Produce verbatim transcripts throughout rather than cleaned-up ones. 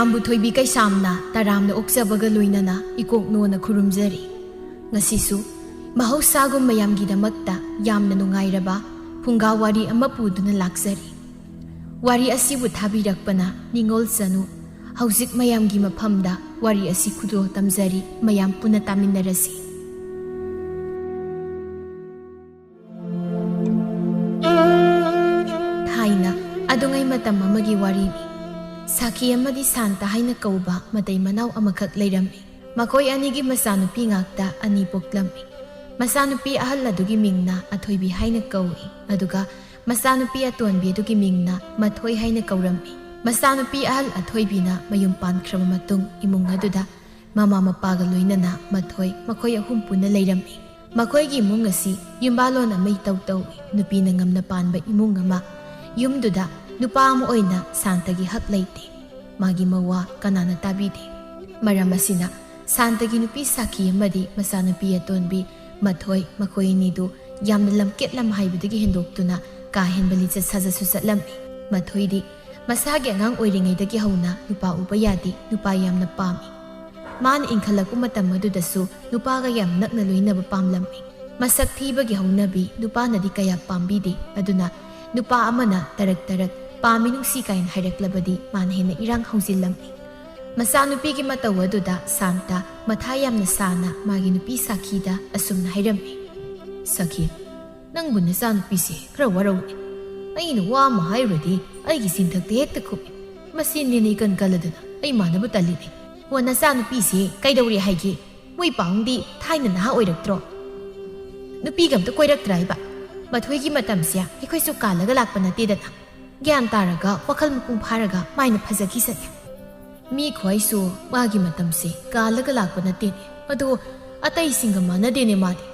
ꯃꯌꯥꯝꯕꯨ ꯊꯣꯏꯕꯤ ꯀꯩꯁꯥꯝꯅ ꯇꯔꯥꯝꯅ ꯑꯣꯛꯆꯕꯒ ꯂꯣꯏꯅꯅ ꯏꯀꯣꯛ ꯅꯣꯟꯅ ꯈꯨꯔꯨꯝꯖꯔꯤ꯫ ꯉꯁꯤꯁꯨ ꯃꯍꯧꯁꯥꯒꯨꯝ ꯃꯌꯥꯝꯒꯤꯗꯃꯛꯇ ꯌꯥꯝꯅ ꯅꯨꯡꯉꯥꯏꯔꯕ ꯐꯨꯡꯒꯥ ꯋꯥꯔꯤ ꯑꯃ ꯄꯨꯗꯨꯅ ꯂꯥꯛꯆꯔꯤ꯫ ꯋꯥꯔꯤ ꯑꯁꯤꯕꯨ ꯊꯥꯕꯤꯔꯛꯄꯅ ꯅꯤꯡꯉꯣꯜ ꯆꯅꯨ꯫ ꯍꯧꯖꯤꯛ ꯃꯌꯥꯝꯒꯤ ꯃꯐꯝꯗ ꯋꯥꯔꯤ ꯑꯁꯤ ꯈꯨꯗꯣꯜ ꯇꯝꯖꯔꯤ, ꯃꯌꯥꯝ ꯄꯨꯟꯅ ꯇꯥꯃꯤꯟꯅꯔꯁꯤ꯫ ꯊꯥꯏꯅ ꯑꯗꯨꯉꯩ ꯃꯇꯝ ꯑꯃꯒꯤ ꯋꯥꯔꯤꯅꯤ꯫ ꯁꯥꯈꯤ ꯑꯃꯗꯤ ꯁꯥꯟꯇ ꯍꯥꯏꯅ ꯀꯧꯕ ꯃꯇꯩ ꯃꯅꯥꯎ ꯑꯃꯈꯛ ꯂꯩꯔꯝꯃꯤ꯫ ꯃꯈꯣꯏ ꯑꯅꯤꯒꯤ ꯃꯆꯥꯅꯨꯄꯤ ꯉꯥꯛꯇ ꯑꯅꯤ ꯄꯣꯛꯂꯝꯃꯤ꯫ ꯃꯆꯥꯅꯨꯄꯤ ꯑꯍꯜ ꯑꯗꯨꯒꯤ ꯃꯤꯡꯅ ꯑꯊꯣꯏꯕꯤ ꯍꯥꯏꯅ ꯀꯧꯏ, ꯑꯗꯨꯒ ꯃꯆꯥꯅꯨꯄꯤ ꯑꯇꯣꯟꯕꯤ ꯑꯗꯨꯒꯤ ꯃꯤꯡꯅ ꯃꯊꯣꯏ ꯍꯥꯏꯅ ꯀꯧꯔꯝꯃꯤ꯫ ꯃꯆꯥꯅꯨꯄꯤ ꯑꯍꯜ ꯑꯊꯣꯏꯕꯤꯅ ꯃꯌꯨꯝ ꯄꯥꯟꯈ꯭ꯔꯕ ꯃꯇꯨꯡ ꯏꯃꯨꯡ ꯑꯗꯨꯗ ꯃꯃꯥ ꯃꯄꯥꯒ ꯂꯣꯏꯅꯅ ꯃꯊꯣꯏ ꯃꯈꯣꯏ ꯑꯍꯨꯝ ꯄꯨꯟꯅ ꯂꯩꯔꯝꯃꯤ꯫ ꯃꯈꯣꯏꯒꯤ ꯏꯃꯨꯡ ꯑꯁꯤ ꯌꯨꯝꯕꯥꯂꯣꯟ ꯑꯃ ꯏꯇꯧ ꯇꯧꯏ꯫ ꯅꯨꯄꯤꯅ ꯉꯝꯅ ꯄꯥꯟꯕ ꯏꯃꯨꯡ ꯑꯃ꯫ ꯌꯨꯝꯗꯨꯗ ꯅꯨꯄꯥ ꯑꯃ ꯑꯣꯏꯅ ꯁꯥꯟꯇꯒꯤ ꯍꯛ ꯂꯩꯇꯦ꯫ ꯃꯥꯒꯤ ꯃꯋꯥ ꯀꯅꯥꯅ ꯇꯥꯕꯤꯗꯦ꯫ ꯃꯔꯝ ꯑꯁꯤꯅ ꯁꯥꯟꯇꯒꯤ ꯅꯨꯄꯤ ꯁꯥꯈꯤ ꯑꯃꯗꯤ ꯃꯆꯥꯅꯨꯄꯤ ꯑꯇꯣꯟꯕꯤ ꯃꯊꯣꯏ, ꯃꯈꯣꯏ ꯑꯅꯤꯗꯨ ꯌꯥꯝꯅ ꯂꯝꯀꯦꯠ ꯂꯝ ꯍꯥꯏꯕꯗꯒꯤ ꯍꯦꯟꯗꯣꯛꯇꯨꯅ ꯀꯥ ꯍꯦꯟꯕ ꯂꯤꯆꯠ ꯁꯥꯖꯠꯁꯨ ꯆꯠꯂꯝꯃꯤ꯫ ꯃꯊꯣꯏꯗꯤ ꯃꯁꯥꯒꯤ ꯑꯉꯥꯡ ꯑꯣꯏꯔꯤꯉꯩꯗꯒꯤ ꯍꯧꯅ ꯅꯨꯄꯥ ꯎꯕ ꯌꯥꯗꯦ, ꯅꯨꯄꯥ ꯌꯥꯝꯅ ꯄꯥꯝꯃꯤ꯫ ꯃꯥꯅ ꯏꯟꯈꯠꯂꯛꯄ ꯃꯇꯝ ꯑꯗꯨꯗꯁꯨ ꯅꯨꯄꯥꯒ ꯌꯥꯝ ꯅꯛꯅ ꯂꯣꯏꯅꯕ ꯄꯥꯝꯂꯝꯃꯤ꯫ ꯃꯁꯛ ꯊꯤꯕꯒꯤ ꯍꯧꯅꯕꯤ ꯅꯨꯄꯥꯅꯗꯤ ꯀꯌꯥ ꯄꯥꯝꯕꯤꯗꯦ, ꯑꯗꯨꯅ ꯅꯨꯄꯥ ꯑꯃꯅ ꯇꯔꯛ ꯇꯔꯛ "ꯄꯥꯝꯃꯤ ꯅꯨꯡꯁꯤ" ꯀꯥꯏꯅ ꯍꯥꯏꯔꯛꯂꯕꯗꯤ ꯃꯥꯅ ꯍꯦꯟꯅ ꯏꯔꯥꯡ ꯍꯧꯖꯤꯜꯂꯝꯃꯤ꯫ ꯃꯆꯥꯅꯨꯄꯤꯒꯤ ꯃꯇꯧ ꯑꯗꯨꯗ ꯁꯥꯟꯇ ꯃꯊꯥ ꯌꯥꯝꯅ ꯁꯥꯅ ꯃꯥꯒꯤ ꯅꯨꯄꯤ ꯁꯥꯈꯤꯗ ꯑꯁꯨꯝꯅ ꯍꯥꯏꯔꯝꯃꯤ: "ꯁꯥꯈꯤ, ꯅꯪꯕꯨ ꯅꯆꯥꯅꯨꯄꯤꯁꯦ ꯈꯔ ꯋꯥꯔꯧꯏ꯫ ꯑꯩꯅ ꯋꯥ ꯑꯃ ꯍꯥꯏꯔꯨꯔꯗꯤ ꯑꯩꯒꯤ ꯆꯤꯟꯊꯛꯇ ꯍꯦꯛꯇ ꯈꯨꯝꯃꯤ꯫ ꯃꯁꯤ ꯅꯦꯅꯦ ꯏꯀꯟ ꯀꯜꯂꯗꯅ ꯑꯩ ꯃꯥꯟꯅꯕ ꯇꯜꯂꯤꯅꯦ꯫ ꯍꯣ, ꯅꯆꯥꯅꯨꯄꯤꯁꯦ ꯀꯩꯗꯧꯔꯦ ꯍꯥꯏꯒꯦ? ꯃꯣꯏ ꯄꯥꯕꯨꯡꯗꯤ ꯊꯥꯏꯅ ꯅꯍꯥ ꯑꯣꯏꯔꯛꯇ꯭ꯔꯣ? ꯅꯨꯄꯤꯒ ꯑꯝꯇ ꯀꯣꯏꯔꯛꯇ꯭ꯔꯥ ꯍꯥꯏꯕ? ꯃꯊꯣꯏꯒꯤ ꯃꯇꯝꯁꯦ ꯑꯩꯈꯣꯏꯁꯨ ꯀꯥꯜꯂꯒ ꯂꯥꯛꯄ ꯅꯠꯇꯦꯗꯅ꯫ ꯒ꯭ꯌꯥꯟ ꯇꯥꯔꯒ ꯋꯥꯈꯜ ꯃꯄꯨꯡ ꯐꯥꯔꯒ ꯃꯥꯏꯅ ꯐꯖꯈꯤꯁꯅꯤ꯫ ꯃꯤ ꯈ꯭ꯋꯥꯏꯁꯨ ꯃꯥꯒꯤ ꯃꯇꯝꯁꯦ ꯀꯥꯜꯂꯒ ꯂꯥꯛꯄ ꯅꯠꯇꯦꯅꯦ꯫ ꯑꯗꯣ ꯑꯇꯩꯁꯤꯡꯒ ꯃꯥꯟꯅꯗꯦꯅꯦ ꯃꯥꯗꯤ꯫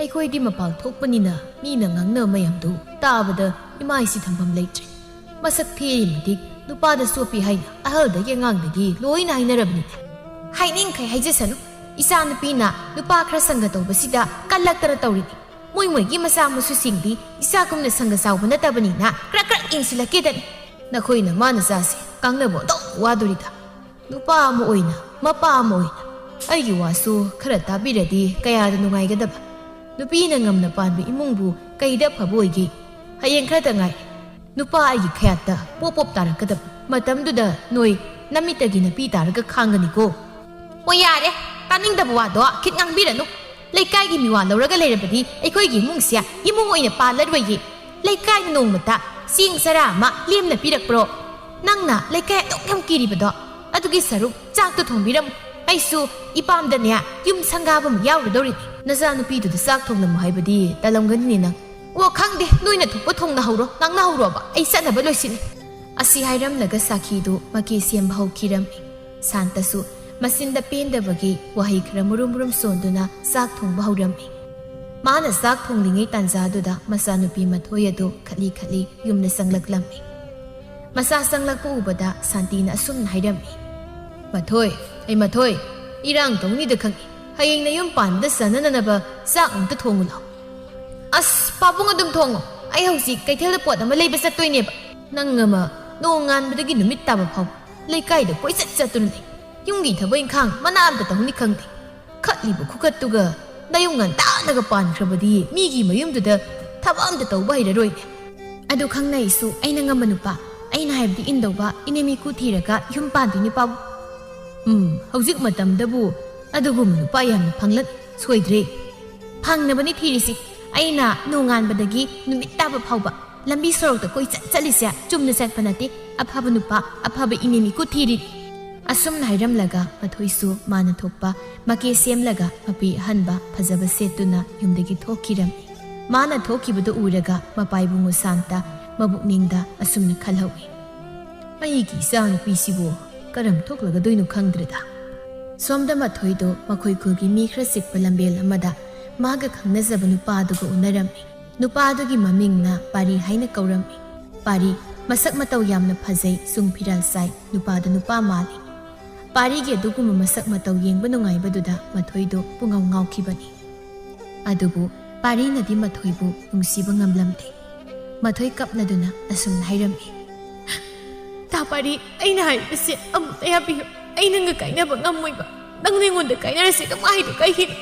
ꯑꯩꯈꯣꯏꯗꯤ ꯃꯄꯥꯜ ꯊꯣꯛꯄꯅꯤꯅ ꯃꯤꯅ ꯉꯥꯡꯅꯕ ꯃꯌꯥꯝꯗꯨ ꯇꯥꯕꯗ ꯏꯃꯥꯏꯁꯤ ꯊꯝꯐꯝ ꯂꯩꯇ꯭ꯔꯦ꯫ ꯃꯁꯛ ꯊꯤꯔꯤ ꯃꯇꯤꯛ ꯅꯨꯄꯥꯗ ꯆꯣꯞꯄꯤ ꯍꯥꯏꯅ ꯑꯍꯜꯗꯒꯤ ꯑꯉꯥꯡꯗꯒꯤ ꯂꯣꯏꯅ ꯍꯥꯏꯅꯔꯕꯅꯤꯅꯦ꯫ ꯍꯥꯏꯅꯤꯡꯈꯩ ꯍꯥꯏꯖꯁꯅꯨ, ꯏꯆꯥꯅꯨꯄꯤꯅ ꯅꯨꯄꯥ ꯈꯔ ꯁꯪꯒ ꯇꯧꯕꯁꯤꯗ ꯀꯜꯂꯛꯇꯅ ꯇꯧꯔꯤꯅꯤ꯫ ꯃꯣꯏ ꯃꯣꯏꯒꯤ ꯃꯆꯥ ꯃꯁꯨꯁꯤꯡꯗꯤ ꯏꯆꯥꯒꯨꯝꯅ ꯁꯪꯒ ꯆꯥꯎꯕ ꯅꯠꯇꯕꯅꯤꯅ ꯀ꯭ꯔꯛ ꯀ꯭ꯔꯛ ꯌꯦꯡꯁꯤꯜꯂꯛꯀꯦꯗꯅꯤ꯫ ꯅꯈꯣꯏ ꯅꯃꯥ ꯅꯆꯥꯁꯦ ꯉꯥꯡꯅꯕ ꯑꯣꯟꯊꯣꯛ ꯋꯥꯗꯣꯔꯤꯗ꯫ ꯅꯨꯄꯥ ꯑꯃ ꯑꯣꯏꯅ, ꯃꯄꯥ ꯑꯃ ꯑꯣꯏꯅ ꯑꯩꯒꯤ ꯋꯥꯁꯨ ꯈꯔ ꯇꯥꯕꯤꯔꯗꯤ ꯀꯌꯥꯗ ꯅꯨꯡꯉꯥꯏꯒꯗꯕ꯫ ꯅꯨꯄꯤꯅ ꯉꯝꯅ ꯄꯥꯟꯕ ꯏꯃꯨꯡꯕꯨ ꯀꯩꯗ ꯑꯐꯕ ꯑꯣꯏꯒꯦ? ꯍꯌꯦꯡ ꯈꯔꯇ ꯉꯥꯏ꯫ ꯅꯨꯄꯥ ꯑꯩꯒꯤ ꯈꯌꯥꯠꯇ ꯄꯣꯞ ꯄꯣꯞ ꯇꯥꯔꯛꯀꯗꯕ ꯃꯇꯝꯗꯨꯗ ꯅꯣꯏ ꯅꯃꯤꯠꯇꯒꯤ ꯅꯄꯤ ꯇꯥꯔꯒ ꯈꯥꯡꯒꯅꯤꯀꯣ꯫ ꯑꯣ, ꯌꯥꯔꯦ, ꯇꯥꯅꯤꯡꯗꯕ ꯋꯥꯗꯣ ꯈꯤꯠ ꯉꯥꯡꯕꯤꯔꯅꯨ꯫ ꯂꯩꯀꯥꯏꯒꯤ ꯃꯤꯋꯥ ꯂꯧꯔꯒ ꯂꯩꯔꯕꯗꯤ ꯑꯩꯈꯣꯏꯒꯤ ꯏꯃꯨꯡꯁꯦ ꯏꯃꯨꯡ ꯑꯣꯏꯅ ꯄꯥꯜꯂꯔꯣꯏꯌꯦ꯫ ꯂꯩꯀꯥꯏꯅ ꯅꯣꯡꯃꯇ ꯆꯦꯡ ꯆꯔꯥ ꯑꯃ ꯂꯦꯝꯅ ꯄꯤꯔꯛꯄ꯭ꯔꯣ? ꯅꯪꯅ ꯂꯩꯀꯥꯏ ꯑꯗꯨꯛ ꯌꯥꯝ ꯀꯤꯔꯤꯕꯗꯣ, ꯑꯗꯨꯒꯤ ꯁꯔꯨꯛ ꯆꯥꯛꯇꯣ ꯊꯣꯡꯕꯤꯔꯝꯃꯨ꯫ ꯑꯩꯁꯨ ꯏꯄꯥꯝꯗꯅꯦ ꯌꯨꯝ ꯁꯪꯒꯥꯕ ꯑꯃ ꯌꯥꯎꯔꯨꯗꯧꯔꯤꯅꯤ꯫ ꯅꯆꯥꯅꯨꯄꯤꯗꯨꯗ ꯆꯥꯛ ꯊꯣꯡꯂꯝꯃꯨ ꯍꯥꯏꯕꯗꯤ ꯇꯜꯂꯝꯒꯅꯤꯅꯦ ꯅꯪ꯫ ꯑꯣ, ꯈꯪꯗꯦ, ꯅꯣꯏꯅ ꯊꯣꯛꯄ ꯊꯣꯡꯅꯍꯧꯔꯣ, ꯉꯥꯡꯅꯍꯧꯔꯣꯕ, ꯑꯩ ꯆꯠꯅꯕ ꯂꯣꯏꯁꯤꯜꯂꯤ꯫ ꯑꯁꯤ ꯍꯥꯏꯔꯝꯂꯒ ꯁꯥꯈꯤꯗꯨ ꯃꯀꯦ ꯁꯦꯝꯕ ꯍꯧꯈꯤꯔꯝꯃꯤ꯫ ꯁꯥꯟꯇꯁꯨ ꯃꯆꯤꯟꯗ ꯄꯦꯟꯗꯕꯒꯤ ꯋꯥꯍꯩ ꯈꯔ ꯃꯨꯔꯨꯝ ꯃꯨꯔꯨꯝ ꯁꯣꯟꯗꯨꯅ ꯆꯥꯛ ꯊꯣꯡꯕ ꯍꯧꯔꯝꯃꯤ꯫ ꯃꯥꯅ ꯆꯥꯛ ꯊꯣꯡꯂꯤꯉꯩ ꯇꯥꯟꯖꯥꯗꯨꯗ ꯃꯆꯥꯅꯨꯄꯤ ꯃꯊꯣꯏ ꯑꯗꯨ ꯈꯠꯂꯤ ꯈꯠꯂꯤ ꯌꯨꯝꯗ ꯆꯪꯂꯛꯂꯝꯃꯤ꯫ ꯃꯆꯥ ꯆꯪꯂꯛꯄ ꯎꯕꯗ ꯁꯥꯟꯇꯤꯅ ꯑꯁꯨꯝꯅ ꯍꯥꯏꯔꯝꯃꯤ, "ꯃꯊꯣꯏ, ꯑꯩ ꯃꯊꯣꯏ, ꯏꯔꯥꯡ ꯇꯧꯅꯤꯗ ꯈꯪꯏ꯫ ꯍꯌꯦꯡ ꯅꯌꯨꯝ ꯄꯥꯟꯕꯗ ꯆꯥꯅꯅꯅꯕ ꯆꯥꯛ ꯑꯝꯇ ꯊꯣꯡꯉꯨ ꯂꯥꯎ꯫" "ꯑꯁ, ꯄꯥꯕꯨꯡ ꯑꯗꯨꯝ ꯊꯣꯡꯉꯣ꯫ ꯑꯩ ꯍꯧꯖꯤꯛ ꯀꯩꯊꯦꯜꯗ ꯄꯣꯠ ꯑꯃ ꯂꯩꯕ ꯆꯠꯇꯣꯏꯅꯦꯕ꯫" "ꯅꯪ ꯑꯃ ꯅꯣꯡꯉꯥꯟꯕꯗꯒꯤ ꯅꯨꯃꯤꯠ ꯇꯥꯕ ꯐꯥꯎ ꯂꯩꯀꯥꯏꯗ ꯀꯣꯏꯆꯠ ꯆꯠꯇꯨꯅ ꯂꯩ꯫ ꯌꯨꯝꯒꯤ ꯊꯕꯛ ꯏꯪꯈꯥꯡ ꯃꯅꯥ ꯑꯝꯇ ꯇꯧꯅꯤ ꯈꯪꯗꯦ꯫ ꯈꯠꯂꯤꯕ ꯈꯨꯈꯠꯇꯨꯒ ꯅꯌꯨꯝ ꯉꯟꯇꯥꯅꯒ ꯄꯥꯟꯈ꯭ꯔꯕꯗꯤ ꯃꯤꯒꯤ ꯃꯌꯨꯝꯗꯨꯗ ꯊꯕꯛ ꯑꯝꯇ ꯇꯧꯕ ꯍꯩꯔꯔꯣꯏꯅꯦ꯫" "ꯑꯗꯨ ꯈꯪꯅꯩꯁꯨ ꯑꯩꯅ ꯉꯝꯕ ꯅꯨꯄꯥ, ꯑꯩꯅ ꯍꯥꯏꯕꯗꯤ ꯏꯟꯗꯧꯕ ꯏꯅꯦꯝ ꯏꯀꯨ ꯊꯤꯔꯒ ꯌꯨꯝ ꯄꯥꯟꯗꯣꯏꯅꯤ ꯄꯥꯕꯨꯡ꯫" "ꯎꯝ, ꯍꯧꯖꯤꯛ ꯃꯇꯝꯗꯕꯨ ꯑꯗꯨꯒꯨꯝꯕ ꯅꯨꯄꯥ ꯌꯥꯝꯅ ꯐꯪꯂꯛ ꯁꯣꯏꯗ꯭ꯔꯦ꯫" "ꯐꯪꯅꯕꯅꯤ ꯊꯤꯔꯤꯁꯤ꯫ ꯑꯩꯅ ꯅꯣꯡꯉꯥꯟꯕꯗꯒꯤ ꯅꯨꯃꯤꯠ ꯇꯥꯕ ꯐꯥꯎꯕ ꯂꯝꯕꯤ ꯁꯣꯔꯣꯛꯇ ꯀꯣꯏꯆꯠ ꯆꯠꯂꯤꯁꯦ ꯆꯨꯝꯅ ꯆꯠꯄ ꯅꯠꯇꯦ꯫ ꯑꯐꯕ ꯅꯨꯄꯥ, ꯑꯐꯕ ꯏꯅꯦꯝ ꯏꯀꯨ ꯊꯤꯔꯤꯅꯤ꯫" ꯑꯁꯨꯝꯅ ꯍꯥꯏꯔꯝꯂꯒ ꯃꯊꯣꯏꯁꯨ ꯃꯥꯅ ꯊꯣꯛꯄ ꯃꯀꯦ ꯁꯦꯝꯂꯒ ꯃꯄꯤ ꯑꯍꯟꯕ ꯐꯖꯕ ꯁꯦꯠꯇꯨꯅ ꯌꯨꯝꯗꯒꯤ ꯊꯣꯛꯈꯤꯔꯝꯃꯤ꯫ ꯃꯥꯅ ꯊꯣꯛꯈꯤꯕꯗꯨ ꯎꯔꯒ ꯃꯄꯥ ꯏꯕꯨꯡꯉꯣ ꯁꯥꯟꯇ ꯃꯕꯨꯛꯅꯤꯡꯗ ꯑꯁꯨꯝꯅ ꯈꯜꯍꯧꯏ, "ꯑꯩꯒꯤ ꯏꯆꯥꯅꯨꯄꯤꯁꯤꯕꯨ ꯀꯔꯝ ꯊꯣꯛꯂꯒꯗꯣꯏꯅꯣ ꯈꯪꯗ꯭ꯔꯦꯗ꯫" ꯁꯣꯝꯗ ꯃꯊꯣꯏꯗꯣ ꯃꯈꯣꯏ ꯈꯨꯜꯒꯤ ꯃꯤ ꯈꯔ ꯆꯤꯛꯄ ꯂꯝꯕꯦꯜ ꯑꯃꯗ ꯃꯥꯒ ꯈꯪꯅꯖꯕ ꯅꯨꯄꯥ ꯑꯗꯨꯒ ꯎꯅꯔꯝꯃꯤ꯫ ꯅꯨꯄꯥ ꯑꯗꯨꯒꯤ ꯃꯃꯤꯡꯅ ꯄꯥꯔꯤ ꯍꯥꯏꯅ ꯀꯧꯔꯝꯃꯤ꯫ ꯄꯥꯔꯤ ꯃꯁꯛ ꯃꯇꯧ ꯌꯥꯝꯅ ꯐꯖꯩ, ꯆꯨꯡ ꯐꯤꯔꯥꯜ ꯆꯥꯏ, ꯅꯨꯄꯥꯗꯨ ꯅꯨꯄꯥ ꯃꯥꯜꯂꯤ꯫ ꯄꯥꯔꯤꯒꯤ ꯑꯗꯨꯒꯨꯝꯕ ꯃꯁꯛ ꯃꯇꯧ ꯌꯦꯡꯕ ꯅꯨꯡꯉꯥꯏꯕꯗꯨꯗ ꯃꯊꯣꯏꯗꯣ ꯄꯨꯡꯉꯥꯎ ꯉꯥꯎꯈꯤꯕꯅꯤ꯫ ꯑꯗꯨꯕꯨ ꯄꯥꯔꯤꯅꯗꯤ ꯃꯊꯣꯏꯕꯨ ꯅꯨꯡꯁꯤꯕ ꯉꯝꯂꯝꯗꯦ꯫ ꯃꯊꯣꯏ ꯀꯞꯅꯗꯨꯅ ꯑꯁꯨꯝꯅ ꯍꯥꯏꯔꯝꯃꯤ, ꯇꯥ ꯄꯥꯔꯤ, ꯑꯩꯅ ꯍꯥꯏꯔꯤꯕꯁꯦ ꯑꯃꯨꯛꯇ ꯌꯥꯕꯤꯌꯨ꯫ ꯑꯩ ꯅꯪꯒ ꯀꯥꯏꯅꯕ ꯉꯝꯃꯣꯏꯕ꯫ ꯅꯪꯅ ꯑꯩꯉꯣꯟꯗ ꯀꯥꯏꯅꯔꯁꯦ ꯑꯗꯨꯝ ꯍꯥꯏꯗꯣ ꯀꯩꯒꯤꯅꯣ?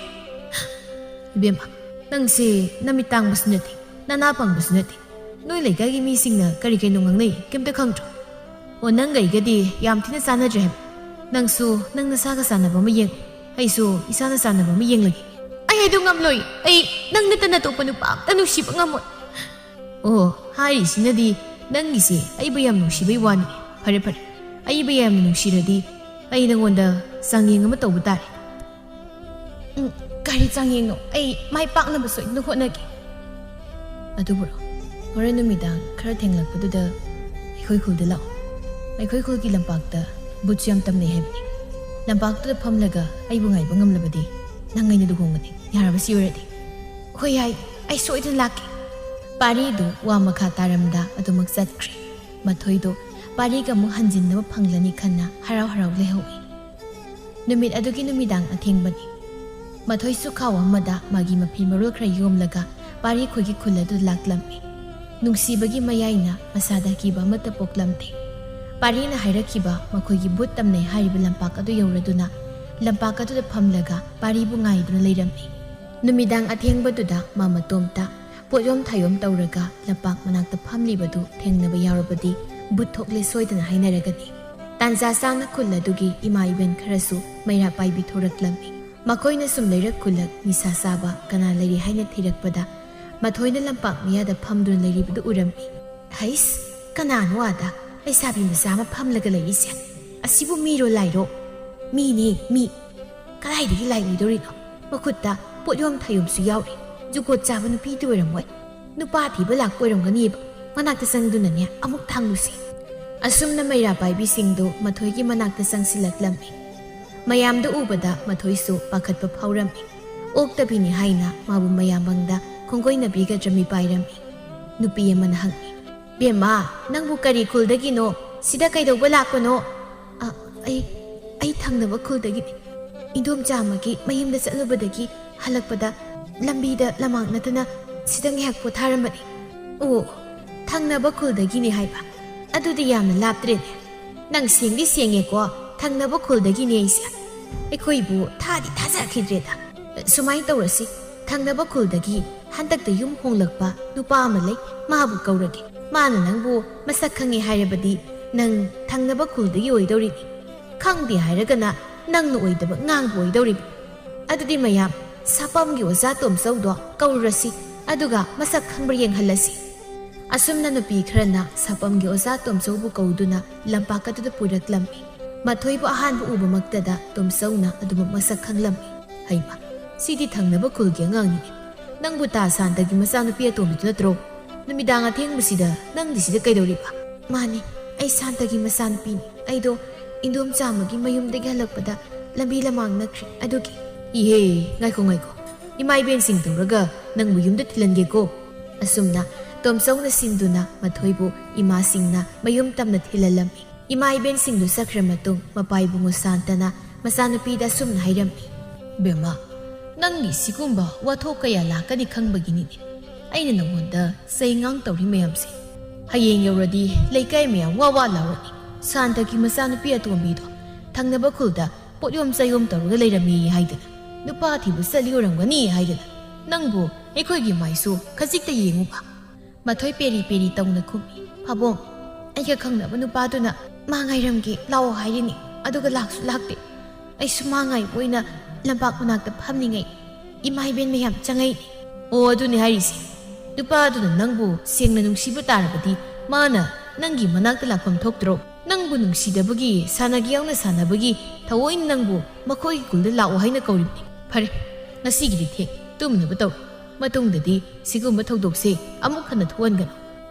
ꯏꯕꯦꯝꯃ, ꯅꯪꯁꯦ ꯅꯃꯤꯠ ꯇꯥꯡꯕꯁꯨ ꯅꯠꯇꯦ, ꯅꯅꯥ ꯄꯪꯕꯁꯨ ꯅꯠꯇꯦ꯫ ꯅꯣꯏ ꯂꯩꯀꯥꯏꯒꯤ ꯃꯤꯁꯤꯡꯅ ꯀꯔꯤ ꯀꯩꯅꯣ ꯉꯥꯡꯅꯩ, ꯀꯩꯝꯇ ꯈꯪꯗ꯭ꯔꯣ? ꯑꯣ, ꯅꯪꯒ ꯑꯩꯒꯗꯤ ꯌꯥꯝ ꯊꯤꯅ ꯆꯥꯟꯅꯗ꯭ꯔꯦ ꯍꯥꯏꯕ꯫ ꯅꯪꯁꯨ ꯅꯪ ꯅꯁꯥꯒ ꯆꯥꯟꯅꯕ ꯑꯃ ꯌꯦꯡꯉꯨ, ꯑꯩꯁꯨ ꯏꯁꯥꯅ ꯆꯥꯟꯅꯕ ꯑꯃ ꯌꯦꯡꯂꯒꯦ꯫ ꯑꯩ ꯑꯗꯨ ꯉꯝꯂꯣꯏ꯫ ꯑꯩ ꯅꯪ ꯅꯠꯇꯅ ꯑꯇꯣꯞꯄ ꯅꯨꯄꯥ ꯑꯝꯇ ꯅꯨꯡꯁꯤꯕ ꯉꯝꯃꯣꯏ꯫ ꯑꯣ, ꯍꯥꯏꯔꯤꯁꯤꯅꯗꯤ ꯅꯪꯒꯤꯁꯦ ꯑꯩꯕꯨ ꯌꯥꯝ ꯅꯨꯡꯁꯤꯕꯩ ꯋꯥꯅꯤ꯫ ꯐꯔꯦ, ꯐꯔꯦ, ꯑꯩꯕꯨ ꯌꯥꯝꯅ ꯅꯨꯡꯁꯤꯔꯗꯤ ꯑꯩ ꯅꯪꯉꯣꯟꯗ ꯆꯥꯡꯌꯦꯡ ꯑꯃ ꯇꯧꯕ ꯇꯥꯔꯦ꯫ ꯎꯝ, ꯀꯔꯤ ꯆꯥꯡꯌꯦꯡꯅꯣ? ꯑꯩ ꯃꯥꯏ ꯄꯥꯛꯅꯕ ꯁꯣꯏꯗꯅ ꯍꯣꯠꯅꯒꯦ꯫ ꯑꯗꯨꯕꯨꯔꯣ, ꯍꯣꯔꯦꯟ ꯅꯨꯃꯤꯗꯥꯡ ꯈꯔ ꯊꯦꯡꯂꯛꯄꯗꯨꯗ ꯑꯩꯈꯣꯏ ꯈꯨꯜꯗ ꯂꯥꯛꯑꯣ꯫ ꯑꯩꯈꯣꯏ ꯈꯨꯜꯒꯤ ꯂꯝꯄꯥꯛꯇ ꯕꯨꯠꯁꯨ ꯌꯥꯝ ꯇꯝꯅꯩ ꯍꯥꯏꯕꯅꯤ꯫ ꯂꯝꯄꯥꯛꯇꯨꯗ ꯐꯝꯂꯒ ꯑꯩꯕꯨ ꯉꯥꯏꯕ ꯉꯝꯂꯕꯗꯤ ꯅꯪ ꯑꯩꯅ ꯂꯨꯍꯣꯡꯒꯅꯤ꯫ ꯌꯥꯔꯕ ꯁꯤ ꯑꯣꯏꯔꯗꯤ? ꯍꯣꯏ, ꯌꯥꯏ, ꯑꯩ ꯁꯣꯏꯗꯅ ꯂꯥꯛꯀꯦ꯫ ꯄꯥꯔꯤꯗꯨ ꯋꯥ ꯃꯈꯥ ꯇꯥꯔꯝꯗ ꯑꯗꯨꯃꯛ ꯆꯠꯈ꯭ꯔꯦ꯫ ꯃꯊꯣꯏꯗꯣ ꯄꯥꯔꯤꯒ ꯑꯃꯨꯛ ꯍꯟꯖꯤꯟꯅꯕ ꯐꯪꯂꯅꯤ ꯈꯟꯅ ꯍꯔꯥꯎ ꯍꯔꯥꯎ ꯂꯩꯍꯧꯏ꯫ ꯅꯨꯃꯤꯠ ꯑꯗꯨꯒꯤ ꯅꯨꯃꯤꯗꯥꯡ ꯑꯊꯦꯡꯕꯅꯤ꯫ ꯃꯊꯣꯏꯁꯨ ꯈꯥꯎ ꯑꯃꯗ ꯃꯥꯒꯤ ꯃꯐꯤ ꯃꯔꯣꯜ ꯈꯔ ꯌꯣꯝꯂꯒ ꯄꯥꯔꯤ ꯈꯣꯏꯒꯤ ꯈꯨꯜ ꯑꯗꯨ ꯂꯥꯛꯂꯝꯃꯤ꯫ ꯅꯨꯡꯁꯤꯕꯒꯤ ꯃꯌꯥꯏꯅ ꯃꯁꯥꯗ ꯑꯀꯤꯕ ꯑꯃꯠꯇ ꯄꯣꯛꯂꯝꯗꯦ꯫ ꯄꯥꯔꯤꯅ ꯍꯥꯏꯔꯛꯈꯤꯕ ꯃꯈꯣꯏꯒꯤ ꯕꯨꯠ ꯇꯝꯅꯩ ꯍꯥꯏꯔꯤꯕ ꯂꯝꯄꯥꯛ ꯑꯗꯨ ꯌꯧꯔꯗꯨꯅ ꯂꯝꯄꯥꯛ ꯑꯗꯨꯗ ꯐꯝꯂꯒ ꯄꯥꯔꯤꯕꯨ ꯉꯥꯏꯗꯨꯅ ꯂꯩꯔꯝꯃꯤ꯫ ꯅꯨꯃꯤꯗꯥꯡ ꯑꯊꯦꯡꯕꯗꯨꯗ ꯃꯥ ꯃꯇꯣꯝꯇ ꯄꯣꯠꯌꯣꯝ ꯊꯥꯌꯣꯝ ꯇꯧꯔꯒ ꯂꯝꯄꯥꯛ ꯃꯅꯥꯛꯇ ꯐꯝꯂꯤꯕꯗꯨ ꯊꯦꯡꯅꯕ ꯌꯥꯎꯔꯕꯗꯤ ꯕꯨꯠ ꯊꯣꯛꯂꯦ ꯁꯣꯏꯗꯅ ꯍꯥꯏꯅꯔꯒꯅꯤ꯫ ꯇꯥꯟꯖꯥ ꯆꯥꯅ ꯈꯨꯜ ꯑꯗꯨꯒꯤ ꯏꯃꯥ ꯏꯕꯦꯟ ꯈꯔꯁꯨ ꯃꯩꯔꯥ ꯄꯥꯏꯕꯤ ꯊꯣꯔꯛꯂꯝꯃꯤ꯫ ꯃꯈꯣꯏꯅ ꯁꯨꯝ ꯂꯩꯔꯛ ꯈꯨꯜꯂꯛ ꯅꯤꯁꯥ ꯆꯥꯕ ꯀꯅꯥ ꯂꯩꯔꯤ ꯍꯥꯏꯅ ꯊꯤꯔꯛꯄꯗ ꯃꯊꯣꯏꯅ ꯂꯝꯄꯥꯛ ꯃꯌꯥꯗ ꯐꯝꯗꯨꯅ ꯂꯩꯔꯤꯕꯗꯨ ꯎꯔꯝꯃꯤ꯫ ꯍꯩꯁ, ꯀꯅꯥꯅꯣ ꯑꯥꯗ ꯂꯩꯁꯥꯕꯤ ꯃꯆꯥ ꯑꯃ ꯐꯝꯂꯒ ꯂꯩꯔꯤꯁꯦ? ꯑꯁꯤꯕꯨ ꯃꯤꯔꯣ ꯂꯥꯏꯔꯣ? ꯃꯤꯅꯤ, ꯃꯤ꯫ ꯀꯗꯥꯏꯗꯒꯤ ꯂꯥꯏ ꯑꯣꯏꯗꯧꯔꯤꯅꯣ? ꯃꯈꯨꯠꯇ ꯄꯣꯠꯌꯣꯝ ꯊꯥꯌꯣꯝꯁꯨ ꯌꯥꯎꯔꯤ꯫ ꯖꯨꯒꯣꯠ ꯆꯥꯕ ꯅꯨꯄꯤꯗꯤ ꯑꯣꯏꯔꯝꯃꯣꯏ꯫ ꯅꯨꯄꯥ ꯊꯤꯕ ꯂꯥꯛꯄ ꯑꯣꯏꯔꯝꯒꯅꯤꯕ꯫ ꯃꯅꯥꯛꯇ ꯆꯪꯗꯨꯅꯅꯦ ꯑꯃꯨꯛ ꯊꯥꯡꯂꯨꯁꯤ꯫ ꯑꯁꯨꯝꯅ ꯃꯩꯔꯥ ꯄꯥꯏꯕꯤꯁꯤꯡꯗꯨ ꯃꯊꯣꯏꯒꯤ ꯃꯅꯥꯛꯇ ꯆꯪꯁꯤꯜꯂꯛꯂꯝꯃꯤ꯫ ꯃꯌꯥꯝꯗꯨ ꯎꯕꯗ ꯃꯊꯣꯏꯁꯨ ꯄꯥꯈꯠꯄ ꯐꯥꯎꯔꯝꯃꯤ꯫ ꯑꯣꯛꯇꯕꯤꯅꯤ ꯍꯥꯏꯅ ꯃꯥꯕꯨ ꯃꯌꯥꯝ ꯃꯥꯡꯗ ꯈꯣꯡꯒꯣꯏꯅꯕꯤꯒ ꯗ꯭ꯔꯃꯤ ꯄꯥꯏꯔꯝꯃꯤ꯫ ꯅꯨꯄꯤ ꯑꯃꯅ ꯍꯪꯉꯤ, "ꯕꯦꯝꯃ, ꯅꯪꯕꯨ ꯀꯔꯤ ꯈꯨꯜꯗꯒꯤꯅꯣ? ꯁꯤꯗ ꯀꯩꯗꯧꯕ ꯂꯥꯛꯄꯅꯣ?" "ꯑ, ꯑꯩ, ꯑꯩ ꯊꯪꯅꯕ ꯈꯨꯜꯗꯒꯤꯅꯤ꯫ ꯏꯟꯗꯣꯝꯆꯥ ꯑꯃꯒꯤ ꯃꯌꯨꯝꯗ ꯆꯠꯂꯨꯕꯗꯒꯤ ꯍꯜꯂꯛꯄꯗ ꯂꯝꯕꯤꯗ ꯂꯝꯃꯥꯡ ꯅꯠꯇꯅ ꯁꯤꯗ ꯉꯥꯏꯍꯥꯛ ꯄꯣꯊꯥꯔꯝꯕꯅꯤ꯫" "ꯑꯣ, ꯊꯪꯅꯕ ꯈꯨꯜꯗꯒꯤꯅꯤ ꯍꯥꯏꯕ?" ꯑꯗꯨꯗꯤ ꯌꯥꯝꯅ ꯂꯥꯞꯇ꯭ꯔꯦꯅꯦ꯫ ꯅꯪ ꯁꯦꯡꯗꯤ ꯁꯦꯡꯉꯦꯀꯣ, ꯊꯪꯅꯕ ꯈꯨꯜꯗꯒꯤꯅꯦ ꯑꯩꯁꯦ꯫ ꯑꯩꯈꯣꯏꯕꯨ ꯊꯥꯗꯤ ꯊꯥꯖꯈꯤꯗ꯭ꯔꯦꯗ꯫ ꯁꯨꯃꯥꯏꯅ ꯇꯧꯔꯁꯤ, ꯊꯪꯅꯕ ꯈꯨꯜꯗꯒꯤ ꯍꯟꯗꯛꯇ ꯌꯨꯝ ꯍꯣꯡꯂꯛꯄ ꯅꯨꯄꯥ ꯑꯃ ꯂꯩ, ꯃꯥꯕꯨ ꯀꯧꯔꯒꯦ꯫ ꯃꯥꯅ ꯅꯪꯕꯨ ꯃꯁꯛ ꯈꯪꯉꯦ ꯍꯥꯏꯔꯕꯗꯤ ꯅꯪ ꯊꯪꯅꯕ ꯈꯨꯜꯗꯒꯤ ꯑꯣꯏꯗꯧꯔꯤꯅꯤ꯫ ꯈꯪꯗꯦ ꯍꯥꯏꯔꯒꯅ ꯅꯪꯅ ꯑꯣꯏꯗꯕ ꯉꯥꯡꯕ ꯑꯣꯏꯗꯧꯔꯤꯕ꯫ ꯑꯗꯨꯗꯤ ꯃꯌꯥꯝ, ꯁꯥꯄꯝꯒꯤ ꯑꯣꯖꯥ ꯇꯣꯝꯆꯧꯗꯣ ꯀꯧꯔꯨꯔꯁꯤ, ꯑꯗꯨꯒ ꯃꯁꯛ ꯈꯪꯕ꯭ꯔꯥ ꯌꯦꯡꯍꯜꯂꯁꯤ꯫ ꯑꯁꯨꯝꯅ ꯅꯨꯄꯤ ꯈꯔꯅ ꯁꯥꯄꯝꯒꯤ ꯑꯣꯖꯥ ꯇꯣꯝꯆꯧꯕꯨ ꯀꯧꯗꯨꯅ ꯂꯝꯄꯥꯛ ꯑꯗꯨꯗ ꯄꯨꯔꯛꯂꯝꯃꯤ꯫ ꯃꯊꯣꯏꯕꯨ ꯑꯍꯥꯟꯕ ꯎꯕꯃꯛꯇꯗ ꯇꯣꯝꯆꯧꯅ ꯑꯗꯨꯃꯛ ꯃꯁꯛ ꯈꯪꯂꯝꯃꯤ꯫ "ꯍꯩꯃ, ꯁꯤꯗꯤ ꯊꯪꯅꯕ ꯈꯨꯜꯒꯤ ꯑꯉꯥꯡꯅꯤꯅꯦ꯫ ꯅꯪꯕꯨ ꯇꯥ ꯁꯥꯟꯇꯒꯤ ꯃꯆꯥꯅꯨꯄꯤ ꯑꯇꯣꯝꯕꯤꯗꯨ ꯅꯠꯇ꯭ꯔꯣ? ꯅꯨꯃꯤꯗꯥꯡ ꯑꯊꯦꯡꯕꯁꯤꯗ ꯅꯪꯗꯤ ꯁꯤꯗ ꯀꯩꯗꯧꯔꯤꯕ?" "ꯃꯥꯅꯤ, ꯑꯩ ꯁꯥꯟꯇꯒꯤ ꯃꯆꯥꯅꯨꯄꯤꯅꯤ꯫ ꯑꯩꯗꯣ ꯏꯟꯗꯣꯝꯆꯥ ꯑꯃꯒꯤ ꯃꯌꯨꯝꯗꯒꯤ ꯍꯜꯂꯛꯄꯗ ꯂꯝꯕꯤ ꯂꯃꯥꯡ ꯅꯛꯈ꯭ꯔꯦ, ꯑꯗꯨꯒꯤ꯫" "ꯏꯍꯦ, ꯉꯥꯏꯈꯣ, ꯉꯥꯏꯈꯣ꯫ ꯏꯃꯥ ꯏꯕꯦꯟꯁꯤꯡ ꯇꯧꯔꯒ ꯅꯪꯕꯨ ꯌꯨꯝꯗ ꯊꯤꯜꯍꯟꯒꯦꯀꯣ꯫" ꯑꯁꯨꯝꯅ ꯇꯣꯝꯆꯧꯅ ꯁꯤꯟꯗꯨꯅ ꯃꯊꯣꯏꯕꯨ ꯏꯃꯥꯁꯤꯡꯅ ꯃꯌꯨꯝ ꯇꯝꯅ ꯊꯤꯜꯍꯜꯂꯝꯃꯤ꯫ ꯏꯃꯥ ꯏꯕꯦꯟꯁꯤꯡꯗꯨ ꯆꯠꯈ꯭ꯔ ꯃꯇꯨꯡ ꯃꯄꯥ ꯏꯕꯨꯡꯉꯣ ꯁꯥꯟꯇꯅ ꯃꯆꯥꯅꯨꯄꯤꯗ ꯑꯁꯨꯝꯅ ꯍꯥꯏꯔꯝꯃꯤ꯫ "ꯕꯦꯝꯃ, ꯅꯪꯒꯤ ꯁꯤꯒꯨꯝꯕ ꯋꯥꯊꯣꯛ ꯀꯌꯥ ꯂꯥꯛꯀꯅꯤ ꯈꯪꯕꯒꯤꯅꯤꯅꯦ ꯑꯩꯅ ꯅꯉꯣꯟꯗ ꯆꯩꯉꯥꯡ ꯇꯧꯔꯤ ꯃꯌꯥꯝꯁꯦ꯫ ꯍꯌꯦꯡ ꯌꯧꯔꯗꯤ ꯂꯩꯀꯥꯏ ꯃꯌꯥꯝ ꯋꯥ ꯋꯥ ꯂꯥꯎꯔꯅꯤ꯫ ꯁꯥꯟꯇꯒꯤ ꯃꯆꯥꯅꯨꯄꯤ ꯑꯇꯣꯝꯕꯤꯗꯣ ꯊꯪꯅꯕ ꯈꯨꯜꯗ ꯄꯣꯠꯌꯣꯝ ꯆꯥꯌꯣꯝ ꯇꯧꯔꯒ ꯂꯩꯔꯝꯃꯤ ꯍꯥꯏꯗꯅ, ꯅꯨꯄꯥ ꯊꯤꯕ ꯆꯠꯂꯤ ꯑꯣꯏꯔꯝꯒꯅꯤ ꯍꯥꯏꯗꯅ, ꯅꯪꯕꯨ ꯑꯩꯈꯣꯏꯒꯤ ꯃꯥꯏꯁꯨ ꯈꯖꯤꯛꯇ ꯌꯦꯡꯉꯨꯕ?" ꯃꯊꯣꯏ ꯄꯦꯔꯤ ꯄꯦꯔꯤ ꯇꯧꯅ ꯈꯨꯝꯃꯤ꯫ "ꯄꯥꯕꯨꯡ, ꯑꯩꯒ ꯈꯪꯅꯕ ꯅꯨꯄꯥꯗꯨꯅ ꯃꯥ ꯉꯥꯏꯔꯝꯒꯦ ꯂꯥꯛꯑꯣ ꯍꯥꯏꯔꯤꯅꯤ, ꯑꯗꯨꯒ ꯂꯥꯛꯁꯨ ꯂꯥꯛꯇꯦ꯫ ꯑꯩꯁꯨ ꯃꯥ ꯉꯥꯏꯕ ꯑꯣꯏꯅ ꯂꯝꯄꯥꯛ ꯃꯅꯥꯛꯇ ꯐꯝꯂꯤꯉꯩ ꯏꯃꯥ ꯏꯕꯦꯟ ꯃꯌꯥꯝ ꯆꯪꯉꯛꯏ꯫" "ꯑꯣ, ꯑꯗꯨꯅꯤ ꯍꯥꯏꯔꯤꯁꯦ꯫ ꯅꯨꯄꯥꯗꯨꯅ ꯅꯪꯕꯨ ꯁꯦꯡꯅ ꯅꯨꯡꯁꯤꯕ ꯇꯥꯔꯕꯗꯤ ꯃꯥꯅ ꯅꯪꯒꯤ ꯃꯅꯥꯛꯇ ꯂꯥꯛꯐꯝ ꯊꯣꯛꯇ꯭ꯔꯣ? ꯅꯪꯕꯨ ꯅꯨꯡꯁꯤꯗꯕꯒꯤ ꯁꯥꯟꯅꯒꯦ ꯌꯥꯎꯅ ꯁꯥꯟꯅꯕꯒꯤ ꯊꯑꯣꯏꯅ ꯅꯪꯕꯨ ꯃꯈꯣꯏꯒꯤ ꯈꯨꯜꯗ ꯂꯥꯛꯑꯣ ꯍꯥꯏꯅ ꯀꯧꯔꯤꯕꯅꯤ꯫ ꯐꯔꯦ, ꯉꯁꯤꯒꯤꯗꯤ ꯊꯦꯡ, ꯇꯨꯝꯅꯕ ꯇꯧꯔꯣ꯫ ꯃꯇꯨꯡꯗꯗꯤ ꯁꯤꯒꯨꯝꯕ ꯊꯧꯗꯣꯛꯁꯦ ꯑꯃꯨꯛ ꯍꯟꯅ ꯊꯣꯛꯍꯟꯒꯅꯨ꯫"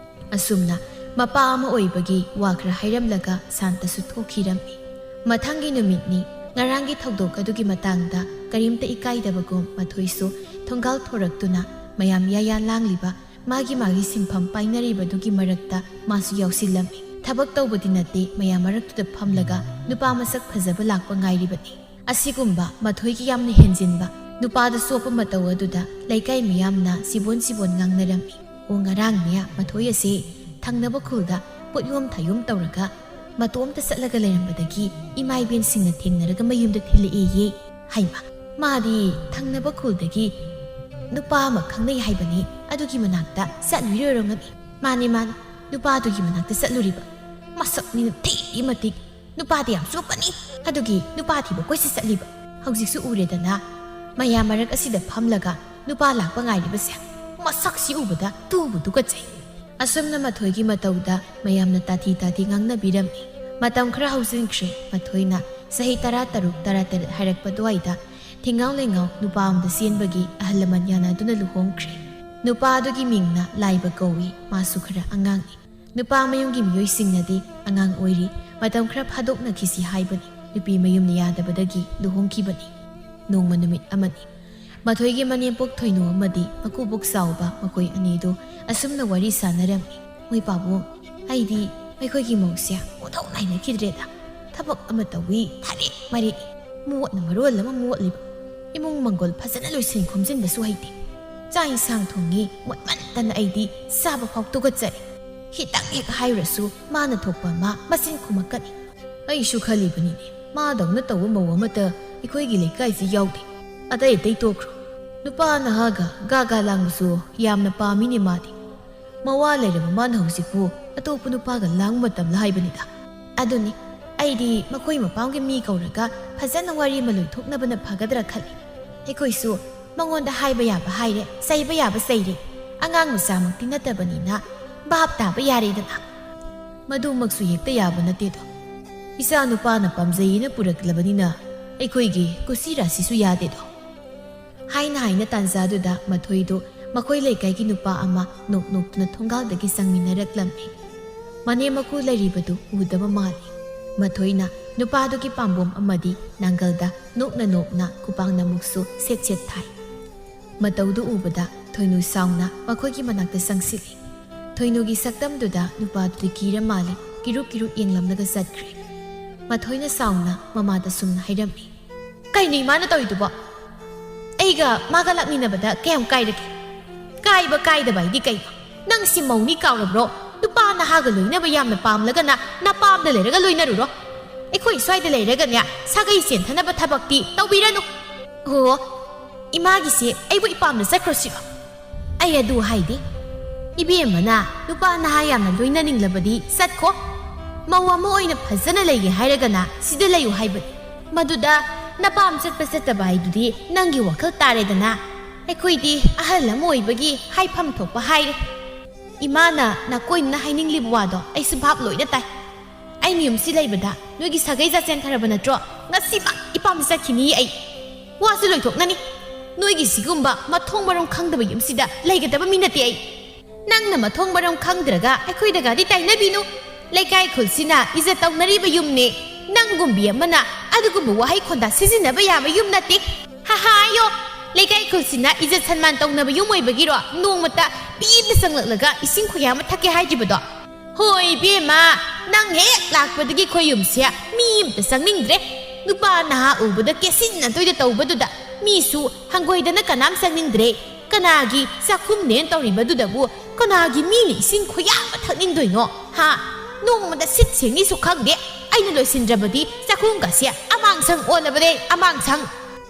ꯑꯁꯨꯝꯅ ꯃꯄꯥ ꯑꯃ ꯑꯣꯏꯕꯒꯤ ꯋꯥ ꯈꯔ ꯍꯥꯏꯔꯝꯂꯒ ꯁꯥꯟꯇꯁꯨ ꯊꯣꯛꯈꯤꯔꯝꯃꯤ꯫ ꯃꯊꯪꯒꯤ ꯅꯨꯃꯤꯠꯅꯤ꯫ ꯉꯔꯥꯡꯒꯤ ꯊꯧꯗꯣꯛ ꯑꯗꯨꯒꯤ ꯃꯇꯥꯡꯗ ꯀꯔꯤꯝꯇ ꯏꯀꯥꯏꯗꯕꯒꯨꯝ ꯃꯊꯣꯏꯁꯨ ꯊꯣꯡꯒꯥꯜ ꯊꯣꯔꯛꯇꯨꯅ ꯃꯌꯥꯝ ꯌꯥꯌꯥ ꯂꯥꯡꯂꯤꯕ, ꯃꯥꯒꯤ ꯃꯥꯒꯤ ꯁꯤꯟꯐꯝ ꯄꯥꯏꯅꯔꯤꯕꯗꯨꯒꯤ ꯃꯔꯛꯇ ꯃꯥꯁꯨ ꯌꯥꯎꯁꯤꯜꯂꯝꯃꯤ꯫ ꯊꯕꯛ ꯇꯧꯕꯗꯤ ꯅꯠꯇꯦ, ꯃꯌꯥꯝ ꯃꯔꯛꯇꯨꯗ ꯐꯝꯂꯒ ꯅꯨꯄꯥ ꯃꯁꯛ ꯐꯖꯕ ꯂꯥꯛꯄ ꯉꯥꯏꯔꯤꯕꯅꯤ꯫ ꯑꯁꯤꯒꯨꯝꯕ ꯃꯊꯣꯏꯒꯤ ꯌꯥꯝꯅ ꯍꯦꯟꯖꯤꯟꯕ, ꯅꯨꯄꯥꯗ ꯆꯣꯞꯄ ꯃꯇꯧ ꯑꯗꯨꯗ ꯂꯩꯀꯥꯏ ꯃꯤꯌꯥꯝꯅ ꯁꯤꯕꯣꯟ ꯁꯤꯕꯣꯟ ꯉꯥꯡꯅꯔꯝꯃꯤ꯫ "ꯑꯣ, ꯉꯔꯥꯡꯅꯦ ꯃꯊꯣꯏ ꯑꯁꯦ ꯊꯪꯅꯕ ꯈꯨꯜꯗ ꯄꯣꯠꯌꯣꯝ ꯊꯥꯌꯣꯝ ꯇꯧꯔꯒ ꯃꯇꯣꯝꯇ ꯆꯠꯂꯒ ꯂꯩꯔꯝꯕꯗꯒꯤ ꯏꯃꯥ ꯏꯕꯦꯟꯁꯤꯡꯅ ꯊꯦꯡꯅꯔꯒ ꯃꯌꯨꯝꯗ ꯊꯤꯜꯂꯛꯑꯦꯌꯦ꯫ ꯍꯩꯃ, ꯃꯥꯗꯤ ꯊꯪꯅꯕ ꯈꯨꯜꯗꯒꯤ ꯅꯨꯄꯥ ꯑꯃ ꯈꯪꯅꯩ ꯍꯥꯏꯕꯅꯤ, ꯑꯗꯨꯒꯤ ꯃꯅꯥꯛꯇ ꯆꯠꯂꯨꯔꯤ ꯑꯣꯏꯔꯝꯒꯅꯤ꯫ ꯃꯥꯅꯦ, ꯃꯥꯅꯦ, ꯅꯨꯄꯥꯗꯨꯒꯤ ꯃꯅꯥꯛꯇ ꯆꯠꯂꯨꯔꯤꯕ꯫ ꯃꯁꯛꯅꯤꯅ ꯊꯤꯕꯤ ꯃꯇꯤꯛ, ꯅꯨꯄꯥꯗꯤ ꯌꯥꯝ ꯆꯨꯞꯄꯅꯤ꯫ ꯑꯗꯨꯒꯤ ꯅꯨꯄꯥ ꯊꯤꯕ ꯀꯣꯏꯆꯠ ꯆꯠꯂꯤꯕ꯫ ꯍꯧꯖꯤꯛꯁꯨ ꯎꯔꯦꯗꯅ, ꯃꯌꯥꯝ ꯃꯔꯛ ꯑꯁꯤꯗ ꯐꯝꯂꯒ ꯅꯨꯄꯥ ꯂꯥꯛꯄ ꯉꯥꯏꯔꯤꯕꯁꯦ꯫ ꯃꯁꯛꯁꯤ ꯎꯕꯗ ꯇꯨꯕꯨ ꯇꯨꯀꯠꯆꯩ꯫ ꯑꯁꯨꯝꯅ ꯃꯊꯣꯏꯒꯤ ꯃꯇꯧꯗ ꯃꯌꯥꯝꯅ ꯇꯥꯊꯤ ꯇꯥꯊꯤ ꯉꯥꯡꯅꯕꯤꯔꯝꯃꯤ꯫ ꯃꯇꯝ ꯈꯔ ꯍꯧꯖꯤꯟꯈ꯭ꯔꯦ꯫ ꯃꯊꯣꯏꯅ ꯆꯍꯤ ꯇꯔꯥ ꯇꯔꯨꯛ, ꯇꯔꯥ ꯇꯔꯦꯠ ꯍꯥꯏꯔꯛꯄ ꯑꯗꯨꯋꯥꯏꯗ ꯊꯤꯡꯉꯥꯎ ꯂꯩꯉꯥꯎ ꯅꯨꯄꯥ ꯑꯃꯗ ꯆꯦꯟꯕꯒꯤ ꯑꯍꯜ ꯂꯃꯟ ꯌꯥꯅꯗꯨꯅ ꯂꯨꯍꯣꯡꯈ꯭ꯔꯦ꯫ ꯅꯨꯄꯥ ꯑꯗꯨꯒꯤ ꯃꯤꯡꯅ ꯂꯥꯏꯕ ꯀꯧꯏ꯫ ꯃꯥꯁꯨ ꯈꯔ ꯑꯉꯥꯡꯅꯤ꯫ ꯅꯨꯄꯥ ꯃꯌꯨꯝꯒꯤ ꯃꯤꯑꯣꯏꯁꯤꯡꯅꯗꯤ ꯑꯉꯥꯡ ꯑꯣꯏꯔꯤ, ꯃꯇꯝ ꯈꯔ ꯐꯥꯗꯣꯛꯅꯈꯤꯁꯤ ꯍꯥꯏꯕꯅꯤ꯫ ꯅꯨꯄꯤ ꯃꯌꯨꯝꯅ ꯌꯥꯗꯕꯗꯒꯤ ꯂꯨꯍꯣꯡꯈꯤꯕꯅꯤ꯫ ꯅꯣꯡꯃ ꯅꯨꯃꯤꯠ ꯑꯃꯅꯤ꯫ ꯃꯊꯣꯏꯒꯤ ꯃꯅꯦꯝꯄꯣꯛ ꯊꯣꯏꯅꯨ ꯑꯃꯗꯤ ꯃꯀꯨꯕꯣꯛ ꯆꯥꯎꯕ, ꯃꯈꯣꯏ ꯑꯅꯤꯗꯨ ꯑꯁꯨꯝꯅ ꯋꯥꯔꯤ ꯁꯥꯟꯅꯔꯝꯃꯤ꯫ "ꯃꯣꯏ ꯄꯥꯕꯨꯡ, ꯑꯩꯗꯤ ꯑꯩꯈꯣꯏꯒꯤ ꯃꯧꯁꯦ ꯃꯊꯧ ꯅꯥꯏꯅꯈꯤꯗ꯭ꯔꯦꯗ꯫ ꯊꯕꯛ ꯑꯃ ꯇꯧꯏ, ꯊꯥꯔꯦꯛ ꯃꯔꯦꯛ, ꯃꯣꯠꯅ ꯃꯔꯣꯜ ꯑꯃ ꯃꯣꯠꯂꯤꯕ꯫ ꯏꯃꯨꯡ ꯃꯪꯒꯣꯜ ꯐꯖꯅ ꯂꯣꯏꯁꯤꯟ ꯈꯣꯝꯖꯤꯟꯕꯁꯨ ꯍꯩꯇꯦ꯫ ꯆꯥꯛ ꯏꯟꯁꯥꯡ ꯊꯣꯡꯉꯤ, ꯃꯣꯠꯃꯟꯗꯅ ꯑꯩꯗꯤ ꯆꯥꯕ ꯐꯥꯎ ꯇꯨꯀꯠꯆꯔꯦ꯫ ꯈꯤꯇꯪ ꯍꯦꯛ ꯍꯥꯏꯔꯨꯔꯁꯨ ꯃꯥꯅ ꯊꯣꯛꯄ ꯑꯃ ꯃꯆꯤꯟ ꯈꯨꯝꯃꯛꯀꯅꯤ꯫ ꯑꯩꯁꯨ ꯈꯜꯂꯤꯕꯅꯤꯅꯦ, ꯃꯥꯗꯧꯅ ꯇꯧꯕ ꯃꯧ ꯑꯃꯠꯇ ꯑꯩꯈꯣꯏꯒꯤ ꯂꯩꯀꯥꯏꯁꯤ ꯌꯥꯎꯗꯦ꯫ ꯑꯇꯩ ꯑꯇꯩ ꯇꯣꯛꯈ꯭ꯔꯣ, ꯅꯨꯄꯥ ꯅꯍꯥꯒ ꯒꯥ ꯒꯥ ꯂꯥꯡꯕꯁꯨ ꯌꯥꯝꯅ ꯄꯥꯝꯃꯤꯅꯦ ꯃꯥꯗꯤ꯫ ꯃꯋꯥ ꯂꯩꯔꯕ ꯃꯥꯅ ꯍꯧꯖꯤꯛꯄꯨ ꯑꯇꯣꯞꯄ ꯅꯨꯄꯥꯒ ꯂꯥꯡꯕ ꯃꯇꯝꯂ ꯍꯥꯏꯕꯅꯤꯗ꯫ ꯑꯗꯨꯅꯤ, ꯑꯩꯗꯤ ꯃꯈꯣꯏ ꯃꯄꯥꯝꯒꯤ ꯃꯤ ꯀꯧꯔꯒ ꯐꯖꯅ ꯋꯥꯔꯤ ꯑꯃ ꯂꯣꯏꯊꯣꯛꯅꯕꯅ ꯐꯒꯗ꯭ꯔꯥ ꯈꯜꯂꯤ꯫ ꯑꯩꯈꯣꯏꯁꯨ ꯃꯉꯣꯟꯗ ꯍꯥꯏꯕ ꯌꯥꯕ ꯍꯥꯏꯔꯦ, ꯆꯩꯕ ꯌꯥꯕ ꯆꯩꯔꯦ꯫ ꯑꯉꯥꯡ ꯃꯆꯥꯃꯛꯇꯤ ꯅꯠꯇꯕꯅꯤꯅ ꯚꯥꯞ ꯇꯥꯕ ꯌꯥꯔꯦꯗꯅ꯫ ꯃꯗꯨꯃꯛꯁꯨ ꯍꯦꯛꯇ ꯌꯥꯕ ꯅꯠꯇꯦꯗꯣ꯫ ꯏꯆꯥ ꯅꯨꯄꯥꯅ ꯄꯥꯝꯖꯩꯅ ꯄꯨꯔꯛꯂꯕꯅꯤꯅ ꯑꯩꯈꯣꯏꯒꯤ ꯀꯨꯁꯤ ꯔꯥꯁꯤꯁꯨ ꯌꯥꯗꯦꯗꯣ꯫ ꯍꯥꯏꯅ ꯍꯥꯏꯅ ꯇꯥꯟꯖꯥꯗꯨꯗ ꯃꯊꯣꯏꯗꯨ ꯃꯈꯣꯏ ꯂꯩꯀꯥꯏꯒꯤ ꯅꯨꯄꯥ ꯑꯃ ꯅꯣꯛ ꯅꯣꯛꯇꯨꯅ ꯊꯣꯡꯒꯥꯜꯗꯒꯤ ꯆꯪꯃꯤꯟꯅꯔꯛꯂꯝꯃꯤ꯫ ꯃꯅꯦꯝ ꯃꯀꯨ ꯂꯩꯔꯤꯕꯗꯨ ꯎꯗꯕ ꯃꯥꯜꯂꯤ꯫ ꯃꯊꯣꯏꯅ ꯅꯨꯄꯥꯗꯨꯒꯤ ꯄꯥꯝꯕꯣꯝ ꯑꯃꯗꯤ ꯅꯥꯡꯒꯜꯗ ꯅꯣꯛꯅ ꯅꯣꯛꯅ ꯈꯨꯄꯥꯡ ꯅꯃꯨꯛꯁꯨ ꯁꯦꯠ ꯁꯦꯠ ꯊꯥꯏ꯫ ꯃꯇꯧꯗꯨ ꯎꯕꯗ ꯊꯣꯏꯅꯨ ꯁꯥꯎꯅ ꯃꯈꯣꯏꯒꯤ ꯃꯅꯥꯛꯇ ꯆꯪꯁꯤꯜꯂꯤ꯫ ꯊꯣꯏꯅꯨꯒꯤ ꯁꯛꯇꯝꯗꯨꯗ ꯅꯨꯄꯥꯗꯨꯗꯤ ꯀꯤꯔ ꯃꯥꯜꯂꯦ, ꯀꯤꯔꯨꯛ ꯀꯤꯔꯨꯛ ꯌꯦꯡꯂꯝꯂꯒ ꯆꯠꯈ꯭ꯔꯦ꯫ ꯃꯊꯣꯏꯅ ꯁꯥꯎꯅ ꯃꯃꯥꯗ ꯁꯨꯝꯅ ꯍꯥꯏꯔꯝꯃꯤ, "ꯀꯩꯅꯣ ꯏꯃꯥꯅ ꯇꯧꯔꯤꯗꯨꯕꯣ? ꯑꯩꯒ ꯃꯥꯒ ꯂꯥꯛꯃꯤꯟꯅꯕꯗ ꯀꯌꯥꯝ ꯀꯥꯏꯔꯒꯦ? ꯀꯥꯏꯕ ꯀꯥꯏꯗꯕ ꯍꯥꯏꯗꯤ ꯀꯩꯅꯣ? ꯅꯪ ꯁꯤ ꯃꯧꯅꯤ ꯀꯥꯎꯔꯕ꯭ꯔꯣ? ꯅꯨꯄꯥ ꯅꯍꯥꯒ ꯂꯣꯏꯅꯕ ꯌꯥꯝꯅ ꯄꯥꯝꯂꯒꯅ ꯅꯄꯥꯝꯗ ꯂꯩꯔꯒ ꯂꯣꯏꯅꯔꯨꯔꯣ꯫ ꯑꯩꯈꯣꯏ ꯁ꯭ꯋꯥꯏꯗ ꯂꯩꯔꯒꯅꯦ ꯁꯥꯒꯩ ꯆꯦꯟꯊꯅꯕ ꯊꯕꯛꯇꯤ ꯇꯧꯕꯤꯔꯅꯨ꯫ ꯑꯣ, ꯏꯃꯥꯒꯤꯁꯦ ꯑꯩꯕꯨ ꯏꯄꯥꯝꯗ ꯆꯠꯈ꯭ꯔꯣ ꯁꯤꯔꯣ? ꯑꯩ ꯑꯗꯨ ꯍꯥꯏꯗꯦ꯫ ꯏꯕꯦꯝꯃꯅ ꯅꯨꯄꯥ ꯅꯍꯥ ꯌꯥꯝꯅ ꯂꯣꯏꯅꯅꯤꯡꯂꯕꯗꯤ ꯆꯠꯈꯣ꯫ ꯃꯧ ꯑꯃ ꯑꯣꯏꯅ ꯐꯖꯅ ꯂꯩꯒꯦ ꯍꯥꯏꯔꯒꯅ ꯁꯤꯗ ꯂꯩꯌꯨ ꯍꯥꯏꯕꯅꯤ꯫ ꯃꯗꯨꯗ ꯅꯄꯥꯝ ꯆꯠꯄ ꯆꯠꯇꯕ ꯍꯥꯏꯗꯨꯗꯤ ꯅꯪꯒꯤ ꯋꯥꯈꯜ ꯇꯥꯔꯦꯗꯅ꯫ ꯑꯩꯈꯣꯏꯗꯤ ꯑꯍꯜ ꯑꯃ ꯑꯣꯏꯕꯒꯤ ꯍꯥꯏꯐꯝ ꯊꯣꯛꯄ ꯍꯥꯏꯔꯦ꯫ ꯏꯃꯥꯅ ꯅꯥꯀꯣꯏꯅꯅ ꯍꯥꯏꯅꯤꯡꯂꯤꯕ ꯋꯥꯗꯣ ꯑꯩꯁꯨ ꯚꯥꯞ ꯂꯣꯏꯅ ꯇꯥꯏ꯫ ꯑꯩꯅ ꯌꯨꯝꯁꯤ ꯂꯩꯕꯗ ꯅꯣꯏꯒꯤ ꯁꯥꯒꯩ ꯆꯥ ꯆꯦꯟꯊꯔꯕ ꯅꯠꯇ꯭ꯔꯣ? ꯉꯁꯤꯃꯛ ꯏꯄꯥꯝꯗ ꯆꯠꯈꯤꯅꯤ ꯑꯩ꯫ ꯋꯥꯁꯨ ꯂꯣꯏꯊꯣꯛꯅꯅꯤ꯫ ꯅꯣꯏꯒꯤ ꯁꯤꯒꯨꯝꯕ ꯃꯊꯣꯡ ꯃꯔꯝ ꯈꯪꯗꯕ ꯌꯨꯝꯁꯤꯗ ꯂꯩꯒꯗꯕ ꯃꯤ ꯅꯠꯇꯦ ꯑꯩ꯫ ꯅꯪꯅ ꯃꯊꯣꯡ ꯃꯔꯝ ꯈꯪꯗ꯭ꯔꯒ ꯑꯩꯈꯣꯏꯗꯒꯗꯤ ꯇꯥꯏꯅꯕꯤꯅꯨ꯫ ꯂꯩꯀꯥꯏ ꯈꯨꯜꯁꯤꯅ ꯏꯖꯠ ꯇꯧꯅꯔꯤꯕ ꯌꯨꯝꯅꯦ꯫ ꯅꯪꯒꯨꯝꯕꯤ ꯑꯃꯅ ꯑꯗꯨꯒꯨꯝꯕ ꯋꯥꯍꯩ ꯈꯣꯟꯗꯥ ꯁꯤꯖꯤꯟꯅꯕ ꯌꯥꯕ ꯌꯨꯝ ꯅꯠꯇꯦ꯫ ꯍꯥꯍꯥꯌꯣ! ꯂꯩꯀꯥꯏ ꯈꯨꯜꯁꯤꯅ ꯏꯖꯠ ꯁꯟꯃꯥꯟ ꯇꯧꯅꯕ ꯌꯨꯝ ꯑꯣꯏꯕꯒꯤꯔꯣ ꯅꯣꯡꯃꯇ ꯃꯤ ꯑꯃꯇ ꯆꯪꯂꯛꯂꯒ ꯏꯁꯤꯡ ꯈꯨꯌꯥ ꯑꯃ ꯊꯛꯀꯦ ꯍꯥꯏꯗ꯭ꯔꯤꯕꯗꯣ? ꯍꯣꯏ ꯏꯕꯦꯝꯃ, ꯅꯪ ꯍꯦꯛ ꯂꯥꯛꯄꯗꯒꯤ ꯑꯩꯈꯣꯏ ꯌꯨꯝꯁꯦ ꯃꯤ ꯑꯃꯇ ꯆꯪꯅꯤꯡꯗ꯭ꯔꯦ꯫ ꯅꯨꯄꯥ ꯅꯍꯥ ꯎꯕꯗ ꯀꯦꯁꯤꯟ ꯅꯥꯇꯣꯏꯗ ꯇꯧꯕꯗꯨꯗ ꯃꯤꯁꯨ ꯍꯪꯒꯣꯏꯗꯅ ꯀꯅꯥꯝ ꯆꯪꯅꯤꯡꯗ꯭ꯔꯦ꯫ ꯀꯅꯥꯒꯤ ꯆꯥꯛꯈꯨꯝꯅꯦꯅ ꯇꯧꯔꯤꯕꯗꯨꯗꯕꯨ ꯀꯅꯥꯒꯤ ꯃꯤꯅ ꯏꯁꯤꯡ ꯈꯨꯌꯥ ꯑꯃ ꯊꯛꯅꯤꯡꯗꯣꯏꯅꯣ? ꯍꯥ? ꯅꯣꯡꯃꯗ ꯁꯤꯠ ꯁꯦꯡꯅꯤꯁꯨ ꯈꯪꯗꯦ꯫ ꯑꯩꯅ ꯂꯣꯏꯁꯤꯟꯗ꯭ꯔꯕꯗꯤ ꯆꯥꯛꯈꯨꯝꯒꯁꯦ ꯑꯃꯥꯡꯁꯪ ꯑꯣꯜꯂꯕꯅꯦ, ꯑꯃꯥꯡꯁꯪ꯫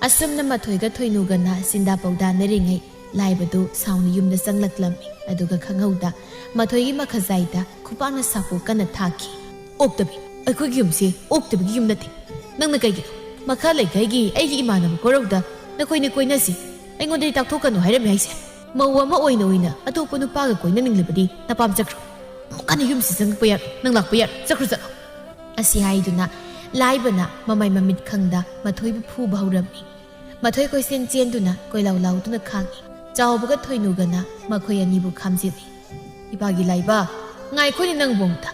ꯑꯁꯨꯝꯅ ꯃꯊꯣꯏꯒ ꯊꯣꯏꯅꯨꯒꯅ ꯆꯤꯟꯗꯥ ꯄꯥꯎꯗꯥꯅꯔꯤꯉꯩ ꯂꯥꯏꯕꯗꯨ ꯁꯥꯎꯅ ꯌꯨꯝꯗ ꯆꯪꯂꯛꯂꯝꯃꯤ꯫ ꯑꯗꯨꯒ ꯈꯪꯍꯧꯗ ꯃꯊꯣꯏꯒꯤ ꯃꯈꯖꯥꯏꯗ ꯈꯨꯄꯥꯛꯅ ꯁꯥꯄꯣ ꯀꯟꯅ ꯊꯥꯈꯤ꯫ ꯑꯣꯛꯇꯕꯤ, ꯑꯩꯈꯣꯏꯒꯤ ꯌꯨꯝꯁꯤ ꯑꯣꯛꯇꯕꯤꯒꯤ ꯌꯨꯝ ꯅꯠꯇꯦ꯫ ꯅꯪꯅ ꯀꯩꯒꯤꯅꯣ ꯃꯈꯥ ꯂꯩꯀꯥꯏꯒꯤ ꯑꯩꯒꯤ ꯏꯃꯥꯟꯅꯕ ꯀꯣꯔꯧꯗ ꯅꯈꯣꯏꯅ ꯀꯣꯏꯅꯁꯤ ꯑꯩꯉꯣꯟꯗꯗꯤ ꯇꯥꯛꯊꯣꯛꯀꯅꯨ ꯍꯥꯏꯔꯝꯃꯦ ꯍꯥꯏꯁꯦ? ꯃꯧ ꯑꯃ ꯑꯣꯏꯅ ꯑꯣꯏꯅ ꯑꯇꯣꯞꯄ ꯅꯨꯄꯥꯒ ꯀꯣꯏꯅꯅꯤꯡꯂꯕꯗꯤ ꯅꯄꯥꯝ ꯆꯠꯈ꯭ꯔꯣ꯫ ꯑꯃꯨꯛ ꯍꯟꯅ ꯌꯨꯝꯁꯤ ꯆꯪꯉꯛꯄ ꯌꯥꯔꯣꯏ꯫ ꯅꯪ ꯂꯥꯛꯄ ꯌꯥꯔꯣꯏ꯫ ꯆꯠꯈ꯭ꯔꯣ ꯆꯠꯂꯣ꯫ ꯑꯁꯤ ꯍꯥꯏꯗꯨꯅ ꯂꯥꯏꯕꯅ ꯃꯃꯥꯏ ꯃꯃꯤꯠ ꯈꯪꯗ ꯃꯊꯣꯏꯕꯨ ꯐꯨꯕ ꯍꯧꯔꯝꯃꯤ꯫ ꯃꯊꯣꯏ ꯀꯣꯏꯆꯦꯟ ꯆꯦꯟꯗꯨꯅ ꯀꯣꯏꯂꯥꯎ ꯂꯥꯎꯗꯨꯅ ꯈꯥꯡꯏ꯫ ꯆꯥꯎꯕꯒ ꯊꯣꯏꯅꯨꯒꯅ ꯃꯈꯣꯏ ꯑꯅꯤꯕꯨ ꯈꯥꯝꯖꯤꯜꯂꯤ꯫ ꯏꯄꯥꯒꯤ ꯂꯥꯏꯕ, ꯉꯥꯏꯈꯣꯅꯦ ꯅꯪꯕꯨ ꯑꯝꯇ꯫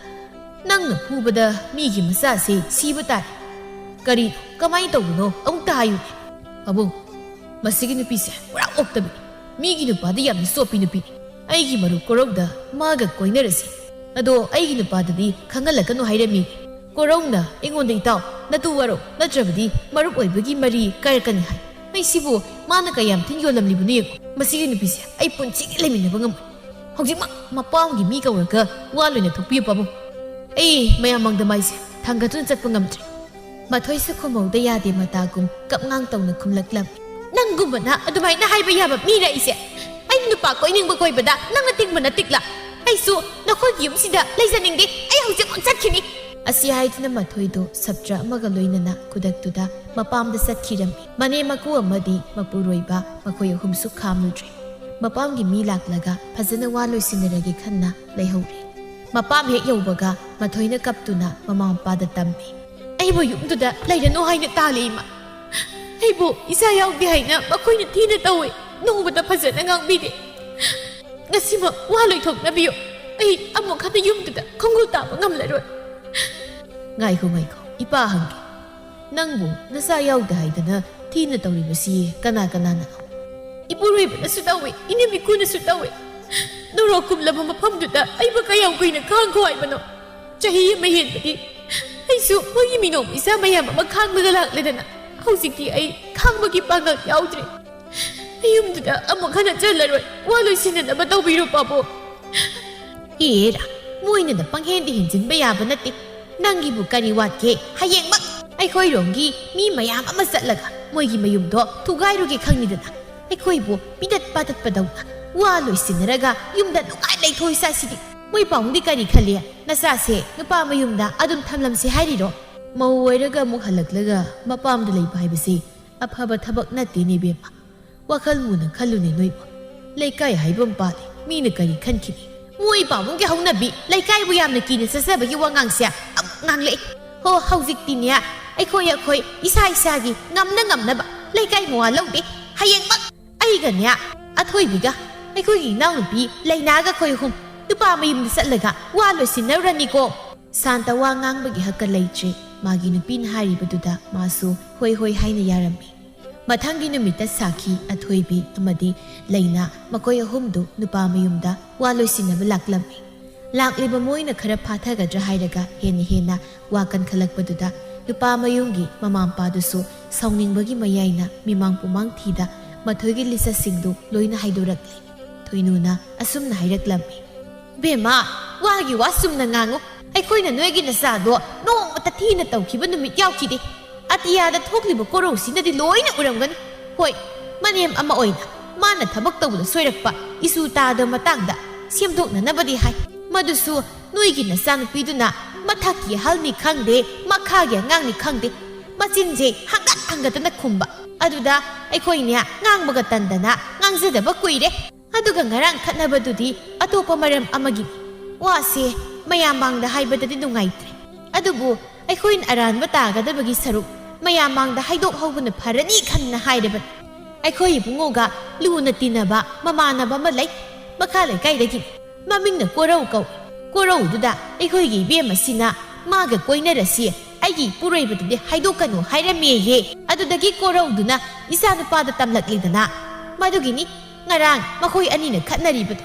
ꯅꯪꯅ ꯐꯨꯕꯗ ꯃꯤꯒꯤ ꯃꯆꯥꯁꯦ ꯁꯤꯕ ꯇꯥꯔꯦ꯫ ꯀꯔꯤ, ꯀꯃꯥꯏꯅ ꯇꯧꯕꯅꯣ ꯑꯃꯨꯛꯇ ꯍꯥꯏꯌꯨꯅꯦ꯫ ꯄꯥꯕꯨꯡ, ꯃꯁꯤꯒꯤ ꯅꯨꯄꯤꯁꯦ ꯄꯨꯔꯥ ꯑꯣꯛꯇꯕꯤꯅꯤ꯫ ꯃꯤꯒꯤ ꯅꯨꯄꯥꯗ ꯌꯥꯝꯅ ꯆꯣꯞꯄꯤ ꯅꯨꯄꯤꯅꯤ꯫ ꯑꯩꯒꯤ ꯃꯔꯨꯞ ꯀꯣꯔꯧꯗ ꯃꯥꯒ ꯀꯣꯏꯅꯔꯁꯤ꯫ ꯑꯗꯣ ꯑꯩꯒꯤ ꯅꯨꯄꯥꯗꯗꯤ ꯈꯪꯍꯜꯂꯛꯀꯅꯨ ꯍꯥꯏꯔꯝꯃꯤ꯫ ꯀꯣꯔꯧꯅ ꯑꯩꯉꯣꯟꯗ ꯏꯇꯥꯎ, ꯅꯇꯨ ꯋꯥꯔꯣ, ꯅꯠꯇ꯭ꯔꯕꯗꯤ ꯃꯔꯨꯞ ꯑꯣꯏꯕꯒꯤ ꯃꯔꯤ ꯀꯥꯏꯔꯛꯀꯅꯤ ꯍꯥꯏ꯫ ꯑꯩꯁꯤꯕꯨ ꯃꯥꯅ ꯀꯌꯥꯝ ꯊꯤꯅ ꯌꯣꯜꯂꯝꯂꯤꯕꯅꯣ ꯌꯦꯡꯉꯨ꯫ ꯃꯁꯤꯒꯤ ꯅꯨꯄꯤꯁꯦ ꯑꯩ ꯄꯨꯟꯁꯤꯒꯤ ꯂꯩꯃꯤꯟꯅꯕ ꯉꯝꯃꯣꯏ꯫ ꯍꯧꯖꯤꯛꯃꯛ ꯃꯄꯥꯝꯒꯤ ꯃꯤ ꯀꯧꯔꯒ ꯋꯥ ꯂꯣꯏꯅ ꯊꯣꯛꯄꯤꯌꯨ ꯄꯥꯕꯨꯡ꯫ ꯑꯩ ꯃꯌꯥꯝ ꯃꯥꯡꯗ ꯃꯥꯏꯁꯦ ꯊꯥꯡꯒꯠꯇꯨꯅ ꯆꯠꯄ ꯉꯝꯗ꯭ꯔꯦ꯫ ꯃꯊꯣꯏꯁꯨ ꯈꯨꯝꯍꯧꯗ ꯌꯥꯗꯦ ꯃꯇꯥꯒꯨꯝ ꯀꯞꯉꯥꯡ ꯇꯧꯅ ꯈꯨꯝꯂꯛꯂꯝꯃꯤ꯫ "ꯅꯪꯒꯨꯝꯕꯅ ꯑꯗꯨꯃꯥꯏꯅ ꯍꯥꯏꯕ ꯌꯥꯕ ꯃꯤꯔ ꯑꯩꯁꯦ? ꯑꯩ ꯅꯨꯄꯥ ꯀꯣꯏꯅꯤꯡꯕ ꯀꯣꯏꯕꯗ ꯅꯪꯅ ꯇꯤꯡꯕ ꯅꯇꯤꯛꯂ? ꯑꯩꯁꯨ ꯅꯈꯣꯏꯒꯤ ꯌꯨꯝꯁꯤꯗ ꯂꯩꯖꯅꯤꯡꯗꯦ꯫ ꯑꯩ ꯍꯧꯖꯤꯛꯃꯛ ꯆꯠꯈꯤꯅꯤ!" ꯑꯁꯤ ꯍꯥꯏꯗꯨꯅ ꯃꯊꯣꯏꯗꯣ ꯁꯞꯇ꯭ꯔ ꯑꯃꯒ ꯂꯣꯏꯅꯅ ꯈꯨꯗꯛꯇꯨꯗ ꯃꯄꯥꯝꯗ ꯆꯠꯈꯤꯔꯝꯃꯤ꯫ ꯃꯅꯦꯝ ꯃꯀꯨ ꯑꯃꯗꯤ ꯃꯄꯨꯔꯣꯏꯕ ꯃꯈꯣꯏ ꯑꯍꯨꯝꯁꯨ ꯈꯥꯝꯂꯨꯗ꯭ꯔꯦ꯫ ꯃꯄꯥꯝꯒꯤ ꯃꯤ ꯂꯥꯛꯂꯒ ꯐꯖꯅ ꯋꯥ ꯂꯣꯏꯁꯤꯟꯅꯔꯒꯦ ꯈꯟꯅ ꯂꯩꯍꯧꯔꯦ꯫ ꯃꯄꯥꯝ ꯍꯦꯛ ꯌꯧꯕꯒ ꯃꯊꯣꯏꯅ ꯀꯞꯇꯨꯅ ꯃꯃꯥ ꯃꯄꯥꯗ ꯇꯝꯃꯤ꯫ "ꯑꯩꯕꯨ ꯌꯨꯝꯗꯨꯗ ꯂꯩꯔꯅꯨ ꯍꯥꯏꯅ ꯇꯥꯜꯂꯦ, ꯏꯃꯥ꯫ ꯑꯩꯕꯨ ꯏꯆꯥ ꯌꯥꯎꯗꯦ ꯍꯥꯏꯅ ꯃꯈꯣꯏꯅ ꯊꯤꯅ ꯇꯧꯏ꯫ ꯅꯣꯡꯃꯇ ꯐꯖꯅ ꯉꯥꯡꯕꯤꯗꯦ꯫ ꯉꯁꯤꯃꯛ ꯋꯥ ꯂꯣꯏꯊꯣꯛꯅꯕꯤꯌꯨ꯫ ꯑꯩ ꯑꯃꯨꯛ ꯍꯟꯅ ꯌꯨꯝꯗꯨꯗ ꯈꯣꯡꯒꯨꯜ ꯇꯥꯕ ꯉꯝꯂꯔꯣꯏ꯫" "ꯉꯥꯏꯈꯣ, ꯉꯥꯏꯈꯣ, ꯏꯄꯥ ꯍꯪꯒꯦ꯫ ꯅꯪꯕꯨ ꯅꯆꯥ ꯌꯥꯎꯗꯦ ꯍꯥꯏꯗꯅ ꯊꯤꯅ ꯇꯧꯔꯤꯕꯁꯤ ꯀꯅꯥ ꯀꯅꯥꯅꯅꯣ?" "ꯏꯄꯨꯔꯣꯏꯕꯅꯁꯨ ꯇꯧꯏ, ꯏꯅꯦꯝ ꯏꯀꯨꯅꯁꯨ ꯇꯧꯏ꯫ ꯅꯣꯔꯣꯛ ꯀꯨꯝꯂꯕ ꯃꯐꯝꯗꯨꯗ ꯑꯩꯕꯨ ꯀꯌꯥꯝ ꯀꯨꯏꯅ ꯈꯥꯡꯈꯣ ꯍꯥꯏꯕꯅꯣ? ꯆꯍꯤ ꯑꯃ ꯍꯦꯟꯕꯗꯤ ꯑꯩꯁꯨ ꯃꯣꯏꯒꯤ ꯃꯤꯅꯣꯛ ꯃꯤꯆꯥ ꯃꯌꯥꯝ ꯑꯃ ꯈꯥꯡꯂꯒ ꯂꯥꯛꯂꯦꯗꯅ꯫ ꯍꯧꯖꯤꯛꯇꯤ ꯑꯩ ꯈꯥꯡꯕꯒꯤ ꯄꯥꯡꯒꯜ ꯌꯥꯎꯗ꯭ꯔꯦ꯫ ꯑꯩ ꯌꯨꯝꯗꯨꯗ ꯑꯃꯨꯛ ꯍꯟꯅ ꯆꯜꯂꯔꯣꯏ꯫ ꯋꯥ ꯂꯣꯏꯁꯤꯟꯅꯅꯕ ꯇꯧꯕꯤꯔꯣ, ꯄꯥꯕꯨꯡ꯫" "ꯍꯦꯔꯥ, ꯃꯣꯏꯅꯗ ꯄꯪꯍꯦꯟꯗ ꯍꯦꯟꯖꯤꯟꯕ ꯌꯥꯕ ꯅꯠꯇꯦ꯫ ꯅꯪꯒꯤꯕꯨ ꯀꯔꯤ ꯋꯥꯠꯀꯦ? ꯍꯌꯦꯡꯃꯛ ꯑꯩꯈꯣꯏꯔꯣꯝꯒꯤ ꯃꯤ ꯃꯌꯥꯝ ꯑꯃ ꯆꯠꯂꯒ ꯃꯣꯏꯒꯤ ꯃꯌꯨꯝꯗꯣ ꯊꯨꯒꯥꯏꯔꯨꯒꯦ ꯈꯪꯉꯤꯗꯅ꯫ ꯑꯩꯈꯣꯏꯕꯨ ꯄꯤꯗꯠ ꯄꯥꯗꯠꯄꯗꯧꯅ ꯋꯥ ꯂꯣꯏꯁꯤꯟꯅꯔꯒ ꯌꯨꯝꯗ ꯅꯨꯡꯉꯥꯏ ꯂꯩꯊꯣꯛꯏ ꯆꯥꯁꯤꯗꯤ꯫ ꯃꯣꯏ ꯄꯥꯕꯨꯡꯗꯤ ꯀꯔꯤ ꯈꯜꯂꯤ? ꯅꯆꯥꯁꯦ ꯅꯨꯄꯥ ꯃꯌꯨꯝꯗ ꯑꯗꯨꯝ ꯊꯝꯂꯝꯁꯦ ꯍꯥꯏꯔꯤꯔꯣ?" ꯃꯧ ꯑꯣꯏꯔꯒ ꯑꯃꯨꯛ ꯍꯜꯂꯛꯂꯒ ꯃꯄꯥꯝꯗ ꯂꯩꯕ ꯍꯥꯏꯕꯁꯤ ꯑꯐꯕ ꯊꯕꯛ ꯅꯠꯇꯦꯅꯦ, ꯏꯕꯦꯝꯃ꯫ ꯋꯥꯈꯜ ꯃꯨꯅ ꯈꯜꯂꯨꯅꯦ ꯅꯣꯏꯕꯨ꯫ ꯂꯩꯀꯥꯏ ꯍꯥꯏꯕ ꯑꯃ ꯄꯥꯜꯂꯤ, ꯃꯤꯅ ꯀꯔꯤ ꯈꯟꯈꯤꯅꯤ? ꯃꯣꯏ ꯄꯥꯕꯨꯡꯒꯤ ꯍꯧꯅꯕꯤ, ꯂꯩꯀꯥꯏꯕꯨ ꯌꯥꯝꯅ ꯀꯤꯅ ꯆꯠꯆꯕꯒꯤ ꯋꯥꯉꯥꯡꯁꯦ ꯑꯃꯨꯛ ꯉꯥꯡꯂꯛꯏ꯫ ꯍꯣ, ꯍꯧꯖꯤꯛꯇꯤꯅꯦ, ꯑꯩꯈꯣꯏ ꯑꯩꯈꯣꯏ ꯏꯁꯥ ꯏꯁꯥꯒꯤ ꯉꯝꯅ ꯉꯝꯅꯕ꯫ ꯂꯩꯀꯥꯏ ꯃꯋꯥ ꯂꯧꯗꯦ꯫ ꯍꯌꯦꯡꯃꯛ ꯑꯩꯒꯅꯦ, ꯑꯊꯣꯏꯕꯤꯒ, ꯑꯩꯈꯣꯏꯒꯤ ꯏꯅꯥꯎꯅꯨꯄꯤ ꯂꯩꯅꯥꯒ ꯑꯩꯈꯣꯏ ꯑꯍꯨꯝ ꯅꯨꯄꯥ ꯃꯌꯨꯝꯗ ꯆꯠꯂꯒ ꯋꯥ ꯂꯣꯏꯁꯤꯟꯅꯔꯨꯔꯅꯤꯀꯣ꯫ ꯁꯥꯟꯇ ꯋꯥ ꯉꯥꯡꯕꯒꯤ ꯍꯛꯀ ꯂꯩꯇ꯭ꯔꯦ꯫ ꯃꯥꯒꯤ ꯅꯨꯄꯤꯅ ꯍꯥꯏꯔꯤꯕꯗꯨꯗ ꯃꯥꯁꯨ ꯍꯣꯏ ꯍꯣꯏ ꯍꯥꯏꯅ ꯌꯥꯔꯝꯃꯤ꯫ ꯃꯊꯪꯒꯤ ꯅꯨꯃꯤꯠꯇ ꯁꯥꯈꯤ, ꯑꯊꯣꯏꯕꯤ ꯑꯃꯗꯤ ꯂꯩꯅꯥ, ꯃꯈꯣꯏ ꯑꯍꯨꯝꯗꯨ ꯅꯨꯄꯥ ꯃꯌꯨꯝꯗ ꯋꯥ ꯂꯣꯏꯁꯤꯟꯅꯕ ꯂꯥꯛꯂꯝꯃꯤ꯫ ꯂꯥꯛꯂꯤꯕ ꯃꯣꯏꯅ ꯈꯔ ꯐꯥꯊꯒꯗ꯭ꯔꯥ ꯍꯥꯏꯔꯒ ꯍꯦꯟꯅ ꯍꯦꯟꯅ ꯋꯥ ꯀꯟꯈꯠꯂꯛꯄꯗꯨꯗ ꯅꯨꯄꯥ ꯃꯌꯨꯝꯒꯤ ꯃꯃꯥ ꯃꯄꯥꯗꯨꯁꯨ ꯁꯥꯎꯅꯤꯡꯕꯒꯤ ꯃꯌꯥꯏꯅ ꯃꯤꯃꯥꯡ ꯄꯨꯃꯥꯡ ꯊꯤꯗ ꯃꯊꯣꯏꯒꯤ ꯂꯤꯆꯠꯁꯤꯡꯗꯨ ꯂꯣꯏꯅ ꯍꯥꯏꯗꯣꯔꯛꯂꯤ꯫ ꯊꯣꯏꯅꯨꯅ ꯑꯁꯨꯝꯅ ꯍꯥꯏꯔꯛꯂꯝꯃꯤ꯫ "ꯕꯦꯝꯃ, ꯋꯥꯒꯤ ꯋꯥ ꯆꯨꯝꯅ ꯉꯥꯡꯉꯨ꯫ ꯑꯩꯈꯣꯏꯅ ꯅꯣꯏꯒꯤ ꯅꯆꯥꯗꯣ ꯅꯣꯡꯃꯇ ꯊꯤꯅ ꯇꯧꯈꯤꯕ ꯅꯨꯃꯤꯠ ꯌꯥꯎꯈꯤꯗꯦ꯫ ꯑꯇꯤꯌꯥꯗ ꯊꯣꯛꯂꯤꯕ ꯀꯣꯔꯧꯁꯤꯅꯗꯤ ꯂꯣꯏꯅ ꯎꯔꯝꯒꯅꯤ꯫ ꯍꯣꯏ, ꯃꯅꯦꯝ ꯑꯃ ꯑꯣꯏꯅ ꯃꯥꯅ ꯊꯕꯛ ꯇꯧꯕꯗ ꯁꯣꯏꯔꯛꯄ ꯏꯁꯨ ꯇꯥꯗꯕ ꯃꯇꯥꯡꯗ ꯁꯦꯝꯗꯣꯛꯅꯅꯕꯗꯤ ꯍꯥꯏ꯫ ꯃꯗꯨꯁꯨ ꯅꯣꯏꯒꯤ ꯅꯆꯥꯅꯨꯄꯤꯗꯨꯅ ꯃꯊꯛꯀꯤ ꯑꯍꯜꯅꯤ ꯈꯪꯗꯦ, ꯃꯈꯥꯒꯤ ꯑꯉꯥꯡꯅꯤ ꯈꯪꯗꯦ, ꯃꯆꯤꯟꯁꯦ ꯍꯪꯒꯠ ꯍꯪꯒꯠꯇꯅ ꯈꯨꯝꯕ꯫ ꯑꯗꯨꯗ ꯑꯩꯈꯣꯏꯅꯦ ꯉꯥꯡꯕꯒ ꯇꯟꯗꯅ ꯉꯥꯡꯖꯗꯕ ꯀꯨꯏꯔꯦ꯫ ꯑꯗꯨꯒ ꯉꯔꯥꯡ ꯈꯠꯅꯕꯗꯨꯗꯤ ꯑꯇꯣꯞꯄ ꯃꯔꯝ ꯑꯃꯒꯤꯅꯤ꯫ ꯋꯥꯁꯦ ꯃꯌꯥꯝ ꯃꯥꯡꯗ ꯍꯥꯏꯕꯗꯗꯤ ꯅꯨꯡꯉꯥꯏꯇ꯭ꯔꯦ꯫ ꯑꯗꯨꯕꯨ ꯑꯩꯈꯣꯏꯅ ꯑꯔꯥꯟꯕ ꯇꯥꯒꯗꯕꯒꯤ ꯁꯔꯨꯛ ꯃꯌꯥꯝ ꯃꯥꯡꯗ ꯍꯥꯏꯗꯣꯛꯍꯧꯕꯅ ꯐꯔꯅꯤ ꯈꯟꯅ ꯍꯥꯏꯔꯕꯅꯤ꯫ ꯑꯩꯈꯣꯏ ꯏꯕꯨꯡꯉꯣꯒ ꯂꯨꯅ ꯇꯤꯟꯅꯕ ꯃꯃꯥꯟꯅꯕ ꯑꯃ ꯂꯩ, ꯃꯈꯥ ꯂꯩꯀꯥꯏꯗꯒꯤ꯫ ꯃꯃꯤꯡꯅ ꯀꯣꯔꯧ ꯀꯧꯏ꯫ ꯀꯣꯔꯧꯗꯨꯗ ꯑꯩꯈꯣꯏꯒꯤ ꯏꯕꯦꯝ ꯑꯁꯤꯅ ꯃꯥꯒ ꯀꯣꯏꯅꯔꯁꯤ, ꯑꯩꯒꯤ ꯏꯄꯨꯔꯣꯏꯕꯗꯗꯤ ꯍꯥꯏꯗꯣꯛꯀꯅꯨ ꯍꯥꯏꯔꯝꯃꯦꯌꯦ꯫ ꯑꯗꯨꯗꯒꯤ ꯀꯣꯔꯧꯗꯨꯅ ꯏꯆꯥꯅꯨꯄꯥꯗ ꯇꯝꯂꯛꯂꯤꯗꯅ꯫ ꯃꯗꯨꯒꯤꯅꯤ ꯉꯔꯥꯡ ꯃꯈꯣꯏ ꯑꯅꯤꯅ ꯈꯠꯅꯔꯤꯕꯗꯣ꯫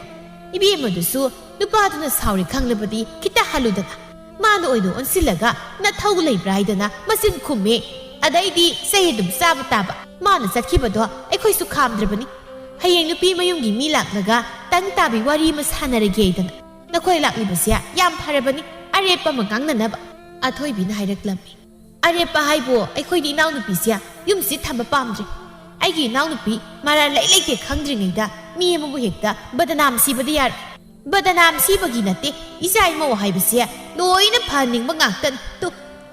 ꯏꯕꯦꯝꯃꯗꯨꯁꯨ ꯅꯨꯄꯥꯗꯨꯅ ꯁꯥꯎꯔꯤ ꯈꯪꯂꯕꯗꯤ ꯈꯤꯇ ꯍꯜꯂꯨꯗꯅ꯫ ꯃꯥꯅ ꯑꯣꯏꯅ ꯑꯣꯟꯁꯤꯜꯂꯒ ꯅꯊꯧ ꯂꯩꯕ꯭ꯔꯥ ꯍꯥꯏꯗꯅ ꯃꯆꯤꯟ ꯈꯨꯝꯃꯦ꯫ ꯑꯗꯩꯗꯤ ꯆꯩ ꯑꯗꯨꯝ ꯆꯥꯕ ꯇꯥꯕ꯫ ꯃꯥꯅ ꯆꯠꯈꯤꯕꯗꯣ ꯑꯩꯈꯣꯏꯁꯨ ꯈꯥꯝꯗ꯭ꯔꯕꯅꯤ꯫ ꯍꯌꯦꯡ ꯅꯨꯄꯤ ꯃꯌꯨꯝꯒꯤ ꯃꯤ ꯂꯥꯛꯂꯒ ꯇꯪ ꯇꯥꯕꯤ ꯋꯥꯔꯤ ꯑꯃ ꯁꯥꯟꯅꯔꯒꯦ ꯍꯥꯏꯗꯅ꯫ ꯅꯈꯣꯏ ꯂꯥꯛꯂꯤꯕꯁꯦ ꯌꯥꯝ ꯐꯔꯕꯅꯤ꯫ ꯑꯔꯦꯞꯄ ꯑꯃ ꯉꯥꯡꯅꯅꯕ꯫ ꯑꯊꯣꯏꯕꯤꯅ ꯍꯥꯏꯔꯛꯂꯝꯃꯤ꯫ ꯑꯔꯦꯞꯄ ꯍꯥꯏꯕꯨ ꯑꯩꯈꯣꯏꯗꯤ ꯏꯅꯥꯎꯅꯨꯄꯤꯁꯦ ꯌꯨꯝꯁꯤ ꯊꯝꯕ ꯄꯥꯝꯗ꯭ꯔꯦ꯫ ꯑꯩꯒꯤ ꯏꯅꯥꯎꯅꯨꯄꯤ ꯃꯔꯥꯜ ꯂꯩ ꯂꯩꯇꯦ ꯈꯪꯗ꯭ꯔꯤꯉꯩꯗ ꯃꯤ ꯑꯃꯕꯨ ꯍꯦꯛꯇ ꯕꯗꯅꯥꯝ ꯁꯤꯕꯗꯤ ꯌꯥꯔꯦ꯫ ꯕꯗꯅꯥꯝ ꯁꯤꯕꯒꯤ ꯅꯠꯇꯦ, ꯏꯆꯥ ꯏꯃꯧ ꯍꯥꯏꯕꯁꯦ ꯂꯣꯏꯅ ꯐꯍꯟꯅꯤꯡꯕ ꯉꯥꯛꯇꯅꯤ꯫ ꯇꯨ,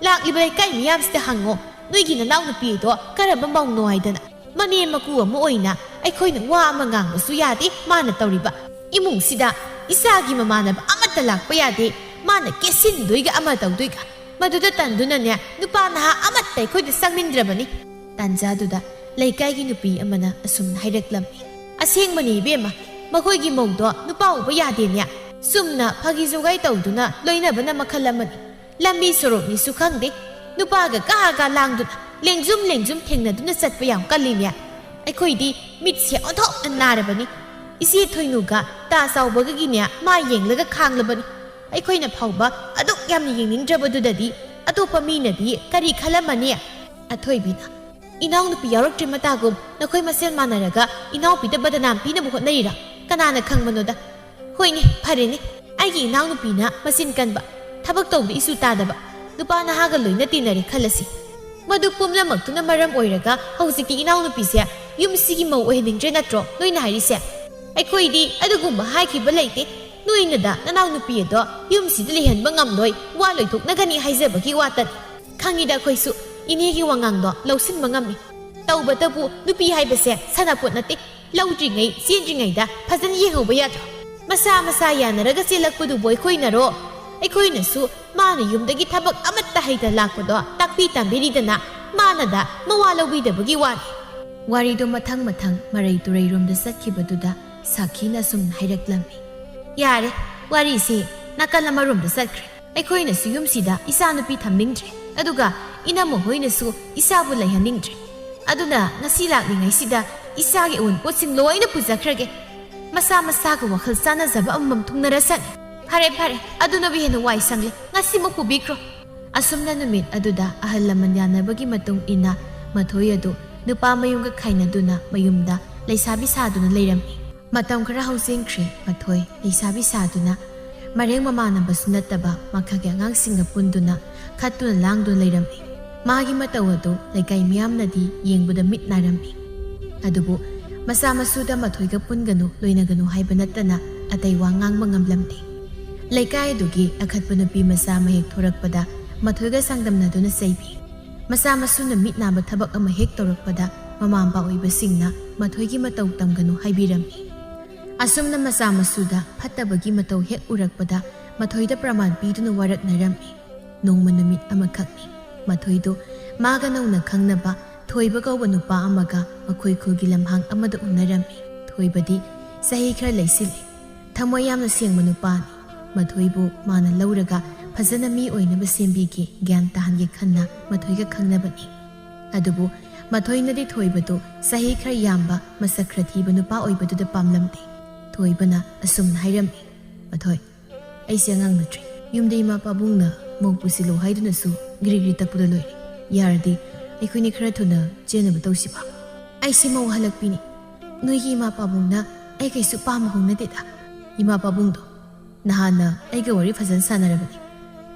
ꯂꯥꯛꯂꯤꯕ ꯂꯩꯀꯥꯏ ꯃꯤꯌꯥꯝꯁꯤꯗ ꯍꯪꯉꯣ, ꯅꯣꯏꯒꯤ ꯅꯅꯥꯎꯅꯨꯄꯤ ꯑꯗꯣ ꯀꯔꯝꯕ ꯃꯧꯅꯣ ꯍꯥꯏꯗꯅ꯫ ꯃꯅꯦꯝ ꯃꯀꯨ ꯑꯃ ꯑꯣꯏꯅ ꯑꯩꯈꯣꯏꯅ ꯋꯥ ꯑꯃ ꯉꯥꯡꯕꯁꯨ ꯌꯥꯗꯦ ꯃꯥꯅ ꯇꯧꯔꯤꯕ꯫ ꯏꯃꯨꯡꯁꯤꯗ ꯏꯆꯥꯒꯤ ꯃꯃꯥꯟꯅꯕ ꯑꯃꯠꯇ ꯂꯥꯛꯄ ꯌꯥꯗꯦ꯫ ꯃꯥꯅ ꯀꯦꯠꯁꯤꯟꯗꯣꯏꯒ ꯑꯃ ꯇꯧꯗꯣꯏꯒ꯫ ꯃꯗꯨꯗ ꯇꯟꯗꯨꯅꯅꯦ ꯅꯨꯄꯥ ꯅꯍꯥ ꯑꯃꯠꯇ ꯑꯩꯈꯣꯏꯗ ꯆꯪꯅꯤꯡꯗ꯭ꯔꯕꯅꯤ꯫ ꯇꯥꯟꯖꯥꯗꯨꯗ ꯂꯩꯀꯥꯏꯒꯤ ꯅꯨꯄꯤ ꯑꯃꯅ ꯑꯁꯨꯝꯅ ꯍꯥꯏꯔꯛꯂꯝꯃꯤ꯫ ꯑꯁꯦꯡꯕꯅꯤ ꯏꯕꯦꯝꯃ, ꯃꯈꯣꯏꯒꯤ ꯃꯧꯗꯣ ꯅꯨꯄꯥ ꯎꯕ ꯌꯥꯗꯦꯅꯦ꯫ ꯆꯨꯝꯅ ꯐꯥꯒꯤ ꯖꯣꯒꯥꯏ ꯇꯧꯗꯨꯅ ꯂꯣꯏꯅꯕꯅ ꯃꯈꯜ ꯑꯃꯅꯤ꯫ ꯂꯝꯕꯤ ꯁꯣꯔꯣꯛꯅꯤꯁꯨ ꯈꯪꯗꯦ, ꯅꯨꯄꯥꯒ ꯀꯥ ꯀꯥ ꯂꯥꯡꯗꯨꯅ ꯂꯦꯡꯖꯨꯝ ꯂꯦꯡꯖꯨꯝ ꯊꯦꯡꯅꯗꯨꯅ ꯆꯠꯄ ꯌꯥꯝ ꯀꯜꯂꯤꯅꯦ꯫ ꯑꯩꯈꯣꯏꯗꯤ ꯃꯤꯠꯁꯦ ꯑꯣꯟꯊꯣꯛꯅ ꯅꯥꯔꯕꯅꯤ꯫ ꯏꯆꯦ ꯊꯣꯏꯅꯨꯒ ꯇꯥ ꯆꯥꯎꯕꯒꯒꯤꯅꯦ ꯃꯥ ꯌꯦꯡꯂꯒ ꯈꯥꯡꯂꯕꯅꯤ꯫ ꯑꯩꯈꯣꯏꯅ ꯐꯥꯎꯕ ꯑꯗꯨꯛ ꯌꯥꯝꯅ ꯌꯦꯡꯅꯤꯡꯗ꯭ꯔꯕꯗꯨꯗꯗꯤ ꯑꯇꯣꯞꯄ ꯃꯤꯅꯗꯤ ꯀꯔꯤ ꯈꯜꯂꯝꯃꯅꯤ? ꯑꯊꯣꯏꯕꯤꯅ, "ꯏꯅꯥꯎꯅꯨꯄꯤ ꯌꯥꯎꯔꯛꯇ꯭ꯔꯤ ꯃꯇꯥꯒꯨꯝ ꯅꯈꯣꯏ ꯃꯁꯦꯜ ꯃꯥꯟꯅꯔꯒ ꯏꯅꯥꯎꯄꯤꯗ ꯕꯗꯅꯥꯝ ꯄꯤꯅꯕ ꯍꯣꯠꯅꯔꯤꯔꯥ?" ꯀꯅꯥꯅ ꯈꯪꯕꯅꯣꯗ? ꯍꯣꯏꯅꯦ, ꯐꯔꯦꯅꯦ, ꯑꯩꯒꯤ ꯏꯅꯥꯎꯅꯨꯄꯤꯅ ꯃꯆꯤꯟ ꯀꯟꯕ, ꯊꯕꯛ ꯇꯧꯕꯗ ꯏꯁꯨ ꯇꯥꯗꯕ, ꯅꯨꯄꯥ ꯅꯍꯥꯒ ꯂꯣꯏꯅ ꯇꯤꯟꯅꯔꯦ ꯈꯜꯂꯁꯤ꯫ ꯃꯗꯨ ꯄꯨꯝꯅꯃꯛꯇꯨꯅ ꯃꯔꯝ ꯑꯣꯏꯔꯒ ꯍꯧꯖꯤꯛꯇꯤ ꯏꯅꯥꯎꯅꯨꯄꯤꯁꯦ ꯌꯨꯝꯁꯤꯒꯤ ꯃꯧ ꯑꯣꯏꯍꯟꯅꯤꯡꯗ꯭ꯔꯦ ꯅꯠꯇ꯭ꯔꯣ ꯅꯣꯏꯅ ꯍꯥꯏꯔꯤꯁꯦ? ꯑꯩꯈꯣꯏꯗꯤ ꯑꯗꯨꯒꯨꯝꯕ ꯍꯥꯏꯈꯤꯕ ꯂꯩꯇꯦ꯫ ꯅꯣꯏꯅꯗ ꯅꯅꯥꯎꯅꯨꯄꯤ ꯑꯗꯣ ꯌꯨꯝꯁꯤꯗ ꯂꯩꯍꯟꯕ ꯉꯝꯂꯣꯏ, ꯋꯥ ꯂꯣꯏꯊꯣꯛꯅꯒꯅꯤ ꯍꯥꯏꯖꯕꯒꯤ ꯋꯥꯇꯅꯤ꯫ ꯈꯪꯉꯤꯗ ꯑꯩꯈꯣꯏꯁꯨ ꯏꯅꯦꯒꯤ ꯋꯥꯉꯥꯡꯗꯣ ꯂꯧꯁꯤꯟꯕ ꯉꯝꯃꯤ꯫ ꯇꯧꯕꯇꯕꯨ ꯅꯨꯄꯤ ꯍꯥꯏꯕꯁꯦ ꯁꯥꯟꯅꯄꯣꯠ ꯅꯠꯇꯦ꯫ ꯂꯧꯗ꯭ꯔꯤꯉꯩ ꯆꯦꯟꯗ꯭ꯔꯤꯉꯩꯗ ꯐꯖꯅ ꯌꯦꯡꯍꯧꯕ ꯌꯥꯗ꯭ꯔꯣ? ꯃꯁꯥ ꯃꯁꯥ ꯌꯥꯅꯔꯒ ꯆꯦꯜꯂꯛꯄꯗꯨꯕꯨ ꯑꯩꯈꯣꯏꯅꯔꯣ? ꯑꯩꯈꯣꯏꯅꯁꯨ ꯃꯥꯅ ꯌꯨꯝꯗꯒꯤ ꯊꯕꯛ ꯑꯃꯠꯇ ꯍꯩꯇ ꯂꯥꯛꯄꯗꯣ ꯇꯥꯛꯄꯤ ꯇꯝꯕꯤꯔꯤꯗꯅ, ꯃꯥꯅꯗ ꯃꯋꯥ ꯂꯧꯕꯤꯗꯕꯒꯤ ꯋꯥꯅꯤ꯫ ꯋꯥꯔꯤꯗꯣ ꯃꯊꯪ ꯃꯊꯪ ꯃꯔꯩ ꯇꯨꯔꯩꯔꯣꯝꯗ ꯆꯠꯈꯤꯕꯗꯨꯗ ꯁꯥꯈꯤꯅ ꯑꯁꯨꯝꯅ ꯍꯥꯏꯔꯛꯂꯝꯃꯤ꯫ ꯌꯥꯔꯦ, ꯋꯥꯔꯤꯁꯦ ꯅꯥꯀꯜ ꯑꯃꯔꯣꯝꯗ ꯆꯠꯈ꯭ꯔꯦ꯫ ꯑꯩꯈꯣꯏꯅꯁꯨ ꯌꯨꯝꯁꯤꯗ ꯏꯆꯥꯅꯨꯄꯤ ꯊꯝꯅꯤꯡꯗ꯭ꯔꯦ, ꯑꯗꯨꯒ ꯏꯅꯝꯃ ꯍꯣꯏꯅꯁꯨ ꯏꯆꯥꯕꯨ ꯂꯩꯍꯟꯅꯤꯡꯗ꯭ꯔꯦ꯫ ꯑꯗꯨꯅ ꯉꯁꯤ ꯂꯥꯛꯂꯤꯉꯩꯁꯤꯗ ꯏꯆꯥꯒꯤ ꯑꯑꯣꯟꯄꯣꯠꯁꯤꯡ ꯂꯣꯏꯅ ꯄꯨꯖꯈ꯭ꯔꯒꯦ꯫ ꯃꯁꯥ ꯃꯁꯥꯒ ꯋꯥꯈꯜ ꯆꯥꯟꯅꯖꯕ ꯑꯃꯃꯝ ꯊꯨꯡꯅꯔꯁꯅꯤ꯫ ꯐꯔꯦ, ꯐꯔꯦ, ꯑꯗꯨꯅꯕꯨ ꯍꯦꯟꯅ ꯋꯥꯏ ꯁꯪꯂꯦ꯫ ꯉꯁꯤꯃꯛ ꯄꯨꯕꯤꯈ꯭ꯔꯣ꯫ ꯑꯁꯨꯝꯅ ꯅꯨꯃꯤꯠ ꯑꯗꯨꯗ ꯑꯍꯜ ꯂꯃꯟ ꯌꯥꯅꯕꯒꯤ ꯃꯇꯨꯡ ꯏꯟꯅ ꯃꯊꯣꯏ ꯑꯗꯨ ꯅꯨꯄꯥ ꯃꯌꯨꯝꯒ ꯈꯥꯏꯅꯗꯨꯅ ꯃꯌꯨꯝꯗ ꯂꯩꯁꯥꯕꯤ ꯁꯥꯗꯨꯅ ꯂꯩꯔꯝꯃꯤ꯫ ꯃꯇꯝ ꯈꯔ ꯍꯧꯖꯤꯟꯈ꯭ꯔꯦ꯫ ꯃꯊꯣꯏ ꯂꯩꯁꯥꯕꯤ ꯁꯥꯗꯨꯅ ꯃꯔꯦꯡ ꯃꯃꯥꯟꯅꯕꯁꯨ ꯅꯠꯇꯕ ꯃꯈꯥꯒꯤ ꯑꯉꯥꯡꯁꯤꯡꯒ ꯄꯨꯟꯗꯨꯅ ꯈꯠꯇꯨꯅ ꯂꯥꯡꯗꯨꯅ ꯂꯩꯔꯝꯃꯤ꯫ ꯃꯥꯒꯤ ꯃꯇꯧ ꯑꯗꯨ ꯂꯩꯀꯥꯏ ꯃꯤꯌꯥꯝꯅꯗꯤ ꯌꯦꯡꯕꯗ ꯃꯤꯠ ꯅꯥꯔꯝꯃꯤ꯫ ꯑꯗꯨꯕꯨ ꯃꯆꯥ ꯃꯁꯨꯗ ꯃꯊꯣꯏꯒ ꯄꯨꯟꯒꯅꯨ, ꯂꯣꯏꯅꯒꯅꯨ ꯍꯥꯏꯕ ꯅꯠꯇꯅ ꯑꯇꯩ ꯋꯥ ꯉꯥꯡꯕ ꯉꯝꯂꯝꯗꯦ꯫ ꯂꯩꯀꯥꯏ ꯑꯗꯨꯒꯤ ꯑꯈꯠꯄ ꯅꯨꯄꯤ ꯃꯆꯥ ꯑꯃ ꯍꯦꯛ ꯊꯣꯔꯛꯄꯗ ꯃꯊꯣꯏꯒ ꯆꯥꯡꯗꯝꯅꯗꯨꯅ ꯆꯩꯕꯤ꯫ ꯃꯆꯥ ꯃꯁꯨꯅ ꯃꯤꯠ ꯅꯥꯕ ꯊꯕꯛ ꯑꯃ ꯍꯦꯛ ꯇꯧꯔꯛꯄꯗ ꯃꯃꯥ ꯃꯄꯥ ꯑꯣꯏꯕꯁꯤꯡꯅ ꯃꯊꯣꯏꯒꯤ ꯃꯇꯧ ꯇꯝꯒꯅꯨ ꯍꯥꯏꯕꯤꯔꯝꯃꯤ꯫ ꯑꯁꯨꯝꯅ ꯃꯆꯥ ꯃꯁꯨꯗ ꯐꯠꯇꯕꯒꯤ ꯃꯇꯧ ꯍꯦꯛ ꯎꯔꯛꯄꯗ ꯃꯊꯣꯏꯗ ꯄ꯭ꯔꯃꯥꯟ ꯄꯤꯗꯨꯅ ꯋꯥꯔꯛꯅꯔꯝꯃꯤ꯫ ꯅꯣꯡꯃ ꯅꯨꯃꯤꯠ ꯑꯃꯈꯛꯅꯤ꯫ ꯃꯊꯣꯏꯗꯨ ꯃꯥꯒ ꯅꯧꯅ ꯈꯪꯅꯕ ꯊꯣꯏꯕ ꯀꯧꯕ ꯅꯨꯄꯥ ꯑꯃꯒ ꯃꯈꯣꯏ ꯈꯨꯜꯒꯤ ꯂꯝꯍꯥꯡ ꯑꯃꯗ ꯎꯅꯔꯝꯃꯤ꯫ ꯊꯣꯏꯕꯗꯤ ꯆꯍꯤ ꯈꯔ ꯂꯩꯁꯤꯜꯂꯤ꯫ ꯊꯃꯣꯏ ꯌꯥꯝꯅ ꯁꯦꯡꯕ ꯅꯨꯄꯥꯅꯤ꯫ ꯃꯊꯣꯏꯕꯨ ꯃꯥꯅ ꯂꯧꯔꯒ ꯐꯖꯅ ꯃꯤ ꯑꯣꯏꯅꯕ ꯁꯦꯝꯕꯤꯒꯦ, ꯒ꯭ꯌꯥꯟ ꯇꯥꯍꯟꯒꯦ ꯈꯟꯅ ꯃꯊꯣꯏꯒ ꯈꯪꯅꯕꯅꯤ꯫ ꯑꯗꯨꯕꯨ ꯃꯊꯣꯏꯅꯗꯤ ꯊꯣꯏꯕꯗꯨ ꯆꯍꯤ ꯈꯔ ꯌꯥꯝꯕ, ꯃꯁꯛ ꯈꯔ ꯊꯤꯕ ꯅꯨꯄꯥ ꯑꯣꯏꯕꯗꯨꯗ ꯄꯥꯝꯂꯝꯗꯦ꯫ ꯊꯣꯏꯕꯅ ꯑꯁꯨꯝꯅ ꯍꯥꯏꯔꯝꯃꯤ, "ꯃꯊꯣꯏ, ꯑꯩꯁꯦ ꯑꯉꯥꯡ ꯅꯠꯇ꯭ꯔꯦ꯫ ꯌꯨꯝꯗ ꯏꯃꯥ ꯄꯥꯕꯨꯡꯅ ꯃꯧ ꯄꯨꯁꯤꯜꯂꯣ ꯍꯥꯏꯗꯨꯅꯁꯨ ꯒ꯭ꯔꯤ ꯒ꯭ꯔꯤ ꯇꯛꯄꯗ ꯂꯣꯏꯔꯦ꯫ ꯌꯥꯔꯗꯤ ꯑꯩꯈꯣꯏꯅꯤ ꯈꯔ ꯊꯨꯅ ꯆꯦꯟꯅꯕ ꯇꯧꯁꯤꯕ?" "ꯑꯩꯁꯦ ꯃꯧ ꯍꯜꯂꯛꯄꯤꯅꯤ꯫ ꯅꯣꯏꯒꯤ ꯏꯃꯥ ꯄꯥꯕꯨꯡꯅ ꯑꯩ ꯀꯩꯁꯨ ꯄꯥꯝꯕ ꯍꯧꯅꯗꯦꯗ꯫ ꯏꯃꯥ ꯄꯥꯕꯨꯡꯗꯣ ꯅꯍꯥꯟꯅ ꯑꯩꯒ ꯋꯥꯔꯤ ꯐꯖꯅ ꯁꯥꯟꯅꯔꯕꯅꯤ꯫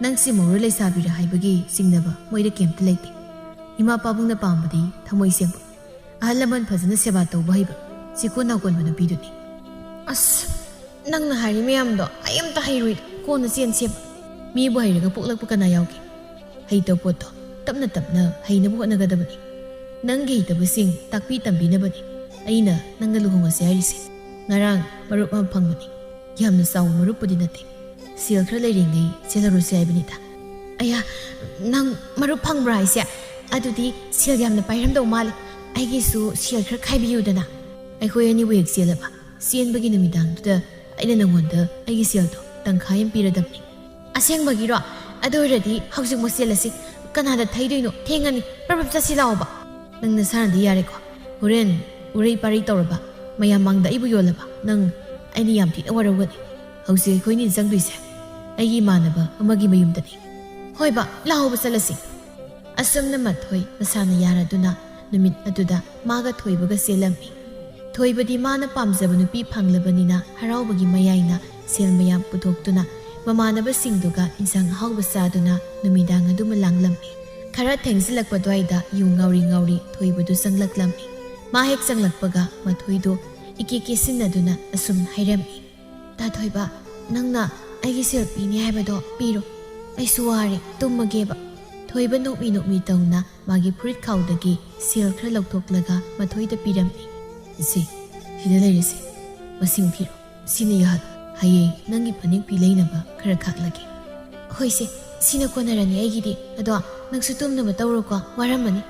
ꯅꯪꯁꯤ ꯃꯧꯔ ꯂꯩꯁꯥꯕꯤꯔ ꯍꯥꯏꯕꯒꯤ ꯆꯤꯡꯅꯕ ꯃꯣꯏꯗ ꯀꯩꯝꯇ ꯂꯩꯇꯦ꯫ ꯏꯃꯥ ꯄꯥꯕꯨꯡꯅ ꯄꯥꯝꯕꯗꯤ ꯊꯃꯣꯏ ꯁꯦꯡꯕ, ꯑꯍꯜ ꯂꯃꯟ ꯐꯖꯅ ꯁꯦꯕꯥ ꯇꯧꯕ ꯍꯩꯕ, ꯆꯤꯀꯣꯟ ꯅꯥꯀꯣꯟꯕ ꯅꯨꯄꯤꯗꯨꯅꯤ꯫ ꯑꯁ, ꯅꯪꯅ ꯍꯥꯏꯔꯤ ꯃꯌꯥꯝꯗꯣ ꯑꯩ ꯑꯝꯇ ꯍꯩꯔꯣꯏꯗ꯫ ꯀꯣꯟꯅ ꯆꯦꯟꯁꯦꯕ꯫ ꯃꯤꯕꯨ ꯍꯩꯔꯒ ꯄꯣꯛꯂꯛꯄ ꯀꯅꯥ ꯌꯥꯎꯒꯦ? ꯍꯩꯇꯕ ꯄꯣꯠꯇꯣ ꯇꯞꯅ ꯇꯞꯅ ꯍꯩꯅꯕ ꯍꯣꯠꯅꯒꯗꯕꯅꯤ꯫ ꯅꯪꯒꯤ ꯍꯩꯇꯕꯁꯤꯡ ꯇꯥꯛꯄꯤ ꯇꯝꯕꯤꯅꯕꯅꯤ ꯑꯩꯅ ꯅꯪꯒ ꯂꯨꯍꯣꯡꯉꯁꯦ ꯍꯥꯏꯔꯤꯁꯦ꯫ ꯉꯔꯥꯡ ꯃꯔꯨꯞ ꯑꯃ ꯐꯪꯕꯅꯤ꯫ ꯌꯥꯝꯅ ꯆꯥꯎꯕ ꯃꯔꯨꯞꯄꯨꯗꯤ ꯅꯠꯇꯦ꯫ ꯁꯦꯜ ꯈꯔ ꯂꯩꯔꯤꯉꯩ ꯆꯦꯜꯍꯧꯔꯁꯦ ꯍꯥꯏꯕꯅꯤꯗ꯫ ꯑꯌꯥ, ꯅꯪ ꯃꯔꯨꯞ ꯐꯪꯕ꯭ꯔꯥ ꯍꯥꯏꯁꯦ? ꯑꯗꯨꯗꯤ ꯁꯦꯜ ꯌꯥꯝꯅ ꯄꯥꯏꯔꯝꯗꯧ ꯃꯥꯜꯂꯦ꯫ ꯑꯩꯒꯤꯁꯨ ꯁꯦꯜ ꯈꯔ ꯈꯥꯏꯕꯤꯌꯨꯗꯅ꯫ ꯑꯩꯈꯣꯏ ꯑꯅꯤꯕꯨ ꯍꯦꯛ ꯆꯦꯜꯂꯕ, ꯆꯦꯟꯕꯒꯤ ꯅꯨꯃꯤꯗꯥꯡꯗꯨꯗ ꯑꯩꯅ ꯅꯪꯉꯣꯟꯗ ꯑꯩꯒꯤ ꯁꯦꯜꯗꯣ ꯇꯪꯈꯥꯏ ꯑꯃ ꯄꯤꯔꯗꯕꯅꯤ꯫ ꯑꯁꯦꯡꯕꯒꯤꯔꯣ? ꯑꯗꯨ ꯑꯣꯏꯔꯗꯤ ꯍꯧꯖꯤꯛꯃꯛ ꯆꯦꯜꯂꯁꯤ꯫ ꯀꯅꯥꯗ ꯊꯩꯗꯣꯏꯅꯣ? ꯊꯦꯡꯉꯅꯤ꯫ ꯄ꯭ꯔꯞ ꯄ꯭ꯔꯞ ꯆꯠꯁꯤ ꯂꯥꯛꯑꯣꯕ꯫ ꯅꯪ ꯅꯁꯥꯅꯗꯤ ꯌꯥꯔꯦꯀꯣ? ꯍꯣꯔꯦꯟ ꯎꯔꯩ ꯄꯥꯔꯩ ꯇꯧꯔꯕ, ꯃꯌꯥꯝ ꯃꯥꯡꯗ ꯑꯩꯕꯨ ꯌꯣꯜꯂꯕ, ꯅꯪ ꯑꯩꯅ ꯌꯥꯝ ꯊꯤꯅ ꯋꯥꯔꯧꯒꯅꯤ꯫ ꯍꯧꯖꯤꯛ ꯑꯩꯈꯣꯏꯅꯤ ꯆꯪꯗꯣꯏꯁꯦ ꯑꯩꯒꯤ ꯏꯃꯥꯟꯅꯕ ꯑꯃꯒꯤ ꯃꯌꯨꯝꯗꯅꯤ꯫ ꯍꯣꯏꯕ, ꯂꯥꯛꯑꯣꯕ ꯆꯠꯂꯁꯤ꯫ ꯑꯁꯨꯝꯅ ꯃꯊꯣꯏ ꯃꯁꯥꯅ ꯌꯥꯔꯗꯨꯅ ꯅꯨꯃꯤꯠ ꯑꯗꯨꯗ ꯃꯥꯒ ꯊꯣꯏꯕꯒ ꯆꯦꯜꯂꯝꯃꯤ꯫ ꯊꯣꯏꯕꯗꯤ ꯃꯥꯅ ꯄꯥꯝꯖꯕ ꯅꯨꯄꯤ ꯐꯪꯂꯕꯅꯤꯅ ꯍꯔꯥꯎꯕꯒꯤ ꯃꯌꯥꯏꯅ ꯁꯦꯜ ꯃꯌꯥꯝ ꯄꯨꯊꯣꯛꯇꯨꯅ ꯃꯃꯥꯟꯅꯕꯁꯤꯡꯗꯨꯒ ꯏꯟꯁꯥꯡ ꯑꯍꯥꯎꯕ ꯆꯥꯗꯨꯅ ꯅꯨꯃꯤꯗꯥꯡ ꯑꯗꯨꯃ ꯂꯥꯡꯂꯝꯃꯤ꯫ ꯈꯔ ꯊꯦꯡꯖꯤꯜꯂꯛꯄ ꯑꯗꯨꯋꯥꯏꯗ ꯌꯨ ꯉꯥꯎꯔꯤ ꯉꯥꯎꯔꯤ ꯊꯣꯏꯕꯗꯨ ꯆꯪꯂꯛꯂꯝꯃꯤ꯫ ꯃꯥ ꯍꯦꯛ ꯆꯪꯂꯛꯄꯒ ꯃꯊꯣꯏꯗꯨ ꯏꯀꯦ ꯀꯦꯁꯤꯟꯅꯗꯨꯅ ꯑꯁꯨꯝ ꯍꯥꯏꯔꯝꯃꯤ꯫ "ꯇꯥ ꯊꯣꯏꯕ, ꯅꯪꯅ ꯑꯩꯒꯤ ꯁꯦꯜ ꯄꯤꯅꯤ ꯍꯥꯏꯕꯗꯣ ꯄꯤꯔꯣ꯫ ꯑꯩꯁꯨ ꯋꯥꯔꯦ, ꯇꯨꯝꯃꯒꯦꯕ꯫" ꯊꯣꯏꯕ ꯅꯣꯛꯃꯤ ꯅꯣꯛꯃꯤ ꯇꯧꯅ ꯃꯥꯒꯤ ꯐꯨꯔꯤꯠ ꯈꯥꯎꯗꯒꯤ ꯁꯦꯜ ꯈꯔ ꯂꯧꯊꯣꯛꯂꯒ ꯃꯊꯣꯏꯗ ꯄꯤꯔꯝꯃꯤ꯫ "ꯁꯦ, ꯁꯤꯗ ꯂꯩꯔꯦꯁꯦ꯫ ꯃꯁꯤꯡ ꯊꯤꯔꯣ꯫ ꯁꯤꯅ ꯌꯥꯍꯜꯂꯣ꯫ ꯍꯌꯦꯡ ꯅꯪꯒꯤ ꯐꯅꯦꯛ ꯐꯤ ꯂꯩꯅꯕ ꯈꯔ ꯈꯥꯛꯂꯒꯦ꯫" "ꯍꯣꯏꯁꯦ, ꯁꯤꯅ ꯀꯣꯟꯅꯔꯅꯤ ꯑꯩꯒꯤꯗꯤ꯫ ꯑꯗꯣ ꯅꯪꯁꯨ ꯇꯨꯝꯅꯕ ꯇꯧꯔꯣꯀꯣ, ꯋꯥꯔꯝꯃꯅꯤ꯫"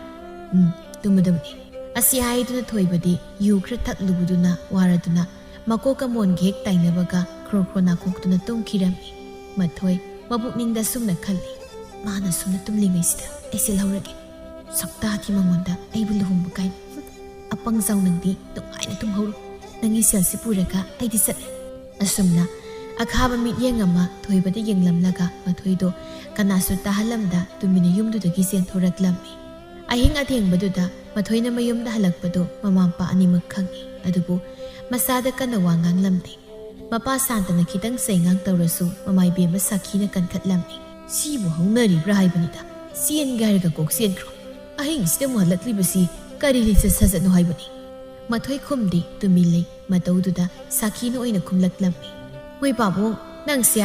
"ꯎꯝ, ꯇꯨꯝꯃꯗꯕꯅꯤ꯫" ꯑꯁꯤ ꯍꯥꯏꯗꯨꯅ ꯊꯣꯏꯕꯗꯤ ꯌꯨ ꯈꯔ ꯊꯛꯂꯨꯕꯗꯨꯅ ꯋꯥꯔꯗꯨꯅ ꯃꯀꯣꯛꯀ ꯃꯣꯟꯒ ꯍꯦꯛ ꯇꯥꯏꯅꯕꯒ ꯈ꯭ꯔꯣ ꯈ꯭ꯔꯣ ꯅꯥꯈꯣꯛꯇꯨꯅ ꯇꯨꯝꯈꯤꯔꯝꯃꯤ꯫ ꯃꯊꯣꯏ ꯃꯕꯨꯛꯅꯤꯡꯗ ꯁꯨꯝꯅ ꯈꯜꯂꯤ, "ꯃꯥꯅ ꯁꯨꯝꯅ ꯇꯨꯝꯂꯤꯉꯩꯁꯤꯗ ꯑꯩ ꯆꯦꯜꯍꯧꯔꯒꯦ꯫ ꯁꯛꯇꯥ ꯊꯤ ꯃꯉꯣꯟꯗ ꯑꯩꯕꯨ ꯂꯨꯍꯣꯡꯕ ꯀꯥꯏꯅ꯫ ꯑꯄꯪ ꯖꯥꯎ, ꯅꯪꯗꯤ ꯅꯨꯡꯉꯥꯏꯅ ꯇꯨꯝꯍꯧꯔꯣ꯫ ꯅꯪꯒꯤ ꯁꯦꯜꯁꯤ ꯄꯨꯔꯒ ꯑꯩꯗꯤ ꯆꯠꯂꯦ꯫" ꯑꯁꯨꯝꯅ ꯑꯈꯥꯕ ꯃꯤꯠꯌꯦꯡ ꯑꯃ ꯊꯣꯏꯕꯗ ꯌꯦꯡꯂꯝꯂꯒ ꯃꯊꯣꯏꯗꯣ ꯀꯅꯥꯁꯨ ꯇꯥꯍꯜꯂꯝꯗ ꯇꯨꯃꯤꯟꯅ ꯌꯨꯝꯗꯨꯗꯒꯤ ꯆꯦꯟꯊꯣꯔꯛꯂꯝꯃꯤ꯫ ꯑꯍꯤꯡ ꯑꯊꯦꯡꯕꯗꯨꯗ ꯃꯊꯣꯏꯅ ꯃꯌꯨꯝꯗ ꯍꯜꯂꯛꯄꯗꯨ ꯃꯃꯥ ꯃꯄꯥ ꯑꯅꯤꯃꯛ ꯈꯪꯏ꯫ ꯑꯗꯨꯕꯨ ꯃꯆꯥꯗ ꯀꯟꯅ ꯋꯥ ꯉꯥꯡꯂꯝꯗꯦ꯫ ꯃꯄꯥ ꯁꯥꯟꯇꯅ ꯈꯤꯇꯪ ꯆꯩꯉꯥꯡ ꯇꯧꯔꯁꯨ ꯃꯃꯥꯏꯕꯦꯝꯃ ꯁꯥꯈꯤꯅ ꯀꯟꯈꯠꯂꯝꯃꯤ꯫ "ꯁꯤꯕꯨ ꯍꯧꯅꯔꯤꯕ꯭ꯔꯥ ꯍꯥꯏꯕꯅꯤꯗ꯫ ꯆꯦꯟꯒꯦ ꯍꯥꯏꯔꯒ ꯀꯣꯛ ꯆꯦꯟꯈ꯭ꯔꯣ꯫ ꯑꯍꯤꯡꯁꯤꯗ ꯑꯃꯨꯛ ꯍꯜꯂꯛꯂꯤꯕꯁꯤ ꯀꯔꯤ ꯂꯤꯆꯠ ꯁꯥꯖꯠꯅꯣ ꯍꯥꯏꯕꯅꯤ?" ꯃꯊꯣꯏ ꯈꯨꯝꯗꯦ, ꯇꯨꯃꯤꯟ ꯂꯩ꯫ ꯃꯇꯧꯗꯨꯗ ꯁꯥꯈꯤꯅ ꯑꯣꯏꯅ ꯈꯨꯝꯂꯛꯂꯝꯃꯤ꯫ "ꯃꯣꯏ ꯄꯥꯕꯨꯡ, ꯅꯪꯁꯦ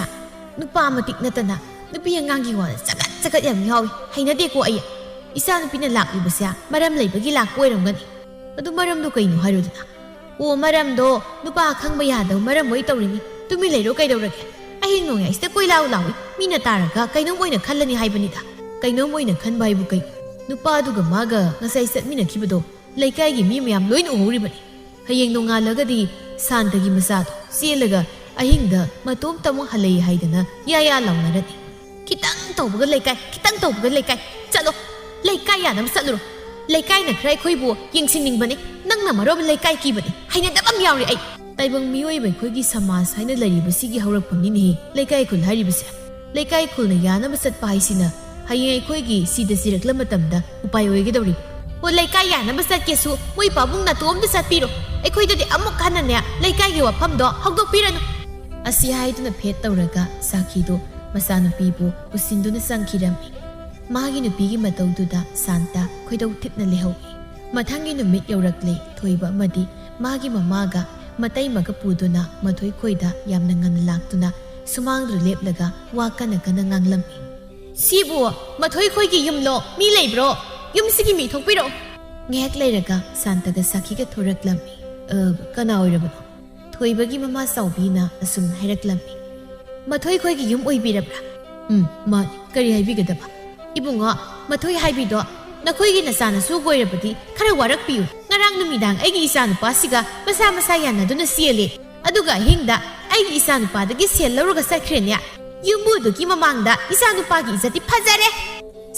ꯅꯨꯄꯥ ꯃꯇꯤꯛ ꯅꯠꯇꯅ ꯅꯨꯄꯤ ꯑꯉꯥꯡꯒꯤ ꯋꯥꯗ ꯆꯒꯠ ꯆꯒꯠ ꯌꯥꯝ ꯌꯥꯎꯏ꯫ ꯍꯩꯅꯗꯦꯀꯣ ꯑꯩ꯫ ꯏꯆꯥ ꯅꯨꯄꯤꯅ ꯂꯥꯛꯂꯤꯕꯁꯦ ꯃꯔꯝ ꯂꯩꯕꯒꯤ ꯂꯥꯛꯄ ꯑꯣꯏꯔꯝꯒꯅꯤ꯫ ꯑꯗꯨ ꯃꯔꯝꯗꯣ ꯀꯩꯅꯣ ꯍꯥꯏꯔꯣꯗꯅ?" "ꯑꯣ, ꯃꯔꯝꯗꯣ ꯅꯨꯄꯥ ꯑꯈꯪꯕ ꯌꯥꯗꯕ ꯃꯔꯝ ꯑꯣꯏ ꯇꯧꯔꯤꯅꯤ꯫ ꯇꯨꯃꯤꯟ ꯂꯩꯔꯣ ꯀꯩꯗꯧꯔꯒꯦ? ꯑꯍꯤꯡ ꯅꯣꯡꯌꯥꯏꯁꯤꯗ ꯀꯣꯏꯂꯥꯎ ꯂꯥꯎꯏ꯫ ꯃꯤꯅ ꯇꯥꯔꯒ ꯀꯩꯅꯣꯝ ꯑꯣꯏꯅ ꯈꯜꯂꯅꯤ ꯍꯥꯏꯕꯅꯤꯗ꯫" "ꯀꯩꯅꯣꯝ ꯑꯣꯏꯅ ꯈꯟꯕ ꯍꯥꯏꯕꯨ ꯀꯩ? ꯅꯨꯄꯥꯗꯨꯒ ꯃꯥꯒ ꯉꯁꯥꯏ ꯆꯠꯃꯤꯟꯅꯈꯤꯕꯗꯣ ꯂꯩꯀꯥꯏꯒꯤ ꯃꯤ ꯃꯌꯥꯝ ꯂꯣꯏꯅ ꯎꯍꯧꯔꯤꯕꯅꯤ꯫ ꯍꯌꯦꯡ ꯅꯣꯡꯉꯥꯜꯂꯒꯗꯤ ꯁꯥꯟꯇꯒꯤ ꯃꯆꯥꯗꯣ ꯆꯦꯜꯂꯒ ꯑꯍꯤꯡꯗ ꯃꯇꯣꯝꯇ ꯑꯃꯨꯛ ꯍꯜꯂꯛꯏ ꯍꯥꯏꯗꯅ ꯌꯥ ꯌꯥ ꯂꯥꯎꯅꯔꯅꯤ꯫ ꯈꯤꯇꯪ ꯇꯧꯕꯒ ꯂꯩꯀꯥꯏ, ꯈꯤꯇꯪ ꯇꯧꯕꯒ ꯂꯩꯀꯥꯏ꯫ ꯆꯠꯂꯣ, ꯂꯩꯀꯥꯏ ꯌꯥꯅꯕ ꯆꯠꯂꯨꯔꯣ꯫ ꯂꯩꯀꯥꯏꯅ ꯈꯔ ꯑꯩꯈꯣꯏꯕꯨ ꯌꯦꯡꯁꯤꯟꯅꯤꯡꯕꯅꯤ, ꯅꯪꯅ ꯃꯔꯣꯝ ꯂꯩꯀꯥꯏ ꯀꯤꯕꯅꯤ꯫ ꯍꯩꯅꯗꯕ ꯑꯃ ꯌꯥꯎꯔꯤ ꯑꯩ꯫" ꯇꯥꯏꯕꯪ ꯃꯤꯑꯣꯏꯕ ꯑꯩꯈꯣꯏꯒꯤ ꯁꯃꯥꯖ ꯍꯥꯏꯅ ꯂꯩꯔꯤꯕꯁꯤꯒꯤ ꯍꯧꯔꯛꯐꯝꯅꯤꯅꯦꯍꯦ ꯂꯩꯀꯥꯏ ꯈꯨꯜ ꯍꯥꯏꯔꯤꯕꯁꯦ꯫ ꯂꯩꯀꯥꯏ ꯈꯨꯜꯅ ꯌꯥꯅꯕ ꯆꯠꯄ ꯍꯥꯏꯁꯤꯅ ꯍꯌꯦꯡ ꯑꯩꯈꯣꯏꯒꯤ ꯁꯤꯗ ꯁꯤꯔꯛꯂ ꯃꯇꯝꯗ ꯎꯄꯥꯏ ꯑꯣꯏꯒꯗꯧꯔꯤ꯫ "ꯑꯣ, ꯂꯩꯀꯥꯏ ꯌꯥꯅꯕ ꯆꯠꯀꯦꯁꯨ ꯃꯣꯏ ꯄꯥꯕꯨꯡ ꯅꯥꯇꯣꯝꯗ ꯆꯠꯄꯤꯔꯣ꯫ ꯑꯩꯈꯣꯏꯗꯗꯤ ꯑꯃꯨꯛ ꯍꯟꯅꯅꯦ ꯂꯩꯀꯥꯏꯒꯤ ꯋꯥꯐꯝꯗꯣ ꯍꯧꯗꯣꯛꯄꯤꯔꯅꯨ꯫" ꯑꯁꯤ ꯍꯥꯏꯗꯨꯅ ꯐꯦꯠ ꯇꯧꯔꯒ ꯁꯥꯈꯤꯗꯨ ꯃꯆꯥꯅꯨꯄꯤꯕꯨ ꯄꯨꯁꯤꯟꯗꯨꯅ ꯆꯪꯈꯤꯔꯝꯃꯤ꯫ ꯃꯥꯒꯤ ꯅꯨꯄꯤꯒꯤ ꯃꯇꯧꯗꯨꯗ ꯁꯥꯟꯇ ꯈꯣꯏꯗꯧ ꯊꯤꯠꯅ ꯂꯩꯍꯧꯏ꯫ ꯃꯊꯪꯒꯤ ꯅꯨꯃꯤꯠ ꯌꯧꯔꯛꯂꯦ꯫ ꯊꯣꯏꯕ ꯑꯃꯗꯤ ꯃꯥꯒꯤ ꯃꯃꯥꯒ ꯃꯇꯩꯃꯒ ꯄꯨꯗꯨꯅ ꯃꯊꯣꯏ ꯈꯣꯏꯗ ꯌꯥꯝꯅ ꯉꯟꯅ ꯂꯥꯛꯇꯨꯅ ꯁꯨꯃꯥꯡꯗꯨꯗ ꯂꯦꯞꯂꯒ ꯋꯥ ꯀꯟꯅ ꯀꯟꯅ ꯉꯥꯡꯂꯝꯃꯤ꯫ "ꯁꯤꯕꯨ ꯃꯊꯣꯏ ꯈꯣꯏꯒꯤ ꯌꯨꯝꯂꯣ? ꯃꯤ ꯂꯩꯕ꯭ꯔꯣ? ꯌꯨꯝꯁꯤꯒꯤ ꯃꯤ ꯊꯣꯛꯄꯤꯔꯛꯑꯣ꯫" ꯉꯥꯏꯍꯥꯛ ꯂꯩꯔꯒ ꯁꯥꯟꯇꯒ ꯁꯥꯈꯤꯒ ꯊꯣꯔꯛꯂꯝꯃꯤ꯫ "ꯑ, ꯀꯅꯥ ꯑꯣꯏꯔꯕꯅꯣ?" ꯊꯣꯏꯕꯒꯤ ꯃꯃꯥ ꯆꯥꯎꯕꯤꯅ ꯑꯁꯨꯝꯅ ꯍꯥꯏꯔꯛꯂꯝꯃꯤ꯫ "ꯃꯊꯣꯏ ꯈꯣꯏꯒꯤ ꯌꯨꯝ ꯑꯣꯏꯕꯤꯔꯕ꯭ꯔꯥ?" "ꯎꯝ, ꯃꯥꯅꯤ꯫ ꯀꯔꯤ ꯍꯥꯏꯕꯤꯒꯗꯕ?" "ꯏꯕꯨꯡꯉꯣ, ꯃꯊꯣꯏ ꯍꯥꯏꯕꯤꯗꯣ ꯅꯈꯣꯏꯒꯤ ꯅꯆꯥꯅꯁꯨ ꯑꯣꯏꯔꯕꯗꯤ ꯈꯔ ꯋꯥꯔꯛꯄꯤꯌꯨ꯫ ꯉꯔꯥꯡ ꯅꯨꯃꯤꯗꯥꯡ ꯑꯩꯒꯤ ꯏꯆꯥꯅꯨꯄꯥꯁꯤꯒ ꯃꯁꯥ ꯃꯁꯥ ꯌꯥꯅꯗꯨꯅ ꯆꯦꯜꯂꯦ꯫ ꯑꯗꯨꯒ ꯑꯍꯤꯡꯗ ꯑꯩꯒꯤ ꯏꯆꯥꯅꯨꯄꯥꯗꯒꯤ ꯁꯦꯜ ꯂꯧꯔꯒ ꯆꯠꯈ꯭ꯔꯦꯅꯦ꯫ ꯌꯨꯝꯕꯨꯗꯨꯒꯤ ꯃꯃꯥꯡꯗ ꯏꯆꯥꯅꯨꯄꯥꯒꯤ ꯏꯖꯠꯇꯤ ꯐꯖꯔꯦ!"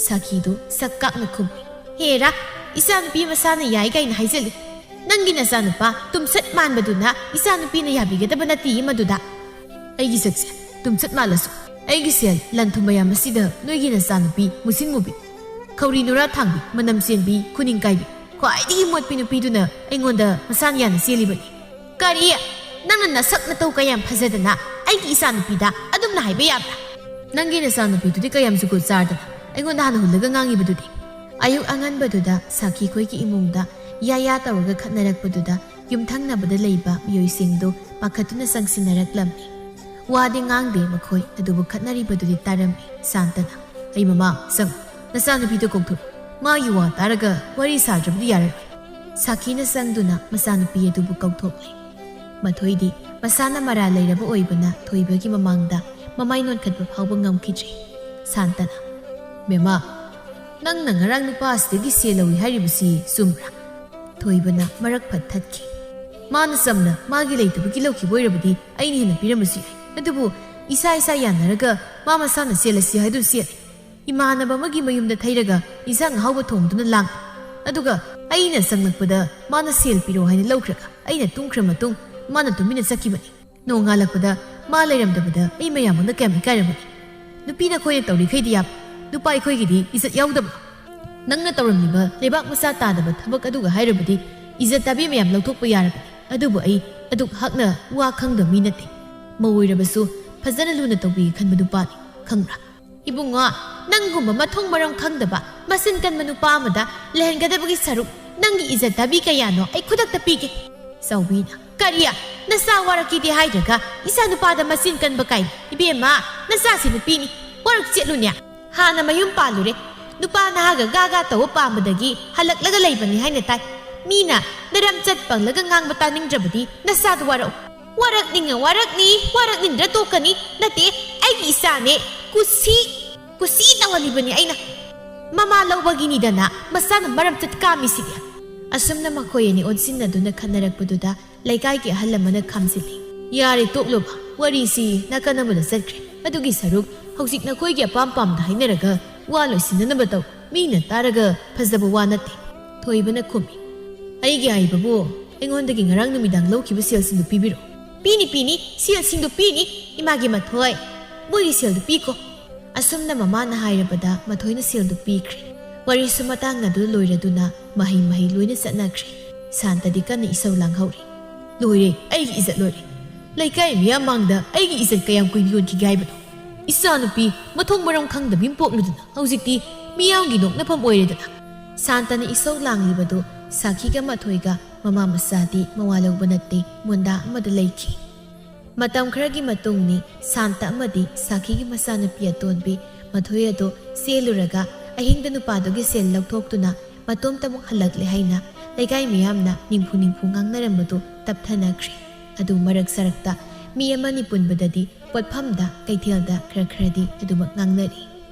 ꯁꯥꯈꯤꯗꯨ ꯁꯛ ꯀꯥꯛꯅ ꯈꯨꯝꯃꯤ꯫ "ꯍꯦꯔꯥ, ꯏꯆꯥꯅꯨꯄꯤ ꯃꯁꯥꯅ ꯌꯥꯏ ꯀꯥꯏꯅ ꯍꯥꯏꯖꯜꯂꯤ꯫ ꯅꯪꯒꯤ ꯅꯆꯥꯅꯨꯄꯥ ꯇꯨꯝꯆꯠ ꯃꯥꯟꯕꯗꯨꯅ ꯏꯆꯥꯅꯨꯄꯤꯅ ꯌꯥꯕꯤꯒꯗꯕ ꯅꯠꯇꯦꯌꯦ ꯃꯗꯨꯗ꯫" "ꯑꯩꯒꯤ ꯁꯛꯁꯦ ꯇꯨꯝꯆꯠ ꯃꯥꯜꯂꯁꯨ ꯑꯩꯒꯤ ꯁꯦꯜ ꯂꯟ ꯊꯨꯝ ꯃꯌꯥꯝ ꯑꯁꯤꯗ ꯅꯣꯏꯒꯤ ꯅꯆꯥꯅꯨꯄꯤ ꯃꯨꯁꯤꯟ ꯃꯨꯕꯤ, ꯈꯧꯔꯤ ꯅꯨꯔꯥ ꯊꯥꯡꯕꯤ, ꯃꯅꯝ ꯆꯦꯟꯕꯤ, ꯈꯨꯅꯤꯡ ꯀꯥꯏꯕꯤ, ꯈ꯭ꯋꯥꯏꯗꯒꯤ ꯃꯣꯠꯄꯤ ꯅꯨꯄꯤꯗꯨꯅ ꯑꯩꯉꯣꯟꯗ ꯃꯁꯥꯅ ꯌꯥꯅ ꯆꯦꯜꯂꯤꯕꯅꯤ꯫ "ꯀꯔꯤ? ꯅꯪꯅ ꯅꯁꯛ ꯅꯇꯧ ꯀꯌꯥꯝ ꯐꯖꯗꯅ ꯑꯩꯒꯤ ꯏꯆꯥꯅꯨꯄꯤꯗ ꯑꯗꯨꯝꯅ ꯍꯥꯏꯕ ꯌꯥꯕ꯭ꯔꯥ? ꯅꯪꯒꯤ ꯅꯆꯥꯅꯨꯄꯤꯗꯨꯗꯤ ꯀꯌꯥꯝ ꯖꯨꯒꯣꯠ ꯆꯥꯗꯅ ꯑꯩꯉꯣꯟꯗ ꯍꯥꯟꯅ ꯍꯨꯜꯂꯒ ꯉꯥꯡꯉꯤꯕꯗꯨꯗꯤ?" ꯑꯌꯨꯛ ꯑꯉꯟꯕꯗꯨꯗ ꯁꯥꯈꯤ ꯈꯣꯏꯒꯤ ꯏꯃꯨꯡꯗ ꯌꯥ ꯌꯥ ꯇꯧꯔꯒ ꯈꯠꯅꯔꯛꯄꯗꯨꯗ ꯌꯨꯝꯊꯪꯅꯕꯗ ꯂꯩꯕ ꯃꯤꯑꯣꯏꯁꯤꯡꯗꯨ ꯄꯥꯈꯠꯇꯨꯅ ꯆꯪꯁꯤꯟꯅꯔꯛꯂꯝꯃꯤ꯫ ꯋꯥꯗꯤ ꯉꯥꯡꯗꯦ ꯃꯈꯣꯏ, ꯑꯗꯨꯕꯨ ꯈꯠꯅꯔꯤꯕꯗꯨꯗꯤ ꯇꯥꯔꯝꯃꯤ꯫ ꯁꯥꯟꯇꯅ, "ꯑꯩ ꯃꯃꯥ, ꯆꯪ, ꯅꯆꯥꯅꯨꯄꯤꯗꯣ ꯀꯧꯊꯣꯔꯛꯎ꯫ ꯃꯥꯒꯤ ꯋꯥ ꯇꯥꯔꯒ ꯋꯥꯔꯤ ꯁꯥꯗ꯭ꯔꯕꯗꯤ ꯌꯥꯔꯔꯣꯏ꯫" ꯁꯥꯈꯤꯅ ꯆꯪꯗꯨꯅ ꯃꯆꯥꯅꯨꯄꯤ ꯑꯗꯨꯕꯨ ꯀꯧꯊꯣꯛꯂꯦ꯫ ꯃꯊꯣꯏꯗꯤ ꯃꯁꯥꯅ ꯃꯔꯥ ꯂꯩꯔꯕ ꯑꯣꯏꯕꯅ ꯊꯣꯏꯕꯒꯤ ꯃꯃꯥꯡꯗ ꯃꯃꯥꯏ ꯅꯣꯟꯈꯠꯄ ꯐꯥꯎꯕ ꯉꯝꯈꯤꯗ꯭ꯔꯦ꯫ ꯁꯥꯟꯇꯅ, "ꯕꯦꯝꯃ, ꯅꯪꯅ ꯉꯔꯥꯡ ꯅꯨꯄꯥ ꯑꯁꯤꯗꯒꯤ ꯁꯦꯜ ꯂꯧꯏ ꯍꯥꯏꯔꯤꯕꯁꯤ ꯆꯨꯝꯕ꯭ꯔꯥ?" ꯊꯣꯏꯕꯅ ꯃꯔꯛ ꯐꯠ ꯊꯠꯈꯤ꯫ "ꯃꯥꯅ ꯆꯝꯅ ꯃꯥꯒꯤ ꯂꯩꯇꯕꯒꯤ ꯂꯧꯈꯤꯕ ꯑꯣꯏꯔꯕꯗꯤ ꯑꯩꯅ ꯍꯦꯟꯅ ꯄꯤꯔꯝꯕꯁꯨ ꯌꯥꯏ꯫ ꯑꯗꯨꯕꯨ ꯏꯁꯥ ꯏꯁꯥ ꯌꯥꯅꯔꯒ ꯃꯥ ꯃꯁꯥꯅ ꯆꯦꯜꯂꯁꯤ ꯍꯥꯏꯗꯨꯅ ꯆꯦꯜꯂꯦ꯫ ꯏꯃꯥꯟꯅꯕ ꯑꯃꯒꯤ ꯃꯌꯨꯝꯗ ꯊꯩꯔꯒ ꯏꯟꯁꯥꯡ ꯑꯍꯥꯎꯕ ꯊꯣꯡꯗꯨꯅ ꯂꯥꯡ꯫ ꯑꯗꯨꯒ ꯑꯩꯅ ꯆꯪꯂꯛꯄꯗ ꯃꯥꯅ ꯁꯦꯜ ꯄꯤꯔꯛꯑꯣ ꯍꯥꯏꯅ ꯂꯧꯈ꯭ꯔꯒ ꯑꯩꯅ ꯇꯨꯝꯈ꯭ꯔ ꯃꯇꯨꯡ ꯃꯥꯅ ꯇꯨꯃꯤꯟꯅ ꯆꯠꯈꯤꯕꯅꯤ꯫ ꯅꯣꯡꯉꯥꯜꯂꯛꯄꯗ ꯃꯥ ꯂꯩꯔꯝꯗꯕꯗ ꯑꯩ ꯃꯌꯥꯝ ꯃꯥꯡꯗ ꯀꯌꯥꯝ ꯏꯀꯥꯏꯔꯝꯒꯅꯤ꯫ ꯅꯨꯄꯤ ꯅꯈꯣꯏꯅ ꯇꯧꯔꯤꯈꯩꯗꯤ ꯌꯥꯕ, ꯅꯨꯄꯥ ꯑꯩꯈꯣꯏꯒꯤꯗꯤ ꯏꯖꯠ ꯌꯥꯎꯗꯕ꯫ ꯅꯪꯅ ꯇꯧꯔꯝꯂꯤꯕ ꯂꯩꯕꯥꯛ ꯃꯆꯥ ꯇꯥꯗꯕ ꯊꯕꯛ ꯑꯗꯨꯒ ꯍꯥꯏꯔꯕꯗꯤ ꯏꯖꯠ ꯇꯥꯕꯤ ꯃꯌꯥꯝ ꯂꯧꯊꯣꯛꯄ ꯌꯥꯔꯕꯅꯤ꯫ ꯑꯗꯨꯕꯨ ꯑꯩ ꯑꯗꯨꯛ ꯍꯥꯛꯅ ꯋꯥ ꯈꯪꯗꯕ ꯃꯤ ꯅꯠꯇꯦ꯫ ꯃꯧ ꯑꯣꯏꯔꯕꯁꯨ ꯐꯖꯅ ꯂꯨꯅ ꯇꯧꯕꯤꯒꯦ ꯈꯟꯕ ꯅꯨꯄꯥꯅꯤ, ꯈꯪꯕ꯭ꯔꯥ?" "ꯏꯕꯨꯡꯉꯣ, ꯅꯪꯒꯨꯝꯕ ꯃꯊꯣꯡ ꯃꯔꯝ ꯈꯪꯗꯕ ꯃꯆꯤꯟ ꯀꯟꯕ ꯅꯨꯄꯥ ꯑꯃꯗ ꯂꯩꯍꯟꯒꯗꯕꯒꯤ ꯁꯔꯨꯛ ꯅꯪꯒꯤ ꯏꯖꯠ ꯇꯥꯕꯤ ꯀꯌꯥꯅꯣ ꯑꯩ ꯈꯨꯗꯛꯇ ꯄꯤꯒꯦ꯫" ꯆꯥꯎꯕꯤꯅ, "ꯀꯔꯤ? ꯅꯆꯥ ꯋꯥꯔꯛꯀꯤꯗꯤ ꯍꯥꯏꯗ꯭ꯔꯒ ꯏꯆꯥ ꯅꯨꯄꯥꯗ ꯃꯆꯤꯟ ꯀꯟꯕ ꯀꯥꯏꯅ? ꯏꯕꯦꯝꯃ, ꯅꯆꯥꯁꯤ ꯅꯨꯄꯤꯅꯤ, ꯋꯥꯔꯛ ꯆꯦꯠꯂꯨꯅꯦ꯫ ꯍꯥꯟꯅ ꯃꯌꯨꯝ ꯄꯥꯜꯂꯨꯔꯦ, ꯅꯨꯄꯥ ꯅꯍꯥꯒ ꯒꯥ ꯒꯥ ꯇꯧꯕ ꯄꯥꯝꯕꯗꯒꯤ ꯍꯜꯂꯛꯂꯒ ꯂꯩꯕꯅꯤ ꯍꯥꯏꯅ ꯇꯥꯏ꯫ ꯃꯤꯅ ꯅꯔꯝꯆꯠ ꯄꯪꯂꯒ ꯉꯥꯡꯕ ꯇꯥꯅꯤꯡꯗ꯭ꯔꯕꯗꯤ ꯅꯆꯥꯗꯨ ꯋꯥꯔꯛꯎ꯫ ꯋꯥꯔꯛꯅꯤꯡꯉ ꯋꯥꯔꯛꯅꯤ, ꯋꯥꯔꯛꯅꯤꯡꯗ꯭ꯔ ꯇꯣꯛꯀꯅꯤ꯫ ꯅꯠꯇꯦ, ꯑꯩꯒꯤ ꯏꯆꯥꯅꯦ, ꯀꯨꯁꯤ, ꯀꯨꯁꯤ ꯇꯧꯍꯜꯂꯤꯕꯅꯤ ꯑꯩꯅ꯫ ꯃꯃꯥ ꯂꯧꯕꯒꯤꯅꯤꯗꯅ ꯃꯆꯥꯅ ꯃꯔꯝꯆꯠ ꯀꯥꯝꯃꯤꯁꯤꯗꯤ꯫" ꯑꯁꯨꯝꯅ ꯃꯈꯣꯏ ꯑꯅꯤ ꯑꯣꯟꯁꯤꯟꯅꯗꯨꯅ ꯈꯠꯅꯔꯛꯄꯗꯨꯗ ꯂꯩꯀꯥꯏꯒꯤ ꯑꯍꯜ ꯑꯃꯅ ꯈꯥꯝꯖꯤꯜꯂꯤ꯫ "ꯌꯥꯔꯦ, ꯇꯣꯛꯂꯣꯕ, ꯋꯥꯔꯤꯁꯤ ꯅꯥꯀꯟ ꯑꯃꯗ ꯆꯠꯈ꯭ꯔꯦ꯫ ꯑꯗꯨꯒꯤ ꯁꯔꯨꯛ ꯍꯧꯖꯤꯛ ꯅꯈꯣꯏꯒꯤ ꯑꯄꯥꯝ ꯄꯥꯝꯗ ꯍꯥꯏꯅꯔꯒ ꯋꯥ ꯂꯣꯏꯁꯤꯟꯅꯅꯕ ꯇꯧ꯫ ꯃꯤꯅ ꯇꯥꯔꯒ ꯐꯖꯕ ꯋꯥ ꯅꯠꯇꯦ꯫" ꯊꯣꯏꯕꯅ ꯈꯨꯝꯃꯤ꯫ "ꯑꯩꯒꯤ ꯍꯥꯏꯕꯕꯨ ꯑꯩꯉꯣꯟꯗꯒꯤ ꯉꯔꯥꯡ ꯅꯨꯃꯤꯗꯥꯡ ꯂꯧꯈꯤꯕ ꯁꯦꯜꯁꯤꯡꯗꯨ ꯄꯤꯕꯤꯔꯣ꯫" "ꯄꯤꯅꯤ, ꯄꯤꯅꯤ, ꯁꯦꯜꯁꯤꯡꯗꯨ ꯄꯤꯅꯤ, ꯏꯃꯥꯒꯤ ꯃꯊꯣꯏ꯫ ꯃꯣꯏꯒꯤ ꯁꯦꯜꯗꯨ ꯄꯤꯈꯣ꯫" ꯑꯁꯨꯝꯅ ꯃꯃꯥꯅ ꯍꯥꯏꯔꯕꯗ ꯃꯊꯣꯏꯅ ꯁꯦꯜꯗꯨ ꯄꯤꯈ꯭ꯔꯦ꯫ ꯋꯥꯔꯤꯁꯨ ꯃꯇꯥꯡ ꯑꯗꯨ ꯂꯣꯏꯔꯗꯨꯅ ꯃꯍꯩ ꯃꯍꯩ ꯂꯣꯏꯅ ꯆꯠꯅꯈ꯭ꯔꯦ꯫ ꯁꯥꯟꯇꯗꯤ ꯀꯟꯅ ꯏꯁꯧ ꯂꯥꯡꯍꯧꯔꯤ꯫ "ꯂꯣꯏꯔꯦ, ꯑꯩꯒꯤ ꯏꯖꯠ ꯂꯣꯏꯔꯦ꯫ ꯂꯩꯀꯥꯏ ꯃꯤꯌꯥꯝ ꯃꯥꯡꯗ ꯑꯩꯒꯤ ꯏꯖꯠ ꯀꯌꯥꯝ ꯀꯨꯏꯅ ꯌꯣꯟꯈꯤꯒꯦ ꯍꯥꯏꯕꯅꯣ? ꯏꯆꯥꯅꯨꯄꯤ ꯃꯊꯣꯡ ꯃꯔꯝ ꯈꯪꯗꯕꯤ ꯑꯃ ꯄꯣꯛꯂꯨꯗꯅ ꯍꯧꯖꯤꯛꯇꯤ ꯃꯤꯌꯥꯝꯒꯤ ꯅꯣꯛꯅꯐꯝ ꯑꯣꯏꯔꯦꯗꯅ"꯫ ꯁꯥꯟꯇꯅ ꯏꯁꯧ ꯂꯥꯡꯂꯤꯕꯗꯨ ꯁꯥꯈꯤꯒ ꯃꯊꯣꯏꯒ ꯃꯃꯥ ꯃꯆꯥꯗꯤ ꯃꯋꯥ ꯂꯧꯕ ꯅꯠꯇꯦ, ꯃꯣꯟꯗꯥ ꯑꯃꯗ ꯂꯩꯈꯤ꯫ ꯃꯇꯝ ꯈꯔꯒꯤ ꯃꯇꯨꯡꯅꯤ ꯁꯥꯟꯇ ꯑꯃꯗꯤ ꯁꯥꯈꯤꯒꯤ ꯃꯆꯥꯅꯨꯄꯤ ꯑꯇꯣꯟꯕꯤ ꯃꯊꯣꯏ ꯑꯗꯨ ꯆꯦꯜꯂꯨꯔꯒ ꯑꯍꯤꯡꯗ ꯅꯨꯄꯥꯗꯨꯒꯤ ꯁꯦꯜ ꯂꯧꯊꯣꯛꯇꯨꯅ ꯃꯇꯣꯝꯇ ꯑꯃꯨꯛ ꯍꯜꯂꯛꯂꯦ ꯍꯥꯏꯅ ꯂꯩꯀꯥꯏ ꯃꯤꯌꯥꯝꯅ ꯅꯤꯝꯐꯨ ꯅꯤꯝꯐꯨ ꯉꯥꯡꯅꯔꯝꯕꯗꯨ ꯇꯞꯊꯅꯈ꯭ꯔꯦ꯫ ꯑꯗꯨ ꯃꯔꯛ ꯁꯔꯛꯇ ꯃꯤ ꯑꯃꯅꯤ ꯄꯨꯟꯕꯗꯗꯤ ꯄꯣꯠꯐꯝꯗ, ꯀꯩꯊꯦꯜꯗ ꯈꯔ ꯈꯔꯗꯤ ꯑꯗꯨꯃꯛ ꯉꯥꯡꯅꯔꯤ꯫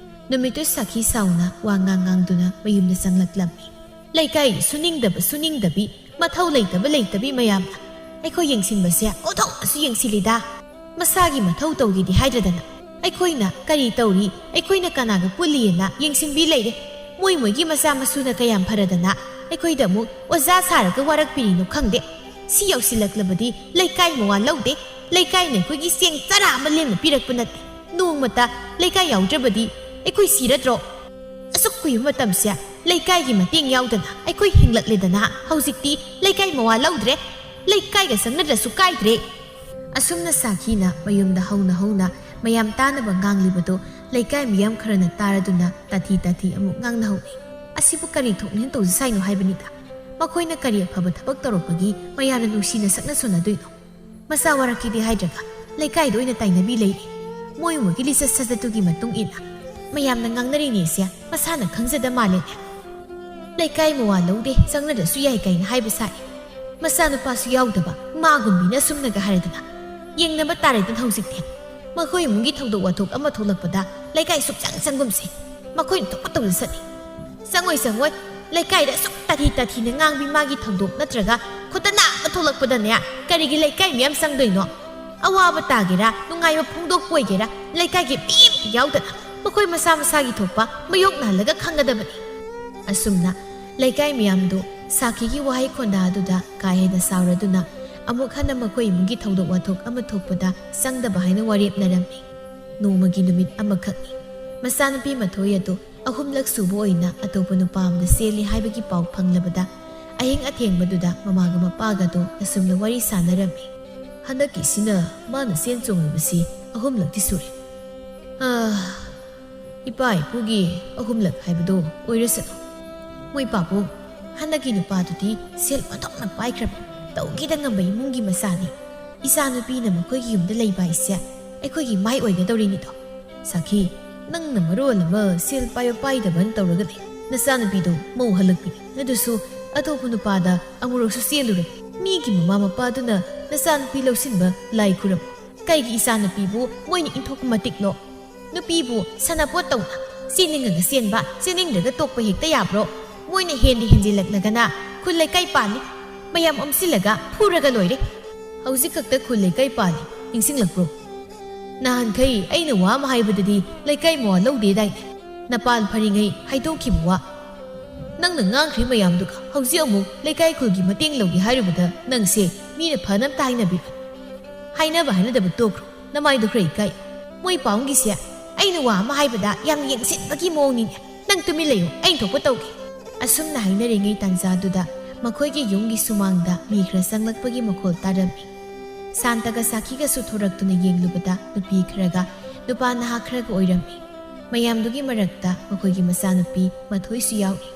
ꯅꯨꯃꯤꯠꯇꯨ ꯁꯥꯈꯤ ꯁꯥꯎꯅ ꯋꯥ ꯉꯥꯡ ꯉꯥꯡꯗꯨꯅ ꯃꯌꯨꯝꯗ ꯆꯪꯂꯛꯂꯝꯃꯤ꯫ "ꯂꯩꯀꯥꯏꯒꯤ ꯁꯨꯅꯤꯡꯗꯕ ꯁꯨꯅꯤꯡꯗꯕꯤ, ꯃꯊꯧ ꯂꯩꯇꯕ ꯂꯩꯇꯕꯤ ꯃꯌꯥꯝꯅ ꯑꯩꯈꯣꯏ ꯌꯦꯡꯁꯤꯟꯕꯁꯦ ꯑꯣꯟꯊꯣꯛꯅꯁꯨ ꯌꯦꯡꯁꯤꯜꯂꯤꯗ꯫ ꯃꯁꯥꯒꯤ ꯃꯊꯧ ꯇꯧꯒꯦꯗꯤ ꯍꯥꯏꯗ꯭ꯔꯗꯅ ꯑꯩꯈꯣꯏꯅ ꯀꯔꯤ ꯇꯧꯔꯤ, ꯑꯩꯈꯣꯏꯅ ꯀꯅꯥꯒ ꯄꯨꯜꯂꯤꯑꯅ ꯌꯦꯡꯁꯤꯟꯕꯤ ꯂꯩꯔꯦ꯫ ꯃꯣꯏ ꯃꯣꯏꯒꯤ ꯃꯆꯥ ꯃꯁꯨꯅ ꯀꯌꯥꯝ ꯐꯔꯗꯅ ꯑꯩꯈꯣꯏꯗ ꯑꯃꯨꯛ ꯑꯣꯖꯥ ꯁꯥꯔꯒ ꯋꯥꯔꯛꯄꯤꯔꯤꯅꯣ ꯈꯪꯗꯦ꯫ ꯁꯤ ꯌꯧꯁꯤꯜꯂꯛꯂꯕꯗꯤ ꯂꯩꯀꯥꯏ ꯃꯋꯥ ꯂꯧꯗꯦ꯫ ꯂꯩꯀꯥꯏꯅ ꯑꯩꯈꯣꯏꯒꯤ ꯆꯦꯡ ꯆꯔꯥ ꯑꯃ ꯂꯦꯝꯅ ꯄꯤꯔꯛꯄ ꯅꯠꯇꯦ꯫ ꯅꯣꯡꯃꯇ ꯂꯩꯀꯥꯏ ꯌꯥꯎꯗ꯭ꯔꯕꯗꯤ ꯑꯩꯈꯣꯏ ꯁꯤꯔꯗ꯭ꯔꯣ? ꯑꯁꯨꯛ ꯀꯨꯏꯕ ꯃꯇꯝꯁꯦ ꯂꯩꯀꯥꯏꯒꯤ ꯃꯇꯦꯡ ꯌꯥꯎꯗꯅ ꯑꯩꯈꯣꯏ ꯍꯤꯡꯂꯛꯂꯦꯗꯅ, ꯍꯧꯖꯤꯛꯇꯤ ꯂꯩꯀꯥꯏ ꯃꯋꯥ ꯂꯧꯗ꯭ꯔꯦ, ꯂꯩꯀꯥꯏꯒ ꯆꯪꯅꯗ꯭ꯔꯁꯨ ꯀꯥꯏꯗ꯭ꯔꯦ"꯫ ꯑꯁꯨꯝꯅ ꯁꯥꯈꯤꯅ ꯃꯌꯨꯝꯗ ꯍꯧꯅ ꯍꯧꯅ ꯃꯌꯥꯝ ꯇꯥꯅꯕ ꯉꯥꯡꯂꯤꯕꯗꯨ ꯂꯩꯀꯥꯏ ꯃꯤꯌꯥꯝ ꯈꯔꯅ ꯇꯥꯔꯗꯨꯅ ꯇꯥꯊꯤ ꯇꯥꯊꯤ ꯑꯃꯨꯛ ꯉꯥꯡꯅꯍꯧꯏ꯫ "ꯑꯁꯤꯕꯨ ꯀꯔꯤ ꯊꯣꯛꯅꯦꯅ ꯇꯧꯖꯁꯥꯏꯅꯣ ꯍꯥꯏꯕꯅꯤꯗ? ꯃꯈꯣꯏꯅ ꯀꯔꯤ ꯑꯐꯕ ꯊꯕꯛ ꯇꯧꯔꯛꯄꯒꯤ ꯃꯌꯥꯝꯅ ꯅꯨꯡꯁꯤꯅ ꯁꯛꯅ ꯁꯣꯟꯅꯗꯣꯏꯅꯣ? ꯃꯆꯥ ꯋꯥꯔꯛꯀꯤꯗꯤ ꯍꯥꯏꯗ꯭ꯔꯒ ꯂꯩꯀꯥꯏꯗ ꯑꯣꯏꯅ ꯇꯥꯏꯅꯕꯤ ꯂꯩꯔꯦ꯫ ꯃꯣꯏ ꯃꯣꯏꯒꯤ ꯂꯤꯆꯠ ꯁꯥꯖꯠꯇꯨꯒꯤ ꯃꯇꯨꯡ ꯏꯟꯅ ꯃꯌꯥꯝꯅ ꯉꯥꯡꯅꯔꯤꯅꯦꯁꯦ ꯃꯁꯥꯅ ꯈꯪꯖꯗ ꯃꯥꯜꯂꯦꯅꯦ꯫ ꯂꯩꯀꯥꯏ ꯃꯋꯥ ꯂꯧꯗꯦ, ꯆꯪꯅꯗ꯭ꯔꯁꯨ ꯌꯥꯏ ꯀꯥꯏꯅ ꯍꯥꯏꯕ ꯁꯥꯏ꯫ ꯃꯆꯥꯅꯨꯄꯥꯁꯨ ꯌꯥꯎꯗꯕ ꯃꯥꯒꯨꯝꯕꯤꯅ ꯑꯁꯨꯝꯅꯒ ꯍꯥꯏꯔꯗꯅ ꯌꯦꯡꯅꯕ ꯇꯥꯔꯦꯗꯅ ꯍꯧꯖꯤꯛꯇꯤ꯫ ꯃꯈꯣꯏ ꯏꯃꯨꯡꯒꯤ ꯊꯧꯗꯣꯛ ꯋꯥꯊꯣꯛ ꯑꯃ ꯊꯣꯛꯂꯛꯄꯗ ꯂꯩꯀꯥꯏ ꯁꯨꯛꯆꯪ ꯆꯪꯒꯨꯝꯁꯦ꯫ ꯃꯈꯣꯏꯅ ꯊꯣꯛꯄ ꯇꯧꯖꯁꯅꯤ꯫ ꯆꯪꯉꯣꯏ, ꯆꯪꯉꯣꯏ꯫ ꯂꯩꯀꯥꯏꯗ ꯑꯁꯨꯛ ꯇꯥꯊꯤ ꯇꯥꯊꯤꯅ ꯉꯥꯡꯕꯤ ꯃꯥꯒꯤ ꯊꯧꯗꯣꯛ ꯅꯠꯇ꯭ꯔꯒ ꯈꯨꯠꯇꯅ ꯑꯃ ꯊꯣꯛꯂꯛꯄꯗꯅꯦ ꯀꯔꯤꯒꯤ ꯂꯩꯀꯥꯏ ꯃꯤꯌꯥꯝ ꯆꯪꯗꯣꯏꯅꯣ? ꯑꯋꯥꯕ ꯇꯥꯒꯦꯔꯥ, ꯅꯨꯡꯉꯥꯏꯕ ꯐꯣꯡꯗꯣꯛꯄ ꯑꯣꯏꯒꯦꯔꯥ, ꯂꯩꯀꯥꯏꯒꯤ ꯃꯤ ꯑꯃꯠꯇ ꯌꯥꯎꯗꯅ ꯃꯈꯣꯏ ꯃꯁꯥ ꯃꯁꯥꯒꯤ ꯊꯣꯛꯄ ꯃꯌꯣꯛꯅꯍꯜꯂꯒ ꯈꯪꯒꯗꯕꯅꯤ꯫ ꯑꯁꯨꯝꯅ ꯂꯩꯀꯥꯏ ꯃꯤꯌꯥꯝꯗꯨ ꯁꯥꯈꯤꯒꯤ ꯋꯥꯍꯩ ꯈꯣꯟꯗꯥ ꯑꯗꯨꯗ ꯀꯥ ꯍꯦꯟꯅ ꯁꯥꯎꯔꯗꯨꯅ ꯑꯃꯨꯛ ꯍꯟꯅ ꯃꯈꯣꯏ ꯏꯃꯨꯡꯒꯤ ꯊꯧꯗꯣꯛ ꯋꯥꯊꯣꯛ ꯑꯃ ꯊꯣꯛꯄꯗ ꯆꯪꯗꯕ ꯍꯥꯏꯅ ꯋꯥꯔꯦꯞꯅꯔꯝꯃꯤ꯫ ꯅꯣꯡꯃꯒꯤ ꯅꯨꯃꯤꯠ ꯑꯃꯈꯛꯅꯤ꯫ ꯃꯆꯥꯅꯨꯄꯤ ꯃꯊꯣꯏ ꯑꯗꯨ ꯑꯍꯨꯝꯂꯛ ꯁꯨꯕ ꯑꯣꯏꯅ ꯑꯇꯣꯞꯄ ꯅꯨꯄꯥ ꯑꯃꯗ ꯆꯦꯜꯂꯤ ꯍꯥꯏꯕꯒꯤ ꯄꯥꯎ ꯐꯪꯂꯕꯗ ꯑꯍꯤꯡ ꯑꯊꯦꯡꯕꯗꯨꯗ ꯃꯃꯥꯒ ꯃꯄꯥꯒꯗꯣ ꯑꯁꯨꯝꯅ ꯋꯥꯔꯤ ꯁꯥꯟꯅꯔꯝꯃꯤ꯫ "ꯍꯟꯗꯛꯀꯤꯁꯤꯅ ꯃꯥꯅ ꯆꯦꯟ ꯆꯣꯡꯉꯤꯕꯁꯤ ꯑꯍꯨꯝꯂꯛꯇꯤ ꯁꯨꯔꯦ꯫ ꯑꯥ, ꯏꯄꯥ ꯏꯄꯨꯒꯤ ꯑꯍꯨꯝꯂꯛ ꯍꯥꯏꯕꯗꯣ ꯑꯣꯏꯔꯁꯅꯨ꯫ ꯃꯣꯏ ꯄꯥꯕꯨꯡ, ꯍꯟꯗꯛꯀꯤ ꯅꯨꯄꯥꯗꯨꯗꯤ ꯁꯦꯜ ꯑꯣꯟꯊꯣꯛꯅ ꯄꯥꯏꯈ꯭ꯔꯕ, ꯇꯧꯒꯦꯗ ꯉꯝꯕ ꯏꯃꯨꯡꯒꯤ ꯃꯆꯥꯅꯤ꯫ ꯏꯆꯥꯅꯨꯄꯤꯅ ꯃꯈꯣꯏꯒꯤ ꯌꯨꯝꯗ ꯂꯩꯕ ꯍꯥꯏꯁꯦ ꯑꯩꯈꯣꯏꯒꯤ ꯃꯥꯏ ꯑꯣꯏꯒꯗꯧꯔꯤꯅꯤꯗꯣ꯫ ꯁꯥꯈꯤ, ꯅꯪꯅ ꯃꯔꯣꯜ ꯑꯃ ꯁꯦꯜ ꯄꯥꯏꯕ ꯄꯥꯏꯗꯕꯅ ꯇꯧꯔꯒ ꯂꯩ꯫ ꯅꯆꯥꯅꯨꯄꯤꯗꯣ ꯃꯧ ꯍꯜꯂꯛꯄꯤꯅꯤ꯫ ꯑꯗꯨꯁꯨ ꯑꯇꯣꯞꯄ ꯅꯨꯄꯥꯗ ꯑꯃꯨꯔꯛꯁꯨ ꯆꯦꯜꯂꯨꯔꯦ꯫ ꯃꯤꯒꯤ ꯃꯃꯥ ꯃꯄꯥꯗꯨꯅ ꯅꯆꯥꯅꯨꯄꯤ ꯂꯧꯁꯤꯟꯕ ꯂꯥꯏ ꯈꯨꯔꯝ꯫ ꯀꯩꯒꯤ ꯏꯆꯥꯅꯨꯄꯤꯕꯨ ꯃꯣꯏꯅ ꯏꯟꯊꯣꯛꯄ ꯃꯇꯤꯛꯂꯣ? ꯅꯨꯄꯤꯕꯨ ꯁꯅꯥꯄꯣꯠ ꯇꯧꯅ ꯆꯦꯟꯅꯤꯡꯉꯒ ꯆꯦꯟꯕ, ꯆꯦꯟꯅꯤꯡꯗ꯭ꯔꯒ ꯇꯣꯛꯄ ꯍꯦꯛꯇ ꯌꯥꯕ꯭ꯔꯣ? ꯃꯣꯏꯅ ꯍꯦꯟꯗꯤ ꯍꯦꯟꯖꯤꯜꯂꯛꯂꯒꯅ ꯈꯨꯜ ꯂꯩꯀꯥꯏ ꯄꯥꯜꯂꯤ꯫ ꯃꯌꯥꯝ ꯑꯣꯝꯁꯤꯜꯂꯒ ꯐꯨꯔꯒ ꯂꯣꯏꯔꯦ꯫ ꯍꯧꯖꯤꯛ ꯈꯛꯇ ꯈꯨꯜ ꯂꯩꯀꯥꯏ ꯄꯥꯜꯂꯤ ꯅꯤꯡꯁꯤꯡꯂꯛꯄ꯭ꯔꯣ? ꯅꯍꯥꯟꯈꯩ ꯑꯩꯅ ꯋꯥ ꯑꯃ ꯍꯥꯏꯕꯗꯗꯤ ꯂꯩꯀꯥꯏ ꯃꯋꯥ ꯂꯧꯗꯦꯗꯥꯏꯅꯦ? ꯅꯄꯥꯜ ꯐꯔꯤꯉꯩ ꯍꯥꯏꯗꯣꯛꯈꯤꯕ ꯋꯥ꯫ ꯅꯪꯅ ꯉꯥꯡꯈ꯭ꯔꯤ ꯃꯌꯥꯝꯗꯨꯒ ꯍꯧꯖꯤꯛ ꯑꯃꯨꯛ ꯂꯩꯀꯥꯏ ꯈꯨꯜꯒꯤ ꯃꯇꯦꯡ ꯂꯧꯒꯦ ꯍꯥꯏꯔꯨꯕꯗ ꯅꯪꯁꯦ ꯃꯤꯅ ꯐꯅꯕꯇ ꯍꯥꯏꯅꯕꯤꯔꯣ꯫ ꯍꯥꯏꯅꯕ ꯍꯥꯏꯅꯗꯕ ꯇꯣꯛꯈ꯭ꯔꯣ, ꯅꯃꯥꯏꯗꯣ ꯈꯔ ꯏꯀꯥꯏ꯫ ꯃꯣꯏ ꯄꯥꯎꯡꯒꯤꯁꯦ ꯑꯩꯅ ꯋꯥ ꯑꯃ ꯍꯥꯏꯕꯗ ꯌꯥꯝ ꯌꯦꯡꯁꯤꯟꯕꯒꯤ ꯃꯑꯣꯡꯅꯤꯅꯦ꯫ ꯅꯪ ꯇꯨꯃꯤꯟ ꯂꯩꯌꯨ, ꯑꯩꯅ ꯊꯣꯛꯄ ꯇꯧꯒꯦ꯫ ꯑꯁꯨꯝꯅ ꯍꯥꯏꯅꯔꯤꯉꯩ ꯇꯥꯟꯖꯥꯗꯨꯗ ꯃꯈꯣꯏꯒꯤ ꯌꯨꯝꯒꯤ ꯁꯨꯃꯥꯡꯗ ꯃꯤ ꯈꯔ ꯆꯪꯂꯛꯄꯒꯤ ꯃꯈꯣꯜ ꯇꯥꯔꯝꯃꯤ꯫ ꯁꯥꯟꯇꯒ ꯁꯥꯈꯤꯒꯁꯨ ꯊꯣꯔꯛꯇꯨꯅ ꯌꯦꯡꯂꯨꯕꯗ ꯅꯨꯄꯤ ꯈꯔꯒ ꯅꯨꯄꯥ ꯅꯍꯥ ꯈꯔꯒ ꯑꯣꯏꯔꯝꯃꯤ꯫ ꯃꯌꯥꯝꯗꯨꯒꯤ ꯃꯔꯛꯇ ꯃꯈꯣꯏꯒꯤ ꯃꯆꯥꯅꯨꯄꯤ ꯃꯊꯣꯏꯁꯨ ꯌꯥꯎꯏ꯫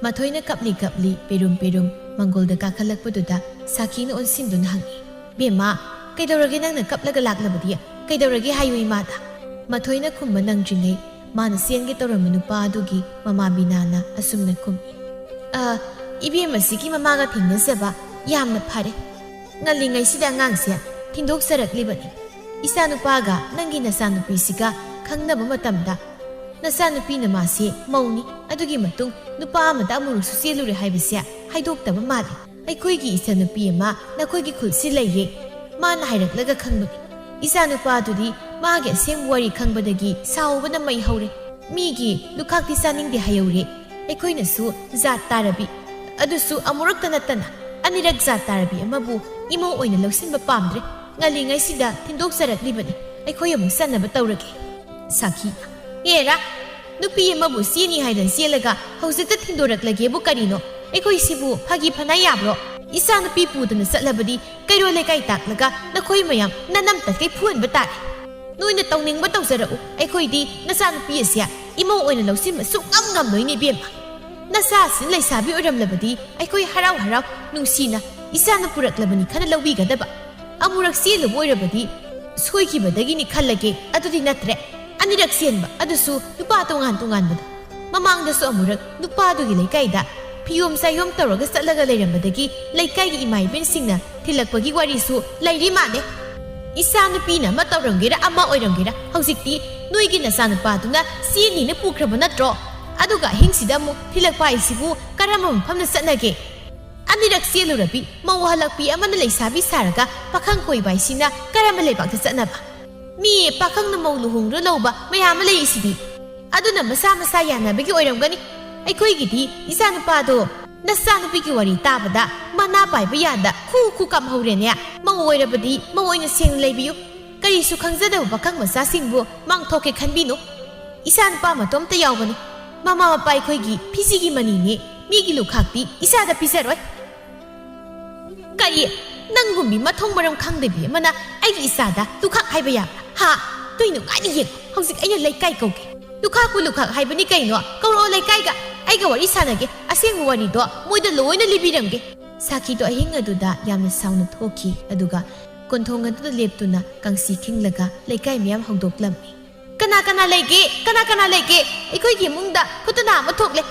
ꯃꯊꯣꯏꯅ ꯀꯞꯂꯤ ꯀꯞꯂꯤ, ꯄꯦꯔꯨꯝ ꯄꯦꯔꯨꯝ ꯃꯪꯒꯣꯜꯗ ꯀꯥꯈꯠꯂꯛꯄꯗꯨꯗ ꯁꯥꯈꯤꯅ ꯑꯣꯟꯁꯤꯟꯗꯨꯅ ꯍꯪꯉꯤ, "ꯕꯦꯝꯃ, ꯀꯩꯗꯧꯔꯒꯦ? ꯅꯪꯅ ꯀꯞꯂꯒ ꯂꯥꯛꯂꯕꯗꯤ ꯀꯩꯗꯧꯔꯒꯦ ꯍꯥꯏꯌꯨ ꯏꯃꯥꯗ?" ꯃꯊꯣꯏꯅ ꯈꯨꯝꯕ ꯅꯪꯗ꯭ꯔꯤꯉꯩ ꯃꯥꯅ ꯆꯦꯟꯒꯦ ꯇꯧꯔꯝꯕ ꯅꯨꯄꯥ ꯑꯗꯨꯒꯤ ꯃꯃꯥ ꯕꯤꯅꯥꯅ ꯑꯁꯨꯝꯅ ꯈꯨꯝꯃꯤ, "ꯑ, ꯏꯕꯦꯝꯃꯁꯤꯒꯤ ꯃꯃꯥꯒ ꯊꯦꯡꯅꯖꯕ ꯌꯥꯝꯅ ꯐꯔꯦ꯫ ꯉꯜꯂꯤꯉꯩꯁꯤꯗ ꯑꯉꯥꯡꯁꯦ ꯊꯤꯟꯗꯣꯛꯆꯔꯛꯂꯤꯕꯅꯤ꯫ ꯏꯆꯥꯅꯨꯄꯥꯒ ꯅꯪꯒꯤ ꯅꯆꯥꯅꯨꯄꯤꯁꯤꯒ ꯈꯪꯅꯕ ꯃꯇꯝꯗ ꯅꯆꯥꯅꯨꯄꯤꯅ ꯃꯥꯁꯦ ꯃꯧꯅꯤ, ꯑꯗꯨꯒꯤ ꯃꯇꯨꯡ ꯅꯨꯄꯥ ꯑꯃꯗ ꯑꯃꯨꯔꯛꯁꯨ ꯆꯦꯜꯂꯨꯔꯦ ꯍꯥꯏꯕꯁꯦ ꯍꯥꯏꯗꯣꯛꯇꯕ ꯃꯥꯜꯂꯤ꯫ ꯑꯩꯈꯣꯏꯒꯤ ꯏꯆꯥꯅꯨꯄꯤ ꯑꯃ ꯅꯈꯣꯏꯒꯤ ꯈꯨꯜꯁꯤ ꯂꯩꯌꯦ꯫ ꯃꯥꯅ ꯍꯥꯏꯔꯛꯂꯒ ꯈꯪꯕꯅꯤ꯫ ꯏꯆꯥꯅꯨꯄꯥꯗꯨꯗꯤ ꯃꯥꯒꯤ ꯑꯁꯦꯡꯕ ꯋꯥꯔꯤ ꯈꯪꯕꯗꯒꯤ ꯁꯥꯎꯕꯅ ꯃꯩ ꯍꯧꯔꯦ꯫ ꯃꯤꯒꯤ ꯂꯨꯈꯥꯛꯇꯤ ꯆꯥꯅꯤꯡꯗꯦ ꯍꯥꯏꯍꯧꯔꯦ꯫ ꯑꯩꯈꯣꯏꯅꯁꯨ ꯖꯥꯠ ꯇꯥꯔꯕꯤ, ꯑꯗꯨꯁꯨ ꯑꯃꯨꯔꯛꯇ ꯅꯠꯇꯅ ꯑꯅꯤꯔꯛ ꯖꯥꯠ ꯇꯥꯔꯕꯤ ꯑꯃꯕꯨ ꯏꯃꯧ ꯑꯣꯏꯅ ꯂꯧꯁꯤꯟꯕ ꯄꯥꯝꯗ꯭ꯔꯦ꯫ ꯉꯜꯂꯤꯉꯩꯁꯤꯗ ꯊꯤꯟꯗꯣꯛꯆꯔꯛꯂꯤꯕꯅꯤ꯫ ꯑꯩꯈꯣꯏ ꯑꯃꯨꯛ ꯆꯠꯅꯕ ꯇꯧꯔꯒꯦ꯫" ꯁꯥꯈꯤ, "ꯑꯦꯔꯥ, ꯅꯨꯄꯤ ꯑꯃꯕꯨ ꯆꯦꯅꯤ ꯍꯥꯏꯗꯅ ꯆꯦꯜꯂꯒ ꯍꯧꯖꯤꯛꯇ ꯊꯤꯟꯗꯣꯔꯛꯂꯒꯦꯕꯨ ꯀꯔꯤꯅꯣ? ꯑꯩꯈꯣꯏꯁꯤꯕꯨ ꯐꯥꯒꯤ ꯐꯅ ꯌꯥꯕ꯭ꯔꯣ? ꯏꯆꯥꯅꯨꯄꯤ ꯄꯨꯗꯅ ꯆꯠꯂꯕꯗꯤ ꯀꯩꯔꯣꯜ ꯂꯩꯀꯥꯏ ꯇꯥꯛꯂꯒ ꯅꯈꯣꯏ ꯃꯌꯥꯝ ꯅꯅꯝ ꯇꯛꯀꯩ ꯐꯨꯍꯟꯕ ꯇꯥꯔꯦ꯫ ꯅꯣꯏꯅ ꯇꯧꯅꯤꯡꯕ ꯇꯧꯖꯔꯛꯎ, ꯑꯩꯈꯣꯏꯗꯤ ꯅꯆꯥꯅꯨꯄꯤ ꯑꯁꯦ ꯏꯃꯧ ꯑꯣꯏꯅ ꯂꯧꯁꯤꯟꯕ ꯁꯨꯡꯉꯝ ꯉꯝꯂꯣꯏꯅꯦ ꯏꯕꯦꯝꯃ꯫ ꯅꯆꯥꯁꯤꯅ ꯂꯩꯁꯥꯕꯤ ꯑꯣꯏꯔꯝꯂꯕꯗꯤ ꯑꯩꯈꯣꯏ ꯍꯔꯥꯎ ꯍꯔꯥꯎ ꯅꯨꯡꯁꯤꯅ ꯏꯆꯥꯅ ꯄꯨꯔꯛꯂꯕꯅꯤ ꯈꯟꯅ ꯂꯧꯕꯤꯒꯗꯕ꯫ ꯑꯃꯨꯔꯛ ꯆꯦꯜꯂꯨꯕ ꯑꯣꯏꯔꯕꯗꯤ ꯁꯣꯏꯈꯤꯕꯗꯒꯤꯅꯤ ꯈꯜꯂꯒꯦ꯫ ꯑꯗꯨꯗꯤ ꯅꯠꯇ꯭ꯔꯦ, ꯑꯅꯤꯔꯛ ꯆꯦꯟꯕ, ꯑꯗꯨꯁꯨ ꯅꯨꯄꯥ ꯇꯣꯉꯥꯟ ꯇꯣꯉꯥꯟꯕꯗ꯫ ꯃꯃꯥꯡꯗꯁꯨ ꯑꯃꯨꯔꯛ ꯅꯨꯄꯥꯗꯨꯒꯤ ꯂꯩꯀꯥꯏꯗ ꯐꯤꯌꯣꯝ ꯆꯥꯌꯣꯝ ꯇꯧꯔꯒ ꯆꯠꯂꯒ ꯂꯩꯔꯝꯕꯗꯒꯤ ꯂꯩꯀꯥꯏꯒꯤ ꯏꯃꯥ ꯏꯕꯦꯟꯁꯤꯡꯅ ꯊꯤꯜꯂꯛꯄꯒꯤ ꯋꯥꯔꯤꯁꯨ ꯂꯩꯔꯤ ꯃꯥꯜꯂꯦ꯫ ꯏꯆꯥ ꯅꯨꯄꯤꯅ ꯑꯃ ꯇꯧꯔꯝꯒꯦꯔꯥ ꯑꯃ ꯑꯣꯏꯔꯝꯒꯦꯔꯥ, ꯍꯧꯖꯤꯛꯇꯤ ꯅꯣꯏꯒꯤ ꯅꯆꯥꯅꯨꯄꯥꯗꯨꯅ ꯆꯦꯅꯤꯅ ꯄꯨꯈ꯭ꯔꯕ ꯅꯠꯇ꯭ꯔꯣ? ꯑꯗꯨꯒ ꯑꯍꯤꯡꯁꯤꯗ ꯑꯃꯨꯛ ꯊꯤꯜꯂꯛꯄ ꯍꯥꯏꯁꯤꯕꯨ ꯀꯔꯝꯕ ꯃꯐꯝꯗ ꯆꯠꯅꯒꯦ? ꯑꯅꯤꯔꯛ ꯆꯦꯜꯂꯨꯔꯕꯤ ꯃꯧ ꯍꯜꯂꯛꯄꯤ ꯑꯃꯅ ꯂꯩꯁꯥꯕꯤ ꯁꯥꯔꯒ ꯄꯥꯈꯪ ꯀꯣꯏꯕ ꯍꯥꯏꯁꯤꯅ ꯀꯔꯝꯕ ꯂꯩꯕꯥꯛꯇ ꯆꯠꯅꯕ? ꯃꯤ ꯄꯥꯈꯪꯅ ꯃꯧ ꯂꯨꯍꯣꯡꯗꯨꯅ ꯂꯧꯕ ꯃꯌꯥꯝ ꯑꯃ ꯂꯩꯔꯤꯁꯤꯗꯤ꯫ ꯑꯗꯨꯅ ꯃꯁꯥ ꯃꯁꯥ ꯌꯥꯅꯕꯒꯤ ꯑꯣꯏꯔꯝꯒꯅꯤ꯫ ꯑꯩꯈꯣꯏꯒꯤꯗꯤ ꯏꯆꯥꯅꯨꯄꯥꯗꯣ ꯅꯆꯥꯅꯨꯄꯤꯒꯤ ꯋꯥꯔꯤ ꯇꯥꯕꯗ ꯃꯅꯥ ꯄꯥꯏꯕ ꯌꯥꯗ ꯈꯨ ꯈꯨ ꯀꯥꯝꯍꯧꯔꯦꯅꯦ꯫ ꯃꯧ ꯑꯣꯏꯔꯕꯗꯤ ꯃꯧ ꯑꯣꯏꯅ ꯁꯦꯡꯅ ꯂꯩꯕꯤꯌꯨ꯫ ꯀꯔꯤꯁꯨ ꯈꯪꯖꯗꯕ ꯄꯥꯈꯪ ꯃꯆꯥꯁꯤꯡꯕꯨ ꯃꯥꯡꯊꯣꯛꯀꯦ ꯈꯟꯕꯤꯅꯨ꯫ ꯏꯆꯥꯅꯨꯄꯥ ꯃꯇꯣꯝꯇ ꯌꯥꯎꯕꯅꯤ꯫ ꯃꯃꯥ ꯃꯄꯥ ꯑꯩꯈꯣꯏꯒꯤ ꯐꯤꯖꯤꯒꯤ ꯃꯅꯤꯅꯤ꯫ ꯃꯤꯒꯤ ꯂꯨꯈꯥꯛꯇꯤ ꯏꯆꯥꯗ ꯄꯤꯖꯔꯣꯏ꯫ ꯀꯔꯤ? ꯅꯪꯒꯨꯝꯕꯤ ꯃꯊꯣꯡ ꯃꯔꯝ ꯈꯪꯗꯕꯤ ꯑꯃꯅ ꯑꯩꯒꯤ ꯏꯆꯥꯗ ꯂꯨꯈꯥꯛ ꯍꯥꯏꯕ ꯌꯥꯕ꯭ꯔꯥ? ꯍꯥ? ꯇꯨ ꯅꯨꯡꯉꯥꯏꯅ ꯌꯦꯡꯉꯨ꯫ ꯍꯧꯖꯤꯛ ꯑꯩꯅ ꯂꯩꯀꯥꯏ ꯀꯧꯒꯦ꯫ ꯂꯨꯈꯥꯛꯄꯨ ꯂꯨꯈꯥꯛ ꯍꯥꯏꯕꯅꯤ ꯀꯩꯅꯣ? ꯀꯧꯔꯛꯑꯣ ꯂꯩꯀꯥꯏꯒ꯫ ꯑꯩꯒ ꯋꯥꯔꯤ ꯁꯥꯟꯅꯒꯦ꯫ ꯑꯁꯦꯡꯕ ꯋꯥꯔꯤꯗꯣ ꯃꯣꯏꯗ ꯂꯣꯏꯅ ꯂꯤꯕꯤꯔꯝꯒꯦ꯫ ꯁꯥꯈꯤꯗꯣ ꯑꯍꯤꯡ ꯑꯗꯨꯗ ꯌꯥꯝꯅ ꯁꯥꯎꯅ ꯊꯣꯛꯈꯤ, ꯑꯗꯨꯒ ꯀꯣꯟꯊꯣꯡ ꯑꯗꯨꯗ ꯂꯦꯞꯇꯨꯅ ꯀꯥꯡꯁꯤ ꯈꯤꯡꯂꯒ ꯂꯩꯀꯥꯏ ꯃꯤꯌꯥꯝ ꯍꯧꯗꯣꯛꯂꯝꯃꯤ꯫ "ꯀꯅꯥ ꯀꯅꯥ ꯂꯩꯒꯦ? ꯀꯅꯥ ꯀꯅꯥ ꯂꯩꯒꯦ? ꯑꯩꯈꯣꯏꯒꯤ ꯏꯃꯨꯡꯗ ꯐꯨꯇꯅꯥ ꯑꯃ ꯊꯣꯛꯂꯦ꯫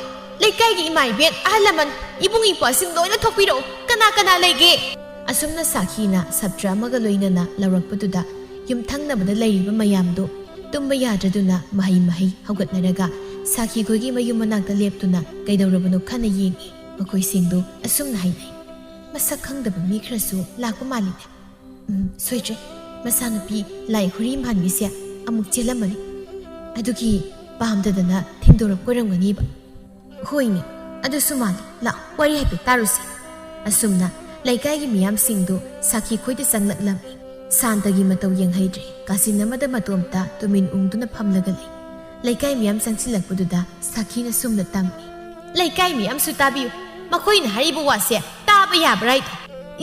ꯂꯩꯀꯥꯏꯒꯤ ꯏꯃꯥ ꯏꯕꯦꯟ, ꯑꯍꯜ ꯂꯃꯟ, ꯏꯕꯨꯡ ꯏꯄ꯭ꯋꯥꯁꯤꯡ ꯂꯣꯏꯅ ꯊꯣꯛꯄꯤꯔꯛꯎ꯫ ꯀꯅꯥ ꯀꯅꯥ ꯂꯩꯒꯦ?" ꯑꯁꯨꯝꯅ ꯁꯥꯈꯤꯅ ꯁꯥꯇ꯭ꯔ ꯑꯃꯒ ꯂꯣꯏꯅꯅ ꯂꯥꯎꯔꯛꯄꯗꯨꯗ ꯌꯨꯝꯊꯪꯅꯕꯗ ꯂꯩꯔꯤꯕ ꯃꯌꯥꯝꯗꯨ ꯇꯨꯝꯕ ꯌꯥꯗ꯭ꯔꯗꯨꯅ ꯃꯍꯩ ꯃꯍꯩ ꯍꯧꯒꯠꯅꯔꯒ ꯁꯥꯈꯤꯈꯣꯏꯒꯤ ꯃꯌꯨꯝ ꯃꯅꯥꯛꯇ ꯂꯦꯞꯇꯨꯅ ꯀꯩꯗꯧꯔꯕꯅꯣ ꯈꯟꯅ ꯌꯦꯡꯏ꯫ ꯃꯈꯣꯏꯁꯤꯡꯗꯨ ꯑꯁꯨꯝꯅ ꯍꯥꯏꯅꯩ, "ꯃꯁꯛ ꯈꯪꯗꯕ ꯃꯤ ꯈꯔꯁꯨ ꯂꯥꯛꯄ ꯃꯥꯜꯂꯤꯅꯦ꯫ ꯎꯝ, ꯁꯣꯏꯗ꯭ꯔꯦ꯫ ꯃꯆꯥꯅꯨꯄꯤ ꯂꯥꯏ ꯍꯨꯔꯤ ꯃꯥꯟꯕꯤꯁꯦ ꯑꯃꯨꯛ ꯆꯦꯜꯂꯝꯃꯅꯤ꯫ ꯑꯗꯨꯒꯤ ꯄꯥꯝꯗꯗꯅ ꯊꯤꯟꯗꯣꯔꯛꯄ ꯑꯣꯏꯔꯝꯒꯅꯤꯕ꯫ ꯍꯣꯏꯅꯦ, ꯑꯗꯨꯁꯨ ꯃꯥꯜꯂꯤ꯫ ꯂꯥꯛꯑꯣ, ꯋꯥꯔꯤ ꯍꯥꯏꯐꯦꯠ ꯇꯥꯔꯨꯁꯤ꯫" ꯑꯁꯨꯝꯅ ꯂꯩꯀꯥꯏꯒꯤ ꯃꯤꯌꯥꯝꯁꯤꯡꯗꯨ ꯁꯥꯈꯤ ꯈꯣꯏꯗ ꯆꯪꯂꯛꯂꯝꯃꯤ꯫ ꯁꯥꯟꯇꯒꯤ ꯃꯇꯧ ꯌꯦꯡꯍꯩꯗ꯭ꯔꯦ꯫ ꯀꯥꯆꯤꯟ ꯑꯃꯗ ꯃꯇꯣꯝꯇ ꯇꯨꯃꯤꯟ ꯎꯪꯗꯨꯅ ꯐꯝꯂꯒ ꯂꯩ꯫ ꯂꯩꯀꯥꯏ ꯃꯤꯌꯥꯝ ꯆꯪꯁꯤꯜꯂꯛꯄꯗꯨꯗ ꯁꯥꯈꯤꯅ ꯁꯨꯝꯅ ꯇꯝꯃꯤ, "ꯂꯩꯀꯥꯏ ꯃꯤꯌꯥꯝꯁꯨ ꯇꯥꯕꯤꯌꯨ꯫ ꯃꯈꯣꯏꯅ ꯍꯥꯏꯔꯤꯕ ꯋꯥꯁꯦ ꯇꯥꯕ ꯌꯥꯕ꯭ꯔꯥ ꯍꯥꯏꯗꯣ?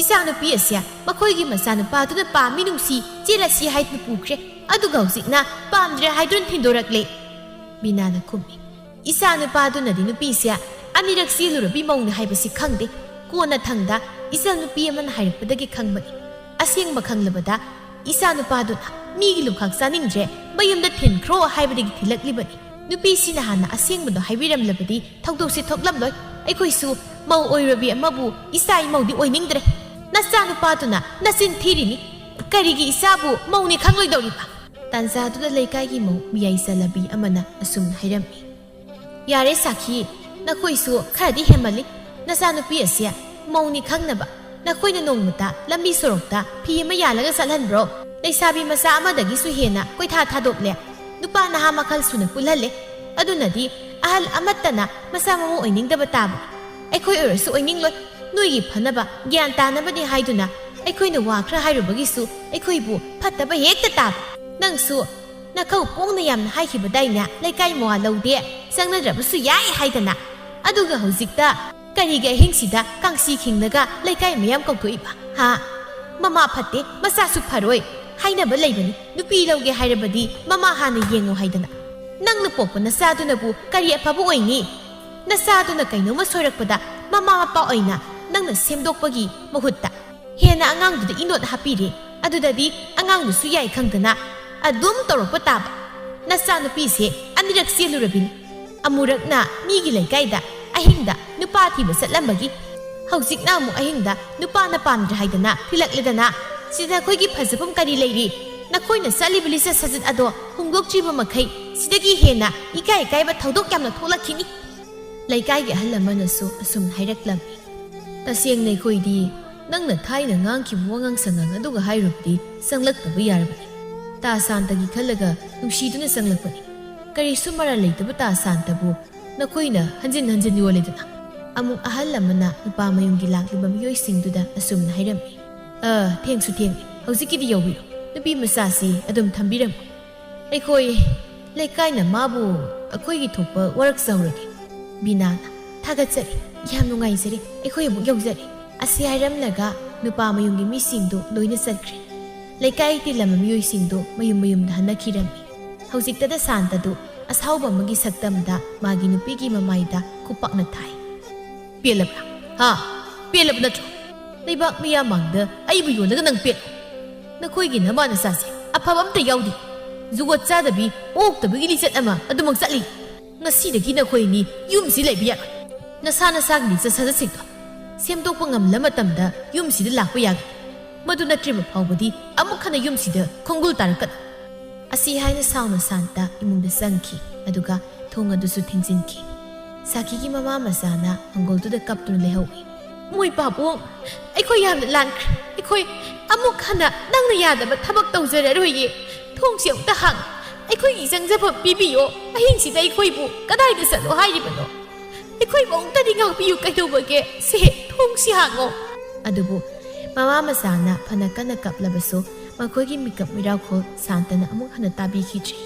ꯏꯆꯥꯅꯨꯄꯤ ꯑꯁꯦ ꯃꯈꯣꯏꯒꯤ ꯃꯆꯥꯅꯨꯄꯥꯗꯨꯅ ꯄꯥꯝꯃꯤ, ꯅꯨꯡꯁꯤ, ꯆꯦꯜꯂꯁꯤ ꯍꯥꯏꯗꯨꯅ ꯄꯨꯈ꯭ꯔꯦ, ꯑꯗꯨꯒ ꯍꯧꯖꯤꯛꯅ ꯄꯥꯝꯗ꯭ꯔꯦ ꯍꯥꯏꯗꯨꯅ ꯊꯤꯟꯗꯣꯔꯛꯂꯦ꯫ ꯕꯤꯅꯥꯅ ꯈꯨꯝꯃꯤ꯫ ꯏꯆꯥꯅꯨꯄꯥꯗꯨꯅꯗꯤ ꯅꯨꯄꯤꯁꯦ ꯑꯅꯤꯔꯛ ꯆꯦꯜꯂꯨꯔꯕꯤ ꯃꯧꯅꯤ ꯍꯥꯏꯕꯁꯤ ꯈꯪꯗꯦ꯫ ꯀꯣꯟꯅ ꯊꯪꯗ ꯏꯆꯟꯅꯨꯄꯤ ꯑꯃꯅ ꯍꯥꯏꯔꯛꯄꯗꯒꯤ ꯈꯪꯕꯅꯤ꯫ ꯑꯁꯦꯡꯕ ꯈꯪꯂꯕꯗ ꯏꯆꯥꯅꯨꯄꯥꯗꯨꯅ ꯃꯤꯒꯤ ꯂꯨꯈꯥꯛ ꯆꯥꯅꯤꯡꯗ꯭ꯔꯦ, ꯃꯌꯨꯝꯗ ꯊꯤꯟꯈ꯭ꯔꯣ ꯍꯥꯏꯕꯗꯒꯤ ꯊꯤꯜꯂꯛꯂꯤꯕꯅꯤ꯫ ꯅꯨꯄꯤꯁꯤꯅ ꯍꯥꯟꯅ ꯑꯁꯦꯡꯕꯗꯣ ꯍꯥꯏꯕꯤꯔꯝꯂꯕꯗꯤ ꯊꯧꯗꯣꯛꯁꯤ ꯊꯣꯛꯂꯝꯂꯣꯏ꯫ ꯑꯩꯈꯣꯏꯁꯨ ꯃꯧ ꯑꯣꯏꯔꯕꯤ ꯑꯃꯕꯨ ꯏꯆꯥ ꯏꯃꯧꯗꯤ ꯑꯣꯏꯅꯤꯡꯗ꯭ꯔꯦ꯫ ꯅꯆꯥꯅꯨꯄꯥꯗꯨꯅ ꯅꯆꯤꯟ ꯊꯤꯔꯤꯅꯤ꯫ ꯀꯔꯤꯒꯤ ꯏꯆꯥꯕꯨ ꯃꯧꯅꯤ ꯈꯪꯂꯣꯏꯗꯧꯔꯤꯕ? ꯇꯥꯟꯖꯥꯗꯨꯗ ꯂꯩꯀꯥꯏꯒꯤ ꯃꯧ ꯃꯤꯌꯥꯏ ꯆꯂꯕꯤ ꯑꯃꯅ ꯑꯁꯨꯝꯅ ꯍꯥꯏꯔꯝꯃꯤ꯫ ꯌꯥꯔꯦ ꯁꯥꯈꯤ, ꯅꯈꯣꯏꯁꯨ ꯈꯔꯗꯤ ꯍꯦꯟꯃꯜꯂꯤ꯫ ꯅꯆꯥꯅꯨꯄꯤ ꯑꯁꯤ ꯃꯧꯅꯤ ꯈꯪꯅꯕ ꯅꯈꯣꯏꯅ ꯅꯣꯡꯃꯇ ꯂꯝꯕꯤ ꯁꯣꯔꯣꯛꯇ ꯐꯤ ꯑꯃ ꯌꯥꯜꯂꯒ ꯆꯠꯍꯟꯕ꯭ꯔꯣ? ꯂꯩꯁꯥꯕꯤ ꯃꯆꯥ ꯑꯃꯗꯒꯤꯁꯨ ꯍꯦꯟꯅ ꯀꯣꯏꯊꯥ ꯊꯥꯗꯣꯛꯂꯦ꯫ ꯅꯨꯄꯥ ꯅꯍꯥ ꯃꯈꯜ ꯁꯨꯅ ꯄꯨꯜꯍꯜꯂꯦ꯫ ꯑꯗꯨꯅꯗꯤ ꯑꯍꯜ ꯑꯃꯠꯇꯅ ꯃꯆꯥ ꯃꯃꯧ ꯑꯣꯏꯅꯤꯡꯗꯕ ꯇꯥꯕꯅꯤ꯫ ꯑꯩꯈꯣꯏ ꯑꯣꯏꯔꯁꯨ ꯑꯣꯏꯅꯤꯡꯂꯣꯏ꯫ ꯅꯣꯏꯒꯤ ꯐꯅꯕ, ꯒ꯭ꯌꯥꯟ ꯇꯥꯅꯕꯅꯤ ꯍꯥꯏꯗꯨꯅ ꯑꯩꯈꯣꯏꯅ ꯋꯥ ꯈꯔ ꯍꯥꯏꯔꯨꯕꯒꯤꯁꯨ ꯑꯩꯈꯣꯏꯕꯨ ꯐꯠꯇꯕ ꯍꯦꯛꯇ ꯇꯥꯕ꯫ ꯅꯪꯁꯨ ꯅꯈꯧ ꯄꯣꯡꯅ ꯌꯥꯝꯅ ꯍꯥꯏꯈꯤꯕꯗꯥꯏꯅꯦ, ꯂꯩꯀꯥꯏ ꯃꯋꯥ ꯂꯧꯗꯦ, ꯆꯪꯅꯗ꯭ꯔꯕꯁꯨ ꯌꯥꯏ ꯍꯥꯏꯗꯅ꯫ ꯑꯗꯨꯒ ꯍꯧꯖꯤꯛꯇ ꯀꯔꯤꯒꯤ ꯑꯍꯤꯡꯁꯤꯗ ꯀꯥꯡꯁꯤ ꯈꯤꯡꯂꯒ ꯂꯩꯀꯥꯏ ꯃꯌꯥꯝ ꯀꯧꯊꯣꯛꯏꯕ? ꯍꯥ? ꯃꯃꯥ ꯐꯠꯇꯦ, ꯃꯆꯥꯁꯨ ꯐꯔꯣꯏ ꯍꯥꯏꯅꯕ ꯂꯩꯕꯅꯤ꯫ ꯅꯨꯄꯤ ꯂꯧꯒꯦ ꯍꯥꯏꯔꯕꯗꯤ ꯃꯃꯥ ꯍꯥꯟꯅ ꯌꯦꯡꯉꯨ ꯍꯥꯏꯗꯅ꯫ ꯅꯪꯅ ꯄꯣꯛꯄ ꯅꯆꯥꯗꯨꯅꯕꯨ ꯀꯔꯤ ꯑꯐꯕ ꯑꯣꯏꯅꯤ? ꯅꯆꯥꯗꯨꯅ ꯀꯩꯅꯣꯝꯃ ꯁꯣꯏꯔꯛꯄꯗ ꯃꯃꯥ ꯃꯄꯥ ꯑꯣꯏꯅ ꯅꯪꯅ ꯁꯦꯝꯗꯣꯛꯄꯒꯤ ꯃꯍꯨꯠꯇ ꯍꯦꯟꯅ ꯑꯉꯥꯡꯗꯨꯗ ꯏꯅꯣꯠ ꯍꯥꯞꯄꯤꯔꯦ꯫ ꯑꯗꯨꯗꯗꯤ ꯑꯉꯥꯡꯗꯨꯁꯨ ꯌꯥꯏ ꯈꯪꯗꯅ ꯑꯗꯨꯝ ꯇꯧꯔꯛꯄ ꯇꯥꯕ꯫ ꯅꯆꯥꯅꯨꯄꯤꯁꯦ ꯑꯅꯤꯔꯛ ꯆꯦꯜꯂꯨꯔꯕꯤꯅꯤ꯫ ꯑꯃꯨꯔꯛꯅ ꯃꯤꯒꯤ ꯂꯩꯀꯥꯏꯗ ꯑꯍꯤꯡꯗ ꯅꯨꯄꯥ ꯊꯤꯕ ꯆꯠꯂꯝꯕꯒꯤ, ꯍꯧꯖꯤꯛꯅ ꯑꯃꯨꯛ ꯑꯍꯤꯡꯗ ꯅꯨꯄꯥꯅ ꯄꯥꯝꯗ꯭ꯔꯦ ꯍꯥꯏꯗꯅ ꯊꯤꯜꯂꯛꯂꯦꯗꯅ꯫ ꯁꯤꯗ ꯑꯩꯈꯣꯏꯒꯤ ꯐꯖꯐꯝ ꯀꯔꯤ ꯂꯩꯔꯤ? ꯅꯈꯣꯏꯅ ꯆꯠꯂꯤꯕ ꯂꯤꯆꯠ ꯁꯥꯖꯠ ꯑꯗꯣ ꯍꯣꯡꯗꯣꯛꯇ꯭ꯔꯤꯕ ꯃꯈꯩ ꯁꯤꯗꯒꯤ ꯍꯦꯟꯅ ꯏꯀꯥꯏ ꯏꯀꯥꯏꯕ ꯊꯧꯗꯣꯛ ꯌꯥꯝꯅ ꯊꯣꯛꯂꯛꯈꯤꯅꯤ꯫ ꯂꯩꯀꯥꯏꯒꯤ ꯑꯍꯜ ꯑꯃꯅꯁꯨ ꯑꯁꯨꯝ ꯍꯥꯏꯔꯛꯂꯝꯃꯤ꯫ ꯇꯁꯦꯡꯅ ꯑꯩꯈꯣꯏꯗꯤ ꯅꯪꯅ ꯊꯥꯏꯅ ꯉꯥꯡꯈꯤꯕ ꯋꯥꯉꯥꯡ ꯁꯉꯥꯡ ꯑꯗꯨꯒ ꯍꯥꯏꯔꯨꯕꯗꯤ ꯆꯪꯂꯛꯇꯕ ꯌꯥꯔꯕꯅꯤ꯫ ꯇꯥ ꯁꯥꯟꯇꯒꯤ ꯈꯜꯂꯒ ꯅꯨꯡꯁꯤꯗꯨꯅ ꯆꯪꯂꯛꯄꯅꯤ꯫ ꯀꯔꯤꯁꯨ ꯃꯔꯥꯜ ꯂꯩꯇꯕ ꯇꯥ ꯁꯥꯟꯇꯕꯨ ꯅꯈꯣꯏꯅ ꯍꯟꯖꯤꯟ ꯍꯟꯖꯤꯟ ꯌꯣꯜꯂꯦꯗꯅ꯫ ꯑꯃꯨꯛ ꯑꯍꯜ ꯑꯃꯅ ꯅꯨꯄꯥ ꯃꯌꯨꯝꯒꯤ ꯂꯥꯛꯂꯤꯕ ꯃꯤꯑꯣꯏꯁꯤꯡꯗꯨꯗ ꯑꯁꯨꯝꯅ ꯍꯥꯏꯔꯝꯃꯤ꯫ "ꯑ, ꯊꯦꯡꯁꯨ ꯊꯦꯡꯂꯦ꯫ ꯍꯧꯖꯤꯛꯀꯤꯗꯤ ꯌꯧꯕꯤꯔꯣ꯫ ꯅꯨꯄꯤ ꯃꯆꯥꯁꯤ ꯑꯗꯨꯝ ꯊꯝꯕꯤꯔꯝꯃꯨ꯫ ꯑꯩꯈꯣꯏ ꯂꯩꯀꯥꯏꯅ ꯃꯥꯕꯨ ꯑꯩꯈꯣꯏꯒꯤ ꯊꯣꯛꯄ ꯋꯥꯔꯛꯆꯍꯧꯔꯒꯦ"꯫ ꯕꯤꯅꯥꯅ ꯊꯥꯒꯠꯆꯔꯤ꯫ ꯌꯥꯝ ꯅꯨꯡꯉꯥꯏꯖꯔꯦ꯫ ꯑꯩꯈꯣꯏ ꯑꯃꯨꯛ ꯌꯧꯖꯔꯦ꯫ ꯑꯁꯤ ꯍꯥꯏꯔꯝꯂꯒ ꯅꯨꯄꯥ ꯃꯌꯨꯝꯒꯤ ꯃꯤꯁꯤꯡꯗꯨ ꯂꯣꯏꯅ ꯆꯠꯈ꯭ꯔꯦ꯫ ꯂꯩꯀꯥꯏ ꯇꯤꯜꯂꯝꯕ ꯃꯤꯑꯣꯏꯁꯤꯡꯗꯨ ꯃꯌꯨꯝ ꯃꯌꯨꯝꯗ ꯍꯟꯅꯈꯤꯔꯝꯃꯤ꯫ ꯍꯧꯖꯤꯛꯇꯗ ꯁꯥꯟꯇꯗꯨ ꯑꯁꯥꯎꯕ ꯑꯃꯒꯤ ꯁꯛꯇꯝꯗ ꯃꯥꯒꯤ ꯅꯨꯄꯤꯒꯤ ꯃꯃꯥꯏꯗ ꯈꯨꯄꯥꯛꯅ ꯊꯥꯏ꯫ "ꯄꯦꯜꯂꯕ꯭ꯔꯥ? ꯍꯥ? ꯄꯦꯜꯂꯕ ꯅꯠꯇ꯭ꯔꯣ? ꯂꯩꯕꯥꯛ ꯃꯤꯌꯥꯝ ꯃꯥꯡꯗ ꯑꯩꯕꯨ ꯌꯣꯜꯂꯒ ꯅꯪ ꯄꯦꯜꯂꯣ? ꯅꯈꯣꯏꯒꯤ ꯅꯃꯥ ꯅꯆꯥꯁꯦ ꯑꯐꯕ ꯑꯝꯇ ꯌꯥꯎꯗꯦ꯫ ꯖꯨꯒꯣꯠ ꯆꯥꯗꯕꯤ, ꯑꯣꯛꯇꯕꯒꯤ ꯂꯤꯆꯠ ꯑꯃ ꯑꯗꯨꯃꯛ ꯆꯠꯂꯤ꯫ ꯉꯁꯤꯗꯒꯤ ꯅꯈꯣꯏ ꯑꯅꯤ ꯌꯨꯝꯁꯤ ꯂꯩꯕ ꯌꯥꯔꯣꯏ꯫ ꯅꯁꯥ ꯅꯁꯥꯒꯤ ꯂꯤꯆꯠ ꯁꯥꯖꯠꯁꯤꯡꯗꯣ ꯁꯦꯝꯗꯣꯛꯄ ꯉꯝꯂ ꯃꯇꯝꯗ ꯌꯨꯝꯁꯤꯗ ꯂꯥꯛꯄ ꯌꯥꯒꯅꯤ꯫ ꯃꯗꯨ ꯅꯠꯇ꯭ꯔꯤꯕ ꯐꯥꯎꯕꯗꯤ ꯑꯃꯨꯛ ꯍꯟꯅ ꯌꯨꯝꯁꯤꯗ ꯈꯣꯡꯒꯨꯜ ꯇꯥꯔꯛꯀꯅꯨ꯫" ꯑꯁꯤ ꯍꯥꯏꯅ ꯁꯥꯎꯅ ꯁꯥꯟꯇ ꯏꯃꯨꯡꯗ ꯆꯪꯈꯤ, ꯑꯗꯨꯒ ꯊꯣꯡ ꯑꯗꯨꯁꯨ ꯊꯤꯡꯖꯤꯟꯈꯤ꯫ ꯁꯥꯈꯤꯒꯤ ꯃꯃꯥ ꯃꯆꯥꯅ ꯍꯪꯒꯣꯜꯗꯨꯗ ꯀꯞꯇꯨꯅ ꯂꯩꯍꯧꯏ꯫ "ꯃꯣꯏ ꯄꯥꯕꯨꯡ, ꯑꯩꯈꯣꯏ ꯌꯥꯝꯅ ꯂꯥꯟꯈ꯭ꯔꯦ꯫ ꯑꯩꯈꯣꯏ ꯑꯃꯨꯛ ꯍꯟꯅ ꯅꯪꯅ ꯌꯥꯗꯕ ꯊꯕꯛ ꯇꯧꯖꯔꯔꯣꯏꯌꯦ꯫ ꯊꯣꯡꯁꯤ ꯑꯃꯨꯛꯇ ꯍꯥꯡ, ꯑꯩꯈꯣꯏꯒꯤ ꯆꯪꯖꯐꯝ ꯄꯤꯕꯤꯌꯣ꯫ ꯑꯍꯤꯡꯁꯤꯗ ꯑꯩꯈꯣꯏꯕꯨ ꯀꯗꯥꯏꯗ ꯆꯠꯂꯣ ꯍꯥꯏꯔꯤꯕꯅꯣ? ꯑꯩꯈꯣꯏꯕꯨ ꯑꯃꯨꯛꯇꯗꯤ ꯉꯥꯛꯄꯤꯌꯨ꯫ ꯀꯩꯗꯧꯕꯒꯦ? ꯁꯦ, ꯊꯣꯡꯁꯤ ꯍꯥꯡꯉꯣ꯫" ꯑꯗꯨꯕꯨ ꯃꯃꯥ ꯃꯆꯥꯅ ꯐꯅ ꯀꯟꯅ ꯀꯞꯂꯕꯁꯨ ꯃꯈꯣꯏꯒꯤ ꯃꯤꯀꯞ ꯃꯤꯔꯥꯎꯈꯣꯜ ꯁꯥꯟꯇꯅ ꯑꯃꯨꯛ ꯍꯟꯅ ꯇꯥꯕꯤꯈꯤꯗ꯭ꯔꯤ꯫